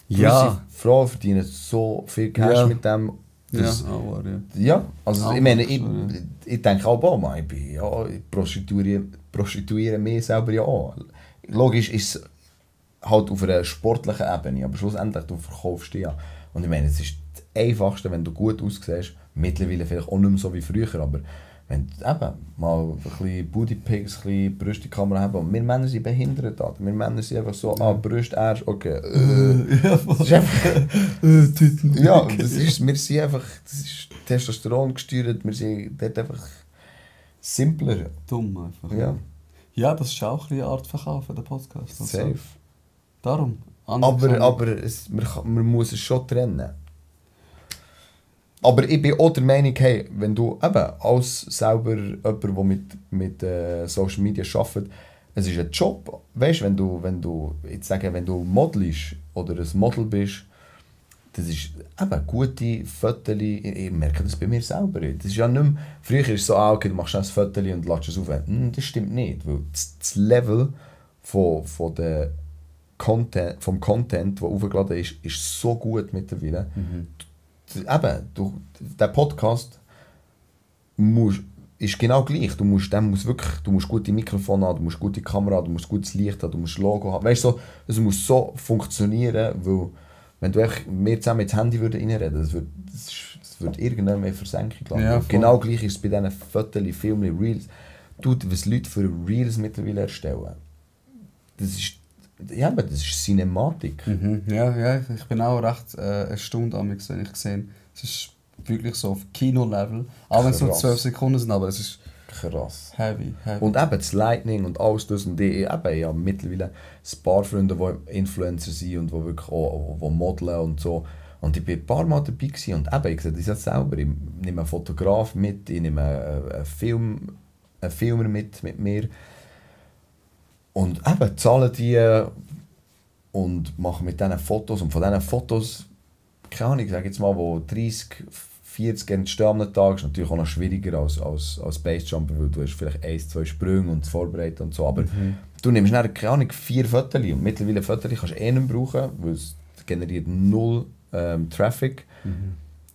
Speaker 4: Ja.
Speaker 3: gewisse Frauen verdienen so viel Cash
Speaker 4: Ja.
Speaker 3: mit dem. Das,
Speaker 4: aber ja.
Speaker 3: ja, also
Speaker 4: Auch
Speaker 3: ich meine,
Speaker 4: schon,
Speaker 3: ich denke auch, boah, man, ich prostituiere mich selber ja auch. Logisch ist es halt auf einer sportlichen Ebene, aber schlussendlich, du verkaufst dich ja. Und ich meine, es ist das Einfachste, wenn du gut aussiehst, mittlerweile vielleicht auch nicht mehr so wie früher, aber wenn du eben mal ein bisschen Bodypics, ein bisschen Brüstekamera haben, und wir Männer sind behindert, Alter. Wir Männer sind einfach so, Brüste, Arsch, okay. Das ist einfach... ja, wir sind einfach, das ist Testosteron gesteuert, wir sind dort einfach simpler.
Speaker 4: Dumm einfach.
Speaker 3: Ja.
Speaker 4: Ja, das ist auch eine Art Verkaufen, der Podcast. Also,
Speaker 3: Safe.
Speaker 4: darum.
Speaker 3: Aber man muss es schon trennen. Aber ich bin auch der Meinung, hey, wenn du eben als selber jemand, der mit Social Media arbeitet, es ist ein Job. Weißt du, wenn du modelst oder ein Model bist, das ist eben gute Fotos. Ich merke das bei mir selber. Das ist ja nicht mehr, früher ist es so, okay, du machst ein Foto und lässt es auf. Das stimmt nicht, weil das Level vom Content, der aufgeladen ist so gut mittlerweile. Der Podcast ist genau gleich. Du musst gute Mikrofone haben, du musst gute Kamera haben, du musst gutes Licht haben, du musst Logo haben. Weißt du, so, es muss so funktionieren, weil wenn du mehr zusammen ins Handy reinreden würden, das würde irgendwann mehr Versenkung landen.
Speaker 4: Ja,
Speaker 3: genau gleich ist es bei diesen Fotos, Filmen, Reels. Was Leute für Reels mittlerweile erstellen, das ist Cinematik.
Speaker 4: Ja, ich bin auch recht erstaunt, wenn ich sehe. Es ist wirklich so auf Kino-Level. Auch wenn es nur 12 Sekunden sind, aber es ist
Speaker 3: krass.
Speaker 4: Heavy.
Speaker 3: Und eben das Lightning und alles das. Und ich habe mittlerweile ein paar Freunde, die Influencer sind und die wirklich auch modeln und so. Und ich war ein paar Mal dabei gewesen. Und eben, ich sehe das ja selber. Ich nehme einen Fotograf mit, ich nehme einen Filmer mit mir. Und eben zahlen die und machen mit diesen Fotos. Und von diesen Fotos, keine Ahnung, ich sage jetzt mal, wo 30, 40 entstehen am Tag, ist natürlich auch noch schwieriger als Basejumper, weil du hast vielleicht 1, 2 Sprünge und das Vorbereiten und so. Aber du nimmst dann, keine Ahnung, 4 Fotos. Und mittlerweile Fotos kannst du nicht mehr brauchen, weil es generiert 0 Traffic.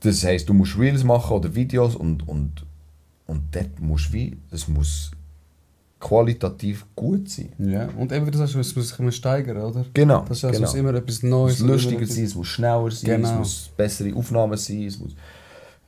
Speaker 3: Das heisst, du musst Reels machen oder Videos und dort musst du es muss qualitativ gut sein.
Speaker 4: Ja, und eben, wie du sagst, es muss sich immer steigern, oder?
Speaker 3: Genau.
Speaker 4: Das ist also es muss immer etwas Neues.
Speaker 3: Es muss lustiger sein, es muss schneller sein,
Speaker 4: genau.
Speaker 3: Es muss bessere Aufnahmen sein, es muss...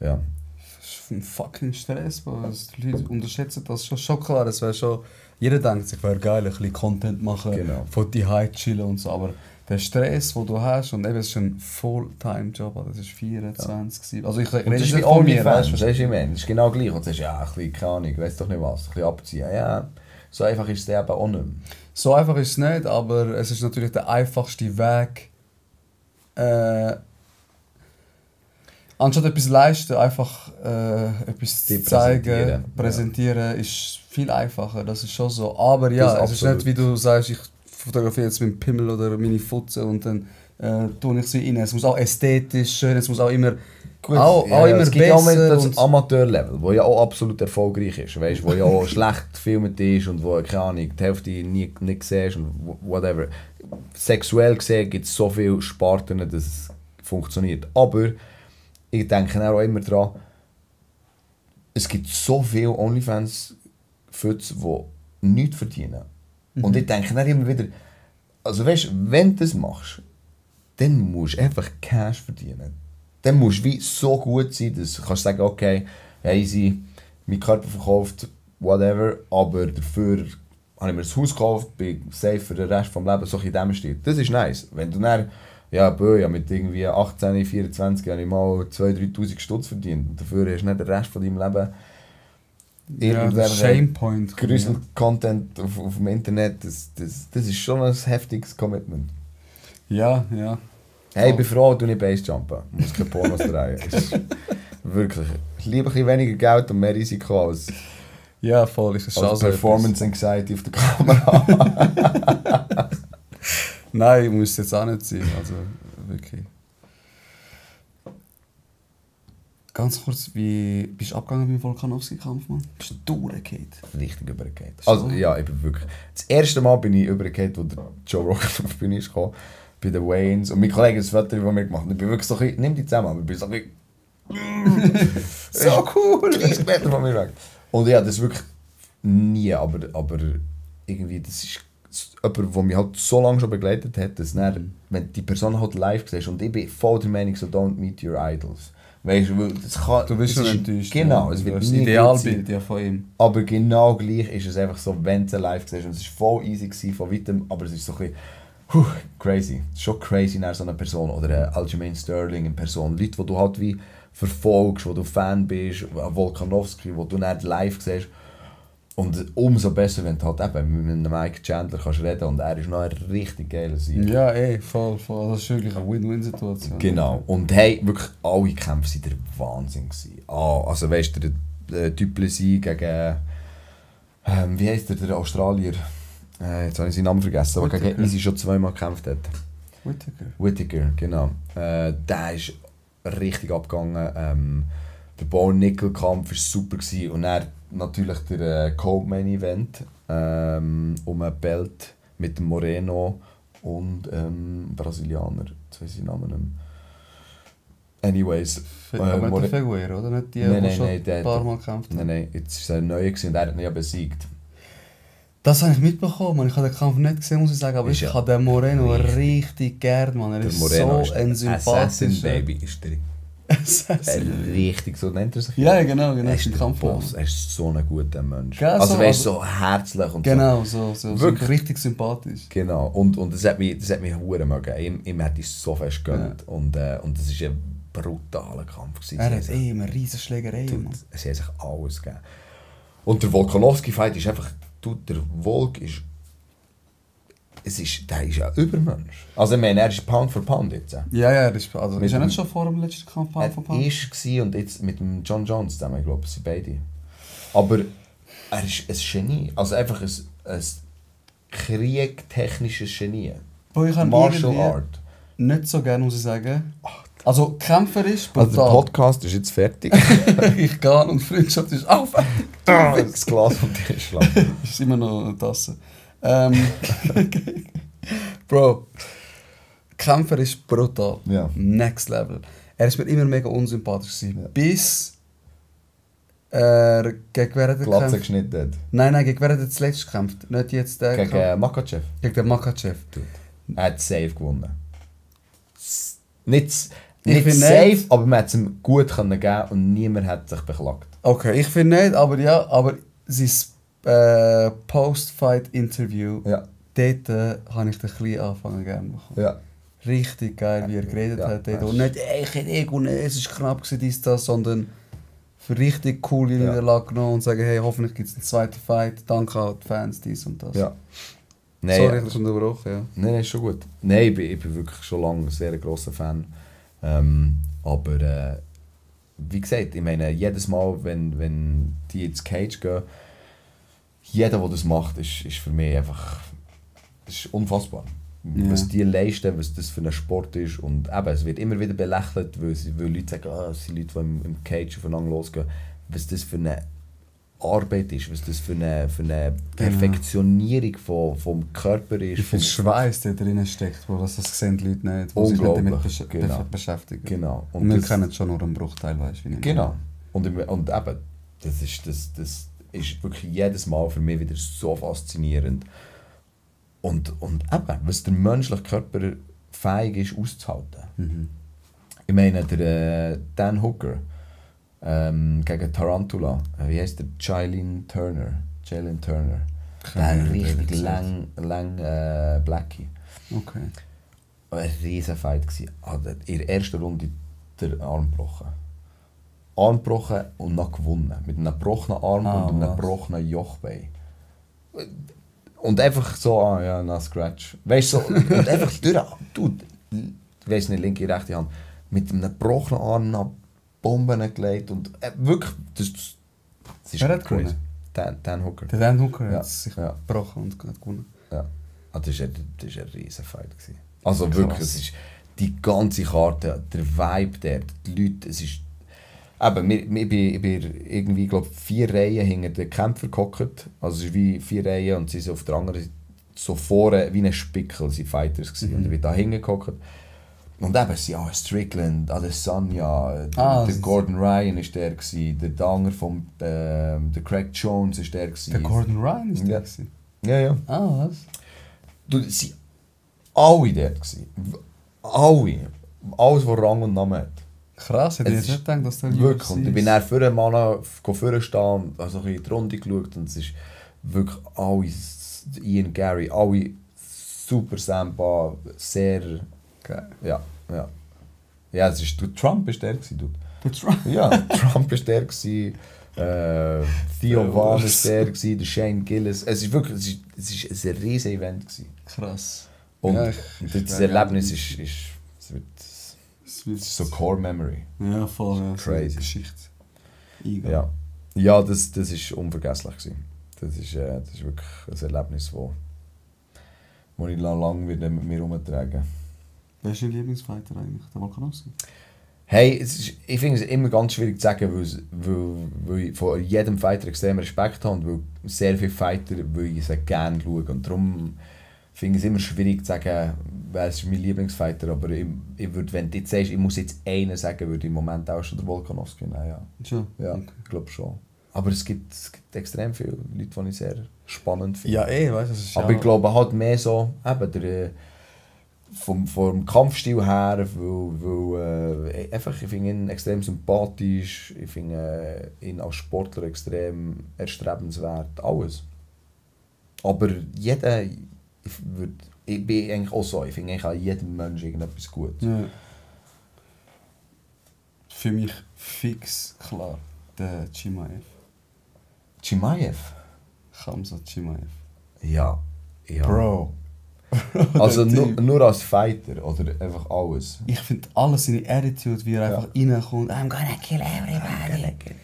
Speaker 3: Ja.
Speaker 4: Das ist ein fucking Stress, die Leute unterschätzen das schon klar. Es wäre schon... Jeder denkt sich, wäre geil, ein bisschen Content machen, von die Hause chillen und so, aber der Stress, den du hast, und eben, es ist ein Fulltime-Job, das ist 24. Ja. Also ich rede
Speaker 3: nicht von mir, weißt du, das ist genau gleich. Und du sagst, ja, ein bisschen, keine Ahnung, weiss doch nicht was, ein bisschen abziehen. Ja, so einfach ist es eben auch nicht mehr.
Speaker 4: So einfach ist es nicht, aber es ist natürlich der einfachste Weg, anstatt etwas leisten, einfach etwas zu zeigen, präsentieren, ist viel einfacher, das ist schon so. Aber ja, es ist nicht, wie du sagst, ich fotografiere jetzt meinen Pimmel oder meine Futze und dann tue ich sie rein. Es muss auch ästhetisch schön, es muss auch immer auch immer
Speaker 3: es gibt
Speaker 4: besser.
Speaker 3: Ja auch das Amateurlevel, das ja auch absolut erfolgreich ist, weißt, wo ja auch schlecht gefilmt ist und wo, keine Ahnung, die Hälfte nicht siehst und whatever. Sexuell gesehen gibt es so viele Sparten, dass es funktioniert. Aber ich denke auch immer daran, es gibt so viele OnlyFans-Fütze, die nichts verdienen. Und ich denke dann immer wieder, also weißt, wenn du das machst, dann musst du einfach Cash verdienen. Dann musst du wie so gut sein, dass du kannst sagen, okay, easy, mein Körper verkauft, whatever, aber dafür habe ich mir das Haus gekauft, bin safe für den Rest des Lebens, so in dem Stil. Das ist nice. Wenn du dann, ja, mit irgendwie 18, 24 habe ich mal 2'000, 3'000 Stutz verdient. Und dafür hast du nicht den Rest von deinem Leben
Speaker 4: Shamepoint.
Speaker 3: Grusel-Content auf dem Internet. Das ist schon ein heftiges Commitment.
Speaker 4: Ja.
Speaker 3: Hey, ich bin froh, du nicht Basejumpen. Du musst keine Pornos drehen. Wirklich. Lieber ein bisschen weniger Geld und mehr Risiko als,
Speaker 4: ja, voll. Ist
Speaker 3: als Performance Anxiety auf der Kamera.
Speaker 4: Nein, muss jetzt auch nicht sein. Also, wirklich. Ganz kurz, wie bist du abgegangen beim Volkanovski-Kampf, Mann? Bist du durchgefallen?
Speaker 3: Richtig übergefallen. Also, ja, ich bin wirklich... Das erste Mal bin ich übergefallen, als der Joe Rogan auf die Bühne kam, bei den Waynes. Und mein Kollege hat das Foto von mir gemacht. Und ich bin wirklich so ein bisschen... Nimm die zusammen, aber ich bin so ein bisschen... so cool! 30 Meter von mir weg. Und ja, das ist wirklich nie, aber irgendwie, das ist jemand, der mich halt so lange schon begleitet hat, dass dann, wenn die Person halt live siehst und ich bin voll der Meinung, so don't meet your idols. Weißt du, das kann,
Speaker 4: Du bist
Speaker 3: es
Speaker 4: schon
Speaker 3: ist-
Speaker 4: enttäuscht.
Speaker 3: Genau, es wird
Speaker 4: das
Speaker 3: nie gut
Speaker 4: Idealbild ja, von ihm.
Speaker 3: aber genau gleich ist es einfach so, wenn du live siehst. Und es war voll easy gewesen, von weitem, aber es ist so ein bisschen crazy. Es ist schon crazy nach so einer Person. Oder Aljamain Sterling in Person. Leute, die du halt wie verfolgst, wo du Fan bist, Volkanovski, wo du nicht live siehst. Und umso besser, wenn du halt eben mit einem Mike Chandler kannst reden und er ist noch ein richtig geiler Sieger.
Speaker 4: Ja, voll. Das ist wirklich eine Win-Win-Situation.
Speaker 3: Genau. Und hey, wirklich alle Kämpfe waren der Wahnsinn gewesen. Also weißt du, der Duplessis gegen, wie heisst der Australier? Jetzt habe ich seinen Namen vergessen, aber
Speaker 4: Whittaker.
Speaker 3: gegen Easy schon zweimal gekämpft hat.
Speaker 4: Whittaker.
Speaker 3: Whittaker, genau. Der ist richtig abgegangen. Der Bone-Nickel-Kampf war super gewesen. Und dann natürlich der Co-Main-Event um ein Belt mit dem Moreno und Brasilianer. Jetzt weiss ich den Namen nicht mehr. Anyways.
Speaker 4: Aber nicht der Figueroa, oder? Nicht die,
Speaker 3: Nein,
Speaker 4: die
Speaker 3: nein,
Speaker 4: schon
Speaker 3: nein, der-
Speaker 4: ein paar Mal gekämpft haben.
Speaker 3: Nein, jetzt ist er ein neuer gewesen und er hat ihn ja besiegt.
Speaker 4: Das habe ich mitbekommen. Ich habe den Kampf nicht gesehen, muss ich sagen, aber
Speaker 3: Ist
Speaker 4: ich
Speaker 3: ja
Speaker 4: habe den Moreno
Speaker 3: richtig.
Speaker 4: richtig gern, Mann. Er
Speaker 3: Der
Speaker 4: ist
Speaker 3: Moreno
Speaker 4: so
Speaker 3: ist
Speaker 4: ein
Speaker 3: Assassin
Speaker 4: sympathischer...
Speaker 3: Baby ist der.
Speaker 4: Assassin.
Speaker 3: Richtig, so nennt er sich.
Speaker 4: Ja, genau,
Speaker 3: Er ist
Speaker 4: ist ein
Speaker 3: der
Speaker 4: Kampfmann.
Speaker 3: Boss, er ist so ein guter Mensch.
Speaker 4: Gell,
Speaker 3: Also
Speaker 4: so-
Speaker 3: weißt du, so herzlich und so.
Speaker 4: Genau, so
Speaker 3: Wirklich?
Speaker 4: richtig sympathisch.
Speaker 3: Genau, und das hat mich hure mögen. Ihm hätte ich so fest gegönnt. Und das war ein brutaler Kampf gewesen.
Speaker 4: Er
Speaker 3: Sie
Speaker 4: hat
Speaker 3: haben
Speaker 4: eine riesen Schlägerei,
Speaker 3: sich-
Speaker 4: Mann.
Speaker 3: Sie haben sich alles gegeben. Und der Volkanovski-Fight ist einfach... Der Volk ist... Der ist ein Übermensch. Also ich meine, er ist Pound for Pound jetzt.
Speaker 4: Ja, das ist... Also,
Speaker 3: Mit
Speaker 4: ist er
Speaker 3: dem-
Speaker 4: nicht schon vor dem letzten Kampf
Speaker 3: Er
Speaker 4: von
Speaker 3: war und jetzt mit dem John Jones zusammen, ich glaube, sie beide. Aber er ist ein Genie. Also einfach ein kriegtechnisches Genie.
Speaker 4: Bro, ich habe
Speaker 3: Martial
Speaker 4: irgendwie
Speaker 3: Art.
Speaker 4: nicht so gerne, muss ich sagen. Also kämpferisch,
Speaker 3: Also der
Speaker 4: brutal.
Speaker 3: Podcast ist jetzt fertig.
Speaker 4: Ich gehe und Freundschaft ist auf.
Speaker 3: Das Glas vom Tisch schlagen.
Speaker 4: Das ist immer noch eine Tasse. Bro, Kämpfer ist brutal.
Speaker 3: Ja.
Speaker 4: Next Level. Er ist mir immer mega unsympathisch gewesen.
Speaker 3: Ja.
Speaker 4: Bis er gegen wer hat er
Speaker 3: Glatze
Speaker 4: gekämpft?
Speaker 3: geschnitten hat.
Speaker 4: Nein, gegen wer hat er zuletzt gekämpft? Nicht jetzt der Kampf.
Speaker 3: Gegen Makachev.
Speaker 4: Gegen den Makachev.
Speaker 3: Er hat safe gewonnen. Nicht
Speaker 4: Ich
Speaker 3: nicht
Speaker 4: finde
Speaker 3: safe,
Speaker 4: nicht.
Speaker 3: aber man hat es ihm gut können geben und niemand hat sich beklagt.
Speaker 4: Okay, ich finde nicht, aber ja, aber sein Post-Fight-Interview,
Speaker 3: Ja.
Speaker 4: dort habe ich den kleinen Anfang gerne bekommen.
Speaker 3: Ja.
Speaker 4: Richtig geil, wie er geredet
Speaker 3: Ja,
Speaker 4: hat. Dort.
Speaker 3: ja.
Speaker 4: Und nicht, ich hätte gewonnen, es ist knapp gewesen, dies, das, sondern für richtig coole
Speaker 3: Ja.
Speaker 4: Niederlage genommen und sagen, hey, hoffentlich gibt es einen zweiten Fight, danke an die Fans, dies und das.
Speaker 3: Ja. Nein,
Speaker 4: Sorry, ich habe schon unterbrochen, ja.
Speaker 3: Nein, ist schon gut. Nein, ich bin wirklich schon lange ein sehr grosser Fan. Aber wie gesagt, ich meine, jedes Mal, wenn die ins Cage gehen, jeder, der das macht, ist für mich einfach ist unfassbar.
Speaker 4: Ja.
Speaker 3: Was die leisten, was das für ein Sport ist. Und eben, es wird immer wieder belächelt, weil Leute sagen, es sind Leute, die im Cage aufeinander losgehen. Was das für eine Arbeit ist, was das für eine Perfektionierung vom Körper ist.
Speaker 4: Wie viel Schweiß da drin steckt, wo das sehen die Leute nicht, die sich nicht
Speaker 3: Unglaublich,
Speaker 4: damit
Speaker 3: genau.
Speaker 4: beschäftigen.
Speaker 3: Genau.
Speaker 4: Und wir
Speaker 3: das-
Speaker 4: kennen schon nur einen Bruchteil, weißt du, wie ich
Speaker 3: Genau. Und eben, das ist wirklich jedes Mal für mich wieder so faszinierend. Und eben, was der menschliche Körper fähig ist auszuhalten.
Speaker 4: Mhm.
Speaker 3: Ich meine, der Dan Hooker gegen Tarantula, wie heißt der? Jalen Turner. Der richtig lang Blackie.
Speaker 4: Okay.
Speaker 3: Ein riesen Fight gsi. In der ersten Runde der Arm gebrochen. Arm gebrochen und noch gewonnen. Mit einem gebrochenen Arm und einem
Speaker 4: was?
Speaker 3: gebrochenen Jochbein. Und einfach so, na Scratch. Weißt du, so, und einfach durch, ich weiss nicht, linke, rechte Hand, mit einem gebrochenen Arm nach Bomben gelegt und wirklich, das ist
Speaker 4: Wer hat
Speaker 3: crazy.
Speaker 4: gewonnen?
Speaker 3: Dan Hooker.
Speaker 4: Der Dan Hooker
Speaker 3: Ja,
Speaker 4: hat sich
Speaker 3: ja.
Speaker 4: gebrochen und hat gewonnen.
Speaker 3: Ja. Das war ein riesen Fight. Also
Speaker 4: Krass.
Speaker 3: wirklich, es ist die ganze Karte, der Vibe dort, die Leute, es ist... Eben, ich bin irgendwie, glaube 4 Reihen hinter den Kämpfern gehockt. Also es ist wie 4 Reihen und sie sind auf der anderen Seite so vorne wie ein Spickel, sind Fighters gewesen. Und ich bin da hinten gehockt. Und eben, es sind auch Strickland, Adesanya, der Gordon Ryan ist der gewesen, der Danger vom der Craig Jones ist der gewesen.
Speaker 4: Der Gordon Ryan ist
Speaker 3: Ja.
Speaker 4: der gewesen.
Speaker 3: Ja.
Speaker 4: Ah, was?
Speaker 3: sie alle dort gewesen. Alle. Alles, was Rang und Namen hat.
Speaker 4: Krass, hätte ich
Speaker 3: Es
Speaker 4: jetzt nicht gedacht, dass der
Speaker 3: Wirklich. Und ich bin
Speaker 4: dann
Speaker 3: dann vor einem Mann vorne stehen und also ein bisschen in die Runde geschaut und es ist wirklich alles, Ian Gary, alle super Samba, sehr...
Speaker 4: geil.
Speaker 3: Ja, ja. Ja, es ist, Trump war der gewesen, dude.
Speaker 4: Der Trump.
Speaker 3: Ja, Trump war der gewesen, Theo Van war der gewesen, der Shane Gillis. Es ist wirklich, es ist ein riesiges Event gewesen.
Speaker 4: Krass.
Speaker 3: Und
Speaker 4: Ja,
Speaker 3: das Erlebnis ist es wird
Speaker 4: Es wird
Speaker 3: so Core Memory.
Speaker 4: Ja, voll. Ja,
Speaker 3: Crazy.
Speaker 4: So Geschichte. Eingehen.
Speaker 3: Ja, ja, das ist unvergesslich gewesen. Das ist wirklich ein Erlebnis, wo ich lange wieder mit mir herumtragen.
Speaker 4: Wer ist dein Lieblingsfighter eigentlich? Der Volkanovski?
Speaker 3: Hey, ich finde es immer ganz schwierig zu sagen, weil ich von jedem Fighter extrem Respekt habe und weil sehr viele Fighter ich gerne schauen. Und darum finde ich es immer schwierig zu sagen, wer ist mein Lieblingsfighter. Aber ich würde, wenn du jetzt sagst, ich muss jetzt einen sagen, würde ich im Moment auch schon der Volkanovski nehmen. Ja,
Speaker 4: Schon?
Speaker 3: ja
Speaker 4: Okay.
Speaker 3: ich glaube schon. Aber es gibt extrem viele Leute, die ich sehr spannend finde.
Speaker 4: Ja, weißt du, das ist
Speaker 3: Aber
Speaker 4: ja...
Speaker 3: ich glaube halt mehr so, eben vom Kampfstil her, weil einfach, ich finde ihn extrem sympathisch, ich finde ihn als Sportler extrem erstrebenswert, alles. Aber ich bin eigentlich auch so, ich finde eigentlich an jedem Menschen irgendetwas gut.
Speaker 4: Ja. Für mich fix klar der Chimaev.
Speaker 3: Chimaev?
Speaker 4: Khamzat Chimaev.
Speaker 3: Ja.
Speaker 4: Bro.
Speaker 3: Also
Speaker 4: Der Typ.
Speaker 3: nur als Fighter oder einfach alles?
Speaker 4: Ich finde alles seine Attitude, wie er einfach reinkommt. I'm gonna kill everybody.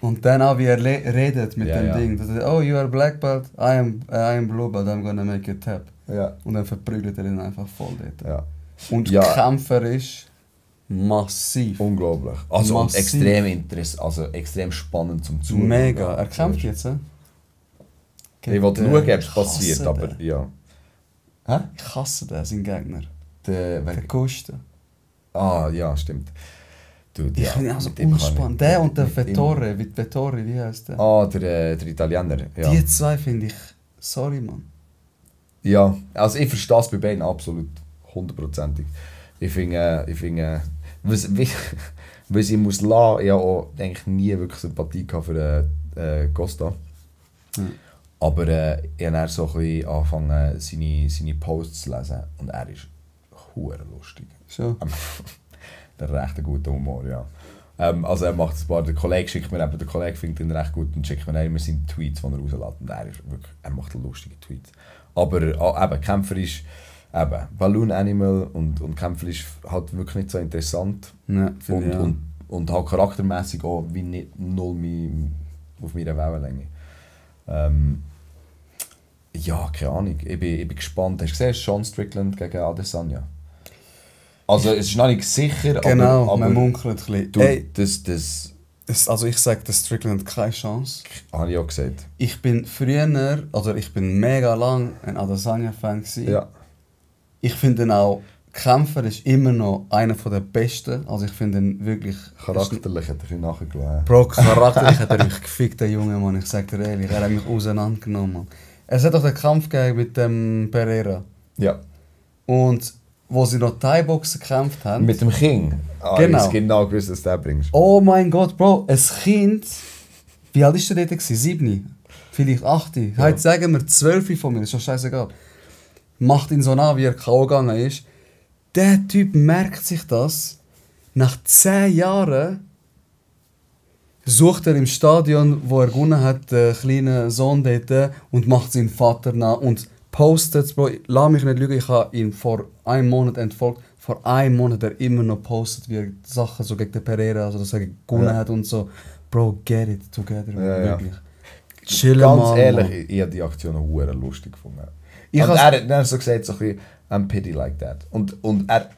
Speaker 4: Und dann auch, wie er redet mit
Speaker 3: Ja,
Speaker 4: dem
Speaker 3: ja.
Speaker 4: Ding. Das ist, oh, you are black belt, I am blue belt, I'm gonna make you tap.
Speaker 3: Ja.
Speaker 4: Und dann verprügelt er ihn einfach voll dort.
Speaker 3: Ja.
Speaker 4: Und
Speaker 3: Ja.
Speaker 4: kämpferisch massiv.
Speaker 3: Unglaublich. Also und
Speaker 4: Massiv.
Speaker 3: extrem also extrem spannend zum Zuschauen.
Speaker 4: Mega. Er kämpft jetzt, hä?
Speaker 3: Ich wollte
Speaker 4: Gegen
Speaker 3: schauen, ob
Speaker 4: den-
Speaker 3: es passiert,
Speaker 4: ich hasse
Speaker 3: aber
Speaker 4: den.
Speaker 3: ja. Hä?
Speaker 4: Ich hasse den, seinen Gegner.
Speaker 3: Der
Speaker 4: Der Costa.
Speaker 3: ja, stimmt. Dude,
Speaker 4: Ich finde ihn also
Speaker 3: mit dem kann
Speaker 4: unspannend.
Speaker 3: ich-
Speaker 4: Der und der
Speaker 3: mit ihm-
Speaker 4: Vettori, wie heißt der?
Speaker 3: Der Italiener, ja.
Speaker 4: Die zwei finde ich... Sorry, Mann.
Speaker 3: Ja, also ich verstehe es bei beiden absolut, 100%ig. Ich finde, was ich muss lassen, ich habe auch eigentlich nie wirklich Sympathie gehabt für Costa.
Speaker 4: Hm.
Speaker 3: Aber ich habe dann so ein bisschen angefangen, seine Posts zu lesen und er ist hure lustig.
Speaker 4: Schon.
Speaker 3: Der hat recht einen guten Humor, ja. Also er macht ein paar, der Kollege schickt mir eben, der Kollege findet ihn recht gut und schickt mir dann immer seine Tweets, die er rauslässt. Und er macht lustige Tweets. Aber eben, kämpferisch, eben, Balloon Animal und kämpferisch halt wirklich nicht so interessant.
Speaker 4: Ja, finde ich auch.
Speaker 3: Und halt charaktermässig auch wie nicht null auf meiner Wellenlänge. Ja, keine Ahnung. Ich bin gespannt. Hast du gesehen, Sean Strickland gegen Adesanya? Also es ist noch nicht sicher,
Speaker 4: Genau,
Speaker 3: aber
Speaker 4: man munkelt ein bisschen.
Speaker 3: du,
Speaker 4: Ey,
Speaker 3: das
Speaker 4: also ich sage, der Strickland keine Chance.
Speaker 3: habe ich auch gesagt.
Speaker 4: Ich bin mega lang ein Adesanya-Fan gewesen.
Speaker 3: Ja.
Speaker 4: Ich finde ihn auch, Kämpfer ist immer noch einer der besten. Also ich finde ihn wirklich...
Speaker 3: Charakterlich hat er ein bisschen nachgelassen.
Speaker 4: Bro, charakterlich hat er mich gefickt, der Junge Mann. Ich sag dir ehrlich, er hat mich auseinandergenommen, Mann. Es hat doch den Kampf gegeben mit dem Pereira.
Speaker 3: Ja.
Speaker 4: Und wo sie noch Thai-Boxen gekämpft haben...
Speaker 3: Mit dem King.
Speaker 4: Genau.
Speaker 3: Ich habe genau gewusst, dass du den bringst.
Speaker 4: Oh mein Gott, Bro, ein Kind... Wie alt war der dort? 7? Vielleicht 8? Ja. Heute sagen wir 12 von mir, ist doch scheißegal. Macht ihn so an, wie er K.O. gegangen ist. Der Typ merkt sich das. Nach 10 Jahren sucht er im Stadion, wo er gewonnen hat, den kleinen Sohn dort und macht seinen Vater nach und postet, Bro, lass mich nicht lügen, ich habe ihn vor einem Monat entfolgt. Vor einem Monat er immer noch postet, wie er Sachen so gegen den Pereira, also dass er gewonnen hat und so. Bro, get it together,
Speaker 3: Ja, ja.
Speaker 4: wirklich. Chillen
Speaker 3: Ganz
Speaker 4: mal,
Speaker 3: ehrlich,
Speaker 4: Mann.
Speaker 3: ich habe die Aktion auch hure lustig gefunden.
Speaker 4: Ich
Speaker 3: Und
Speaker 4: has-
Speaker 3: er hat dann so gesagt, so ein bisschen, I'm pity like that. Und er,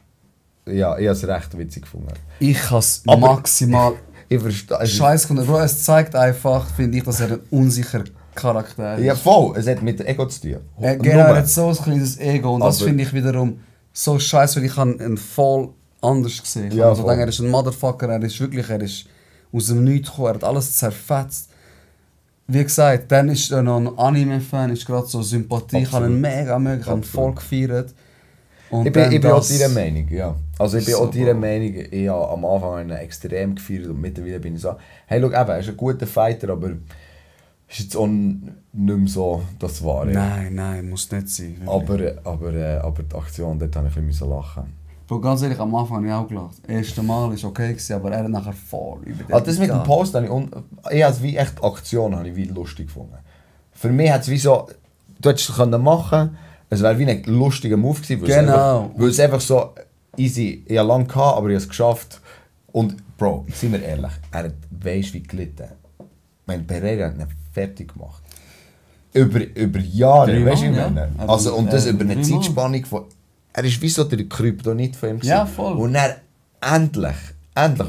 Speaker 3: ja, ich habe es recht witzig gefunden.
Speaker 4: Ich habe es
Speaker 3: Aber-
Speaker 4: maximal
Speaker 3: Ich verstehe.
Speaker 4: scheiße gefunden. Bro, es zeigt einfach, finde ich, dass er ein unsicherer Charakter ist.
Speaker 3: Ja, voll. Es hat mit Ego zu tun.
Speaker 4: Er
Speaker 3: Nur.
Speaker 4: hat so ein kleines Ego und das
Speaker 3: Aber-
Speaker 4: finde ich wiederum so scheiße, weil ich habe ihn voll anders gesehen. Ich
Speaker 3: Ja,
Speaker 4: habe so
Speaker 3: voll.
Speaker 4: gedacht, er ist ein Motherfucker, er ist aus dem Nichts gekommen, er hat alles zerfetzt. wie gesagt, dann ist er noch ein Anime-Fan, ist gerade so Sympathie, ich habe ihn mega, ich habe ihn voll gefeiert. Und
Speaker 3: ich bin auch deiner Meinung, ja. Also ich bin auch deiner Meinung, ich habe am Anfang einen extrem gefeiert und mittlerweile bin ich so, hey, schau, eben, er ist ein guter Fighter, aber ist jetzt auch nicht mehr so das Wahre.
Speaker 4: Nein, muss nicht sein.
Speaker 3: Aber die Aktion, dort habe ich ein bisschen lachen.
Speaker 4: Bro, ganz ehrlich, am Anfang habe ich auch gelacht. Das erste Mal war okay, aber er hat nachher voll über den
Speaker 3: Das mit dem Post, ich habe es wie echt Aktion habe ich wie lustig gefunden. Für mich hat es wie so, du hättest es machen können, es wäre wie ein lustiger Move gewesen, weil es einfach so easy, ich habe lange gehabt, aber ich habe es geschafft. Und Bro, seien wir ehrlich, er hat weisst wie gelitten. Mein Pereira hat ihn fertig gemacht. Über Jahre, weißt du, wie ich meine? Also, und das über eine Zeitspanne von... Er ist wie so der Kryptonit von ihm.
Speaker 4: Ja, voll.
Speaker 3: Und er endlich,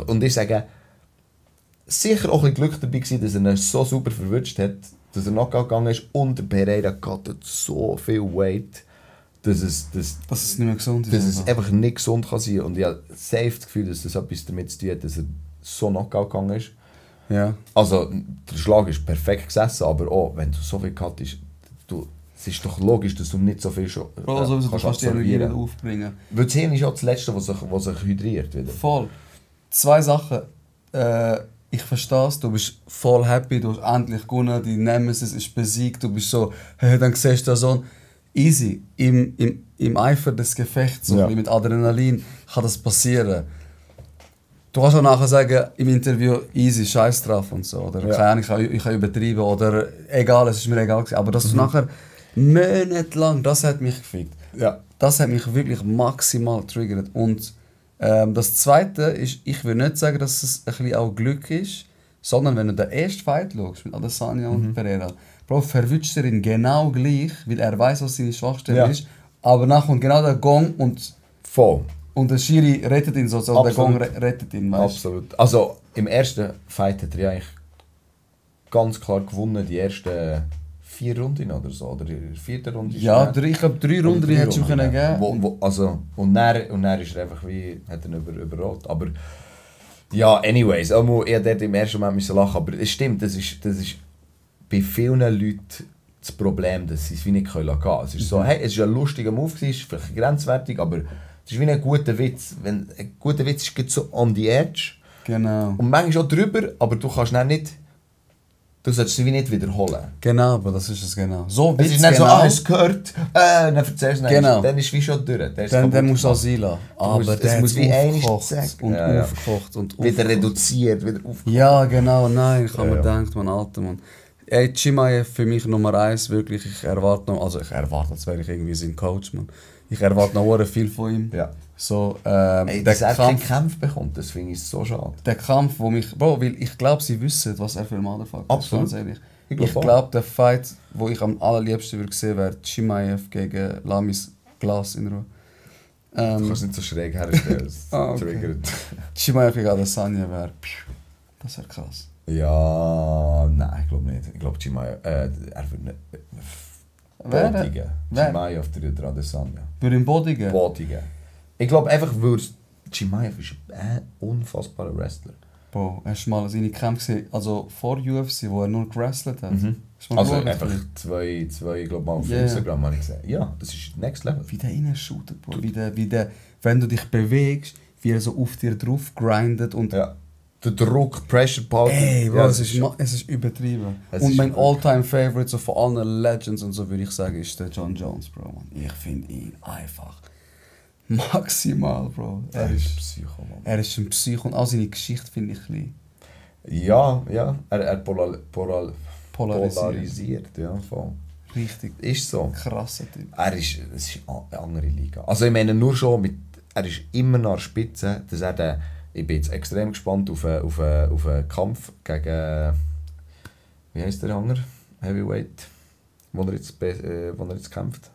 Speaker 3: und ich sage, sicher auch ein bisschen Glück dabei gewesen, dass er ihn so super verwünscht hat, dass er noch gegangen ist und der Pereira cuttet so viel Weight, dass es
Speaker 4: nicht mehr gesund ist.
Speaker 3: Dass es einfach nicht gesund kann sein. Und ich habe safe das Gefühl, dass das etwas damit zu tun hat, dass er so Knockout gegangen ist.
Speaker 4: Ja.
Speaker 3: Also, der Schlag ist perfekt gesessen, aber auch, wenn du so viel cuttest, es ist doch logisch, dass du nicht so viel schon
Speaker 4: du kannst die Energie nicht aufbringen.
Speaker 3: Weil das Hirn ist ja das Letzte, was sich hydriert wieder.
Speaker 4: Voll. 2 Sachen. Ich verstehe es, du bist voll happy, du hast endlich gewonnen, die Nemesis ist besiegt, du bist so, hey, dann siehst du so easy. Im Eifer des Gefechts, so mit Adrenalin, kann das passieren. Du kannst auch nachher sagen, im Interview, easy, scheiß drauf und so. Oder keine Ahnung, ich kann übertreiben oder egal, es ist mir egal gewesen. Aber dass du nachher monatelang, das hat mich gefickt.
Speaker 3: Ja.
Speaker 4: Das hat mich wirklich maximal getriggert. Und das Zweite ist, ich will nicht sagen, dass es ein bisschen auch Glück ist, sondern wenn du den ersten Fight schaust mit Adesanya und Pereira, Bro, verwünscht er ihn genau gleich, weil er weiß, was seine Schwachstelle ist. Aber nachher kommt genau der Gong und...
Speaker 3: Voll.
Speaker 4: Und der Schiri rettet ihn so, der Gong rettet ihn, weißt?
Speaker 3: Absolut. Also im ersten Fight hat er ja eigentlich ganz klar gewonnen, die ersten 4 Runden oder so, oder die 4. Runde.
Speaker 4: Ja, ich glaube 3 Runden hättest du ihm können geben.
Speaker 3: Und dann ist er einfach wie, hat er überrollt. Aber ja, anyways, ich dort im ersten Moment müssen lachen, aber es stimmt, das ist bei vielen Leuten das Problem, dass sie es wie nicht gehen können. Es ist so, hey, es ist ein lustiger Move, es ist vielleicht grenzwertig, aber es ist wie ein guter Witz. Ein guter Witz ist so on the edge.
Speaker 4: Genau.
Speaker 3: Und manchmal auch drüber, aber du kannst dann nicht... Du solltest es wie nicht wiederholen.
Speaker 4: Genau, aber das ist es genau. So
Speaker 3: es ist nicht so, es gehört, dann erzählst du es
Speaker 4: genau.
Speaker 3: Dann ist es wie schon durch.
Speaker 4: Dann musst du es einlassen. Aber
Speaker 3: es muss wie
Speaker 4: aufgekocht und aufgekocht und
Speaker 3: wieder reduziert, wieder aufgekocht.
Speaker 4: Ja, genau, nein, ich habe mir gedacht, mein alter Mann. Ey, Chimaev für mich Nummer 1, wirklich, ich erwarte noch, als wäre ich irgendwie sein Coach, man. Ich erwarte noch viel von ihm.
Speaker 3: Ja.
Speaker 4: So,
Speaker 3: dass er keinen Kampf bekommt, das finde ich so schade.
Speaker 4: Der Kampf, wo mich... Bro, weil ich glaube, sie wissen, was er für ein Motherfucker ist.
Speaker 3: Absolut.
Speaker 4: Ganz ehrlich. Ich glaube, der Fight, wo ich am allerliebsten würde sehen, wäre Chimaev gegen Lamis Glas in Ruhe.
Speaker 3: Du kannst nicht so schräg herstellen, das triggert.
Speaker 4: Chimaev gegen Adesanya wäre... Das wäre krass.
Speaker 3: Ja, nein, ich glaube nicht. Ich glaube, Chimaev... er würde nicht... Bodigen. Chimaev der Adesanya.
Speaker 4: Würde ihn bodigen?
Speaker 3: Bodigen. Ich glaube einfach, weil Chimaev ist ein unfassbarer Wrestler.
Speaker 4: Bro, hast du mal seine Kämpfe gesehen, also vor UFC, wo er nur gewrestelt hat?
Speaker 3: Also einfach zwei ich glaube mal auf Instagram habe ich gesehen. Ja, das ist Next Level.
Speaker 4: Wie der reinshootet, Bro. Wie der, wenn du dich bewegst, wie er so auf dir drauf grindet und...
Speaker 3: Ja. Der Druck, Pressure Pulse.
Speaker 4: Ey, Bro, es ist übertrieben. Und mein All-Time-Favorite so von allen Legends und so würde ich sagen, ist der John Jones, Bro. Man. Ich finde ihn einfach maximal, Bro.
Speaker 3: Er ist ein Psycho, Mann.
Speaker 4: Er ist ein Psycho und auch seine Geschichte finde ich klein.
Speaker 3: Ja. Er polarisiert, ja, voll.
Speaker 4: Richtig.
Speaker 3: Ist so.
Speaker 4: Krasser Typ.
Speaker 3: Es ist eine andere Liga. Also ich meine nur schon, er ist immer nach der Spitze, dass er ich bin jetzt extrem gespannt auf einen Kampf gegen... Wie heisst der andere? Heavyweight? Wo er jetzt kämpft.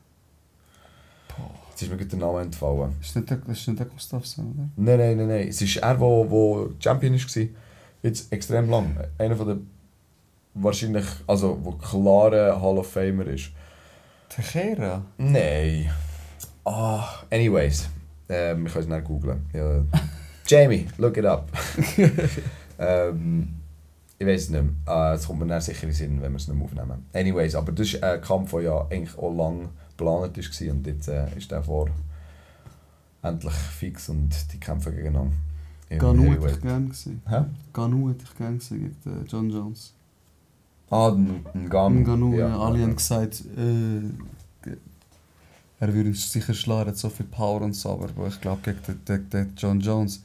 Speaker 3: Jetzt ist mir gerade der Name entfallen.
Speaker 4: Ist nicht der Gustafsson, oder?
Speaker 3: Nein. Es ist er, der Champion war. Jetzt extrem lang. Einer von der... Wahrscheinlich... Also, der klare Hall of Famer ist.
Speaker 4: Teixeira?
Speaker 3: Nein. Anyways. Wir können es nicht googlen. Ja. Jamie, look it up. Ich weiß es nicht mehr. Es kommt mir dann sicher in den Sinn, wenn wir es nicht mehr aufnehmen. Anyways, aber das ist ein Kampf, der ja eigentlich auch lange geplant war und jetzt ist der vor endlich fix und die kämpfen gegeneinander.
Speaker 4: Ganu hätte ich gerne gesehen.
Speaker 3: Hä?
Speaker 4: Ganu hätte ich gerne gesehen gegen John Jones.
Speaker 3: Ein Ganu.
Speaker 4: Ja. Alle haben gesagt, er würde uns sicher schlagen, er hat so viel Power und so, aber ich glaube gegen den John Jones.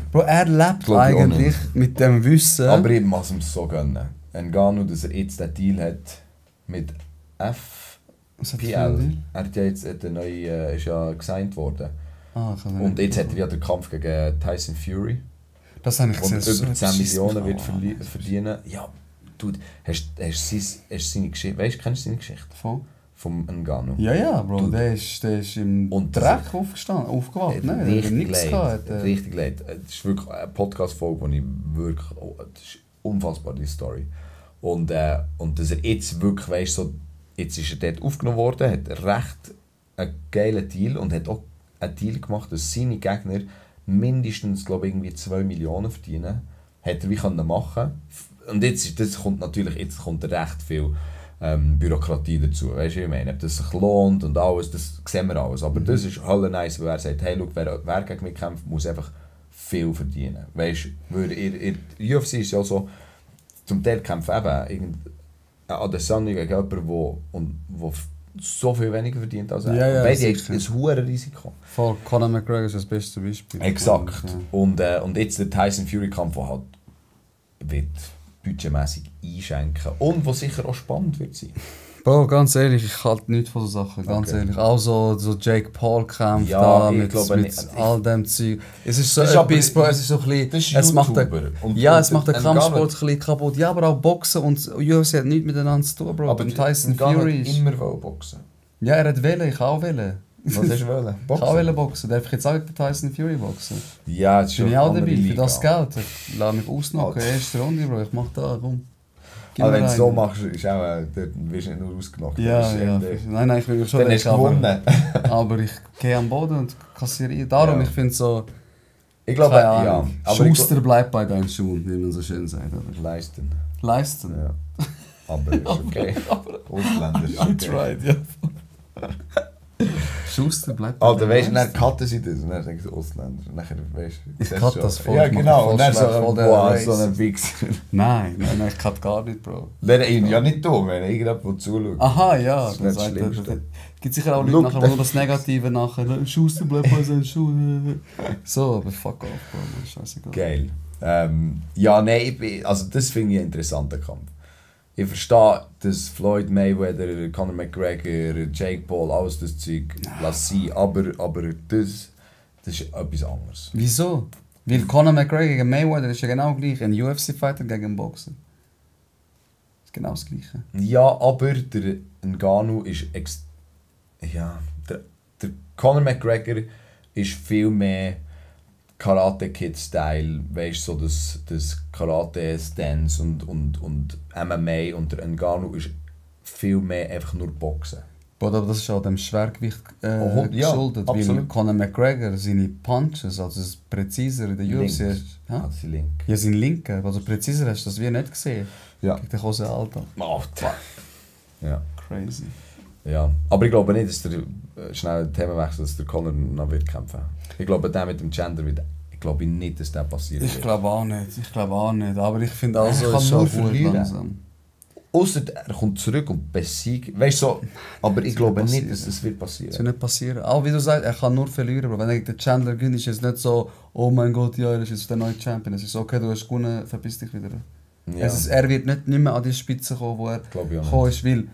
Speaker 4: Bro, er lebt eigentlich mit dem Wissen.
Speaker 3: Aber ich muss ihm so gönnen. Ngannou, dass er jetzt den Deal hat mit FPL. Er hat ja jetzt der neue, ist ja gesigned worden. Und jetzt hat er ja den Kampf gegen Tyson Fury.
Speaker 4: Das habe ich gesehen.
Speaker 3: Und über 10 Millionen wird verdienen. Ja, du hast seine Geschichte. Weißt du, kennst du seine Geschichte? Vom Ngannou.
Speaker 4: Ja, Bro, der ist im Dreck aufgewacht, ne?
Speaker 3: Richtig leid. Es ist wirklich eine Podcast-Folge, wo ich wirklich... das ist unfassbar, die Story. Und dass er jetzt wirklich, weißt so, jetzt ist er dort aufgenommen worden, hat recht einen geilen Deal und hat auch einen Deal gemacht, dass seine Gegner mindestens, glaube ich, irgendwie 2 Millionen verdienen. Hat er wie können machen. Und jetzt kommt recht viel Bürokratie dazu. Weißt du, ich meine, ob das sich lohnt und alles, das sehen wir alles. Aber das ist halt nice, weil er sagt, hey, look, wer gegen mich kämpft, muss einfach viel verdienen. Weißt du, in der UFC ist ja so, zum Teil kämpfen eben Adesanya gegen jemanden, der so viel weniger verdient als er.
Speaker 4: Ja,
Speaker 3: beide haben ein hohes Risiko.
Speaker 4: Voll, Conor McGregor ist das beste Beispiel.
Speaker 3: Exakt. Und jetzt der Tyson Fury Kampf, der halt wird budgetmäßig einschenken und was sicher auch spannend wird sein.
Speaker 4: Bro, ganz ehrlich, ich halte nichts von so Sachen, ganz ehrlich. Auch so Jake Paul kämpft
Speaker 3: ja,
Speaker 4: mit all dem Zeug. Es ist so etwas, Bro, es ist so ein bisschen...
Speaker 3: Es macht den
Speaker 4: Kampfsport ein bisschen kaputt. Ja, aber auch Boxen und UFC hat nichts miteinander zu tun, Bro.
Speaker 3: Aber
Speaker 4: Tyson Fury
Speaker 3: ist immer boxen.
Speaker 4: Ja, er hat wählen, ich auch wählen.
Speaker 3: Was hast du wollen?
Speaker 4: Ich auch wollen boxen. Darf ich jetzt auch gegen Tyson Fury boxen?
Speaker 3: Ja, das ist schon
Speaker 4: bin ich auch dabei, für das Geld. Ich lasse mich ausnocken, erste Runde, Bro. Ich mach da, komm.
Speaker 3: Aber wenn du es so machst, ist auch, dann wirst du nicht nur ausgenockt.
Speaker 4: Ja. Nein, ich will schon
Speaker 3: dann hast du gewonnen.
Speaker 4: Aber ich gehe am Boden und kassiere. Darum, ich finde so...
Speaker 3: Ich glaube, ja.
Speaker 4: Schuster bleibt bei deinen Schuhen, wie man so schön sagt. Oder? Leisten.
Speaker 3: Ja. Aber ist okay. Ausländer ist okay.
Speaker 4: That's right, ja. Schuster bleibt bei
Speaker 3: Alter, weißt du, dann cutten sie das und dann sagen sie Ausländer. Nachher, weißt du,
Speaker 4: ich cut das voll.
Speaker 3: Ja, genau. Und dann so ein Wichser.
Speaker 4: Nein, ich cut gar nicht, Bro.
Speaker 3: Ja, nicht dumm, wenn irgendjemand zuschaut.
Speaker 4: Aha, ja.
Speaker 3: Das ist nicht das Schlimmste.
Speaker 4: Gibt sicher auch Leute, die nur das Negative nachher. Schuster bleibt bei seinen Schuhen. So, aber fuck off, Bro. Scheißegal.
Speaker 3: Geil. Ja, nein, also das finde ich einen interessanten Kampf. Ich verstehe, dass Floyd Mayweather, Conor McGregor, Jake Paul, alles das Zeug lass sein, aber das ist etwas anderes.
Speaker 4: Wieso? Weil Conor McGregor gegen Mayweather ist ja genau gleich, ein UFC-Fighter gegen einen Boxer. Das ist genau das Gleiche.
Speaker 3: Ja, aber der Ngannou ist der Conor McGregor ist viel mehr Karate Kid Style, weißt du, so das Karate Stance und MMA, und der Ngannou ist viel mehr einfach nur Boxen.
Speaker 4: Aber das ist auch dem Schwergewicht geschuldet, weil Conor McGregor seine Punches, also das präziser in der UFC ist.
Speaker 3: Also link.
Speaker 4: Ja, sein linker, also präziser hast du das wie nicht gesehen.
Speaker 3: Ja.
Speaker 4: Gegen den Jose Aldo.
Speaker 3: Ja.
Speaker 4: Crazy.
Speaker 3: Ja, aber ich glaube nicht, dass der schnell Themenwechsel, dass der Conor noch wird kämpfen. Ich glaube, der mit dem Gender wird, ich glaube nicht, dass der passiert wird.
Speaker 4: Ich glaube auch nicht, aber ich finde auch so, ist schon gut langsam.
Speaker 3: Ausser er kommt zurück und besiegt, weißt du, so, aber ich glaube nicht, dass es wird passieren.
Speaker 4: Das wird nicht passieren. Auch wie du sagst, er kann nur verlieren, aber wenn er gegen den Chandler gewinnt, ist es nicht so, oh mein Gott, ja, er ist jetzt der neue Champion. Es ist okay, du hast gewonnen, verpiss dich wieder.
Speaker 3: Ja.
Speaker 4: Er wird nicht mehr an die Spitze kommen, wo er
Speaker 3: gekommen
Speaker 4: ist, weil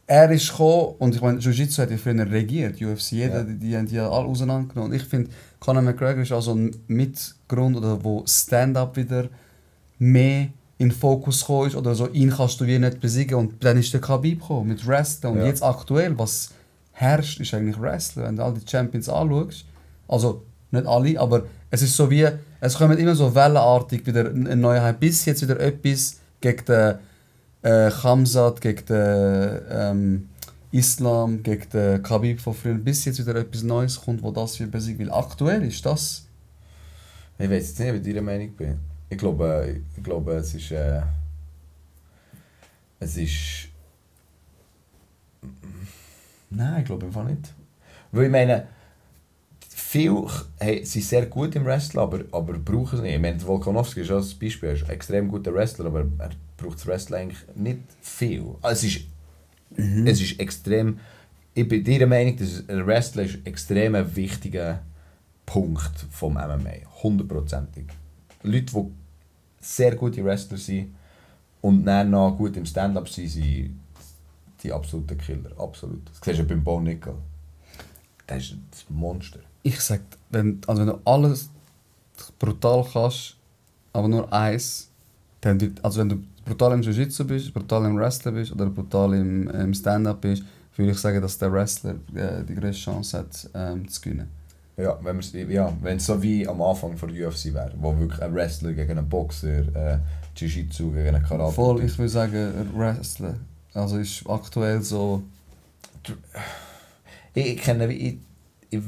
Speaker 4: er ist gekommen, und ich meine, Jiu-Jitsu hat ja früher regiert, UFC, die haben die alle auseinandergenommen. Und ich finde, Conor McGregor ist auch so ein Mitgrund, oder wo Stand-Up wieder mehr in den Fokus gekommen ist, oder so, ihn kannst du wie nicht besiegen, und dann ist der Khabib gekommen mit Wrestling. Und jetzt aktuell, was herrscht, ist eigentlich Wrestling. Wenn du all die Champions anschaust, also nicht alle, aber es ist so wie, es kommen immer so wellenartig wieder ein neuer Hype, bis jetzt wieder etwas gegen den Khamzat, gegen den Islam, gegen den Khabib von früher, bis jetzt wieder etwas Neues kommt, wo das wie besiegt. Weil aktuell ist das...
Speaker 3: Ich weiß jetzt nicht, wie ich deiner Meinung bin. Ich glaube, es ist... Nein, ich glaube einfach nicht. Weil ich meine, viele sind sehr gut im Wrestling, aber brauchen es nicht. Ich meine, Volkanovski ist auch ein Beispiel, er ist ein extrem guter Wrestler, aber er braucht das Wrestling eigentlich nicht viel. Also es ist extrem... Ich bin der Meinung, dass ein Wrestler ist ein extrem wichtiger Punkt vom MMA. 100%. Leute, die sehr gute Wrestler sind und dann noch gut im Stand-up sind die absoluten Killer. Absolut. Das siehst du beim Bo Nickel. Das ist ein Monster.
Speaker 4: Ich sag, wenn du alles brutal kannst, aber nur eins, dann also wenn du brutal im Jiu-Jitsu bist, brutal im Wrestling bist oder brutal im Stand-up bist, würde ich sagen, dass der Wrestler die größte Chance hat, zu gewinnen.
Speaker 3: Ja, wenn es so wie am Anfang von der UFC wäre, wo wirklich ein Wrestler gegen einen Boxer, Jiu-Jitsu gegen einen Karate.
Speaker 4: Voll, ich würde sagen, Wrestler. Also ist aktuell so...
Speaker 3: Ich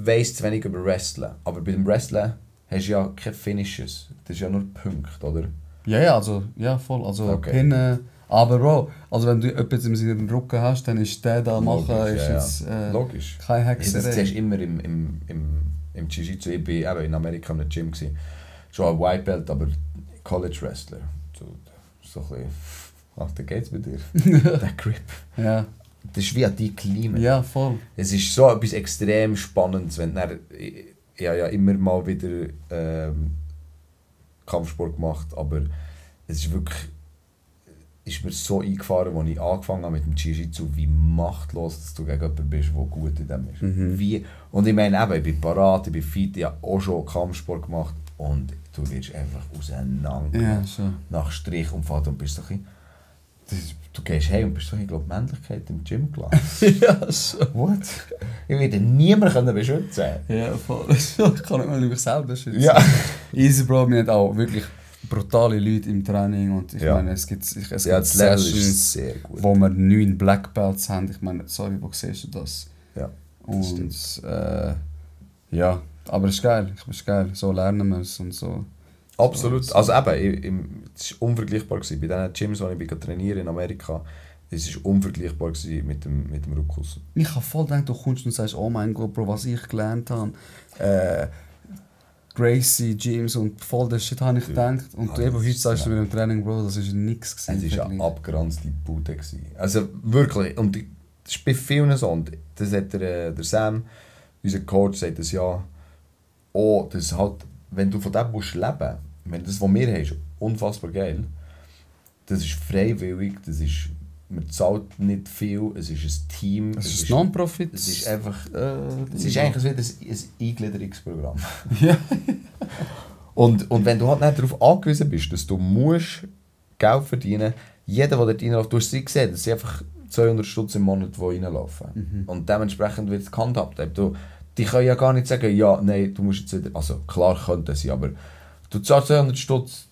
Speaker 3: weiss zu wenig über Wrestling, aber bei dem Wrestling hast du ja keine Finishes. Das ist ja nur Punkte, oder?
Speaker 4: Ja, voll. Also
Speaker 3: Okay.
Speaker 4: Pinnen. Aber Bro, also wenn du etwas in seinem Rücken hast, dann ist der da machen,
Speaker 3: Logisch,
Speaker 4: ist
Speaker 3: ja.
Speaker 4: jetzt
Speaker 3: Logisch.
Speaker 4: keine
Speaker 3: Das siehst
Speaker 4: Hexerei.
Speaker 3: du immer im Jiu-Jitsu. Ich war eben in Amerika in einem Gym. Schon ein White Belt, aber College Wrestler. So ein bisschen... Ach, da geht's bei dir. Der Grip.
Speaker 4: Ja.
Speaker 3: Das ist wie an die Klima.
Speaker 4: Ja, voll.
Speaker 3: Es ist so etwas extrem Spannendes, wenn dann, ich habe ja immer mal wieder Kampfsport gemacht, aber es ist wirklich, ist mir so eingefahren, als ich angefangen habe mit dem Jiu-Jitsu, wie machtlos dass du gegen jemanden bist, der gut in dem ist. Wie, und ich meine eben, ich bin parat, ich bin fit, ich habe auch schon Kampfsport gemacht und du wirst einfach auseinander
Speaker 4: Ja, schon.
Speaker 3: nach Strich und Faden und bist so ein bisschen, du gehst heim und bist so, ich glaube, Männlichkeit im Gym gelassen.
Speaker 4: Ja, schon.
Speaker 3: What? Ich werde niemanden beschützen.
Speaker 4: Ja, voll. Ich kann nicht mal mich selber schützen.
Speaker 3: Ja.
Speaker 4: Easy Bro, wir haben auch wirklich brutale Leute im Training und ich
Speaker 3: Ja.
Speaker 4: meine, es gibt
Speaker 3: Das Level
Speaker 4: Sessions,
Speaker 3: ist sehr gut.
Speaker 4: wo wir 9 Black Belts haben. Ich meine, sorry, wo siehst du das?
Speaker 3: Ja,
Speaker 4: Und ja, aber es ist geil. Es ist geil. So lernen wir es und so.
Speaker 3: absolut. Also eben, es war unvergleichbar gewesen. Bei den Gyms, wo ich trainiere in Amerika, es war unvergleichbar gewesen mit dem Ruckus.
Speaker 4: Ich habe voll gedacht, du kommst und sagst, oh mein Gott, Bro, was ich gelernt habe. Gracie, Gyms und voll das Shit habe ich gedacht. Und
Speaker 3: Ah,
Speaker 4: du eben
Speaker 3: das
Speaker 4: heute
Speaker 3: ist-
Speaker 4: sagst du mit dem Training, Bro, das war nichts.
Speaker 3: Es war eine abgeranzte Bude gewesen. Also wirklich. Und das ist bei vielen so. Und das hat der Sam, unser Coach, sagt das ja. Oh, das ist halt, wenn du von dem musst leben, wenn das, was wir haben, ist unfassbar geil. Das ist freiwillig, das ist, man zahlt nicht viel, es ist ein Team.
Speaker 4: Es ist Non-Profit.
Speaker 3: Es ist einfach, es ist eigentlich wieder ein Eingliederungsprogramm.
Speaker 4: Ja.
Speaker 3: Und wenn du halt nicht darauf angewiesen bist, dass du musst Geld verdienen, jeder, der dort reinläuft, du hast sie gesehen, das sind einfach 200 Stutz im Monat, die reinlaufen. Und dementsprechend wird es gehandhabt. Die können ja gar nicht sagen, ja, nein, du musst jetzt wieder... Also klar könnte sie, aber du zahlst 200 Stutz,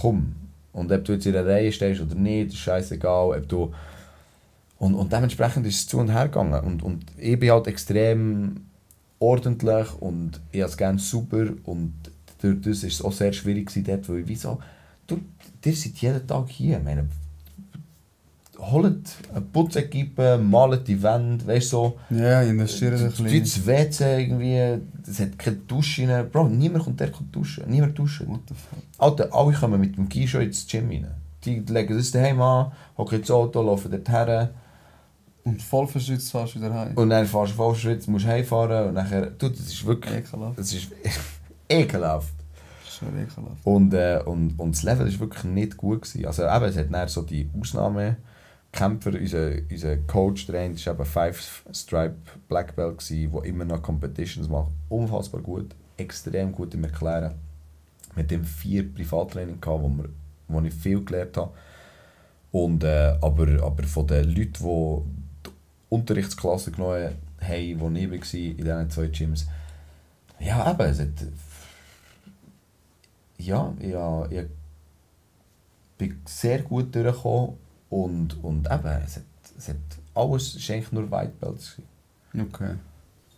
Speaker 3: komm. Und ob du jetzt in der Reihe stehst oder nicht, ist scheißegal. Ob du und dementsprechend ist es zu und her gegangen. Und ich bin halt extrem ordentlich und ich habe es gerne super. Und durch das war es auch sehr schwierig gewesen dort, weil ich wieso... Ihr seid jeden Tag hier. Ich meine, holt eine Putzequipe, malt die Wände, weißt du so.
Speaker 4: Ja, investieren ein
Speaker 3: Wie
Speaker 4: bisschen.
Speaker 3: das WC irgendwie, es hat keine Dusche rein. Bro, niemand kommt der duschen. Niemand duscht.
Speaker 4: What the fuck?
Speaker 3: Alter, alle kommen mit dem Ski schon ins Gym rein. Die legen das daheim an, hocken ins Auto, laufen dort her.
Speaker 4: Und voll verschützt fährst du wieder heim.
Speaker 3: Und dann fährst du voll Schritt, musst heimfahren und nachher... Du, das ist wirklich...
Speaker 4: Ekelhaft.
Speaker 3: Das ist ekelhaft.
Speaker 4: Schon ekelhaft.
Speaker 3: Und das Level war wirklich nicht gut gewesen. Also eben, es hat dann so die Ausnahmekämpfer, unser Coach-Trainer war eben 5-Stripe Black Belt gewesen, der immer noch Competitions macht. Unfassbar gut, extrem gut im Erklären. Mit dem 4 Privattraining gehabt, wo ich viel gelernt habe. Und, aber von den Leuten, die die Unterrichtsklasse genommen haben, wo ich war in diesen 2 Gyms, ja eben, es hat... Ja, ich bin sehr gut durchgekommen und eben, es hat alles, es war eigentlich nur White Belts.
Speaker 4: Okay.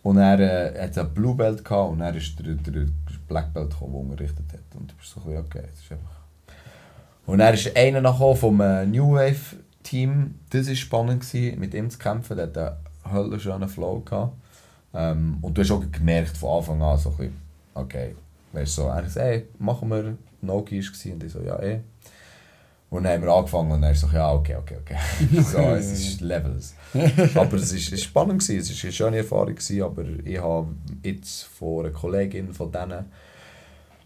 Speaker 3: Und er hatte ein Blue Belt gehabt, und dann ist der Black Belt gekommen, der unterrichtet hat. Und du bist so ein bisschen, okay, es ist einfach Und dann ist einer nachher vom New Wave Team, das war spannend, mit ihm zu kämpfen, der hat einen höllenschönen Flow gehabt. Und du hast auch gemerkt von Anfang an, so ein bisschen, okay, weißt du, so, er hat gesagt, hey, machen wir, Noki war und ich so, ja, Und dann haben wir angefangen und er so, ja, okay. So, es ist Levels. Aber es war spannend, es war eine schöne Erfahrung, aber ich habe jetzt von einer Kollegin von denen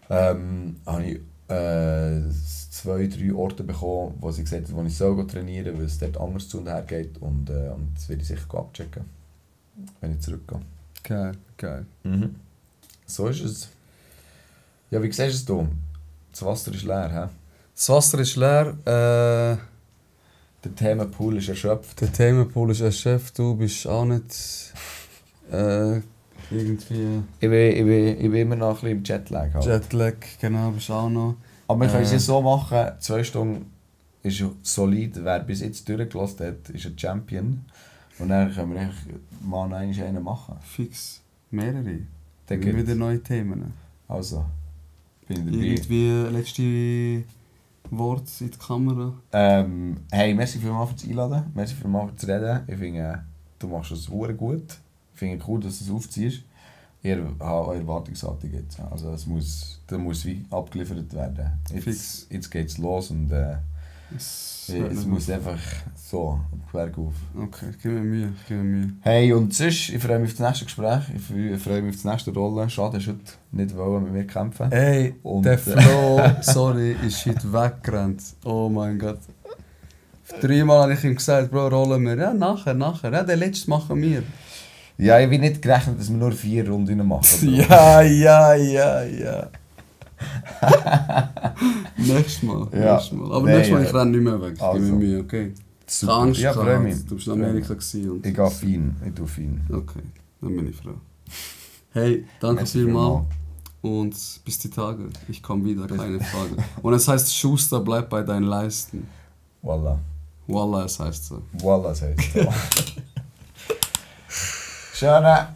Speaker 3: habe ich 2-3 Orte bekommen, wo sie gesagt hat, wo ich soll trainieren soll, weil es dort anders zu und her geht. Und das werde ich sicher abchecken, wenn ich zurückgehe.
Speaker 4: Geil.
Speaker 3: Mhm. So ist es. Ja, wie siehst du es? Das Wasser ist leer, hä?
Speaker 4: Das Wasser ist leer.
Speaker 3: Der Themenpool ist erschöpft.
Speaker 4: Der Themenpool ist erschöpft. Du bist auch nicht irgendwie...
Speaker 3: Ich bin immer noch ein bisschen im Jetlag. Halt.
Speaker 4: Jetlag, genau, bist auch noch.
Speaker 3: Aber wir können es ja so machen, 2 Stunden ist solid. Wer bis jetzt durchgelassen hat, ist ein Champion. Und dann können wir mal einen machen.
Speaker 4: Fix. Mehrere.
Speaker 3: Dann
Speaker 4: Dann wieder neue Themen.
Speaker 3: Also, bin dabei.
Speaker 4: Irgendwie letzte Wort in die Kamera.
Speaker 3: Hey, merci vielmals fürs Einladen. Merci vielmals fürs Reden. Ich finde, du machst es sehr gut. Ich finde es cool, dass du es aufziehst. Ich habe eine Erwartungshaltung jetzt. Also das muss wie abgeliefert werden. Jetzt geht es los und es muss einfach so bergauf.
Speaker 4: Okay, gib mir Mühe.
Speaker 3: Hey, und sonst, ich freue mich auf das nächste Gespräch. Ich freue mich auf die nächste Rolle. Schade, dass du heute nicht mit mir kämpfen.
Speaker 4: Hey, und der Flo, sorry, ist heute weggerannt. Oh mein Gott. 3-mal habe ich ihm gesagt, Bro, rollen wir. Ja, nachher. Ja, den letzten machen wir.
Speaker 3: Ja, ich habe nicht gerechnet, dass wir nur 4 Runden machen.
Speaker 4: Ja. Nächstes Mal.
Speaker 3: Ja.
Speaker 4: Aber nächstes Mal, ich renne nicht mehr weg.
Speaker 3: Also.
Speaker 4: Gib mir Mühe, okay?
Speaker 3: Super.
Speaker 4: Angst
Speaker 3: Ja, freue mich.
Speaker 4: Du bist in Amerika gewesen und...
Speaker 3: Ich gehe fein. Ich tue fein.
Speaker 4: Okay, dann bin ich froh. Hey, danke
Speaker 3: Merci
Speaker 4: vielmals. Und bis die Tage. Ich komme wieder, keine Frage. Und es heißt, Schuster, bleib bei deinen Leisten.
Speaker 3: Voila.
Speaker 4: Wallah, es heißt so.
Speaker 3: Voila, das heißt so. Schöne.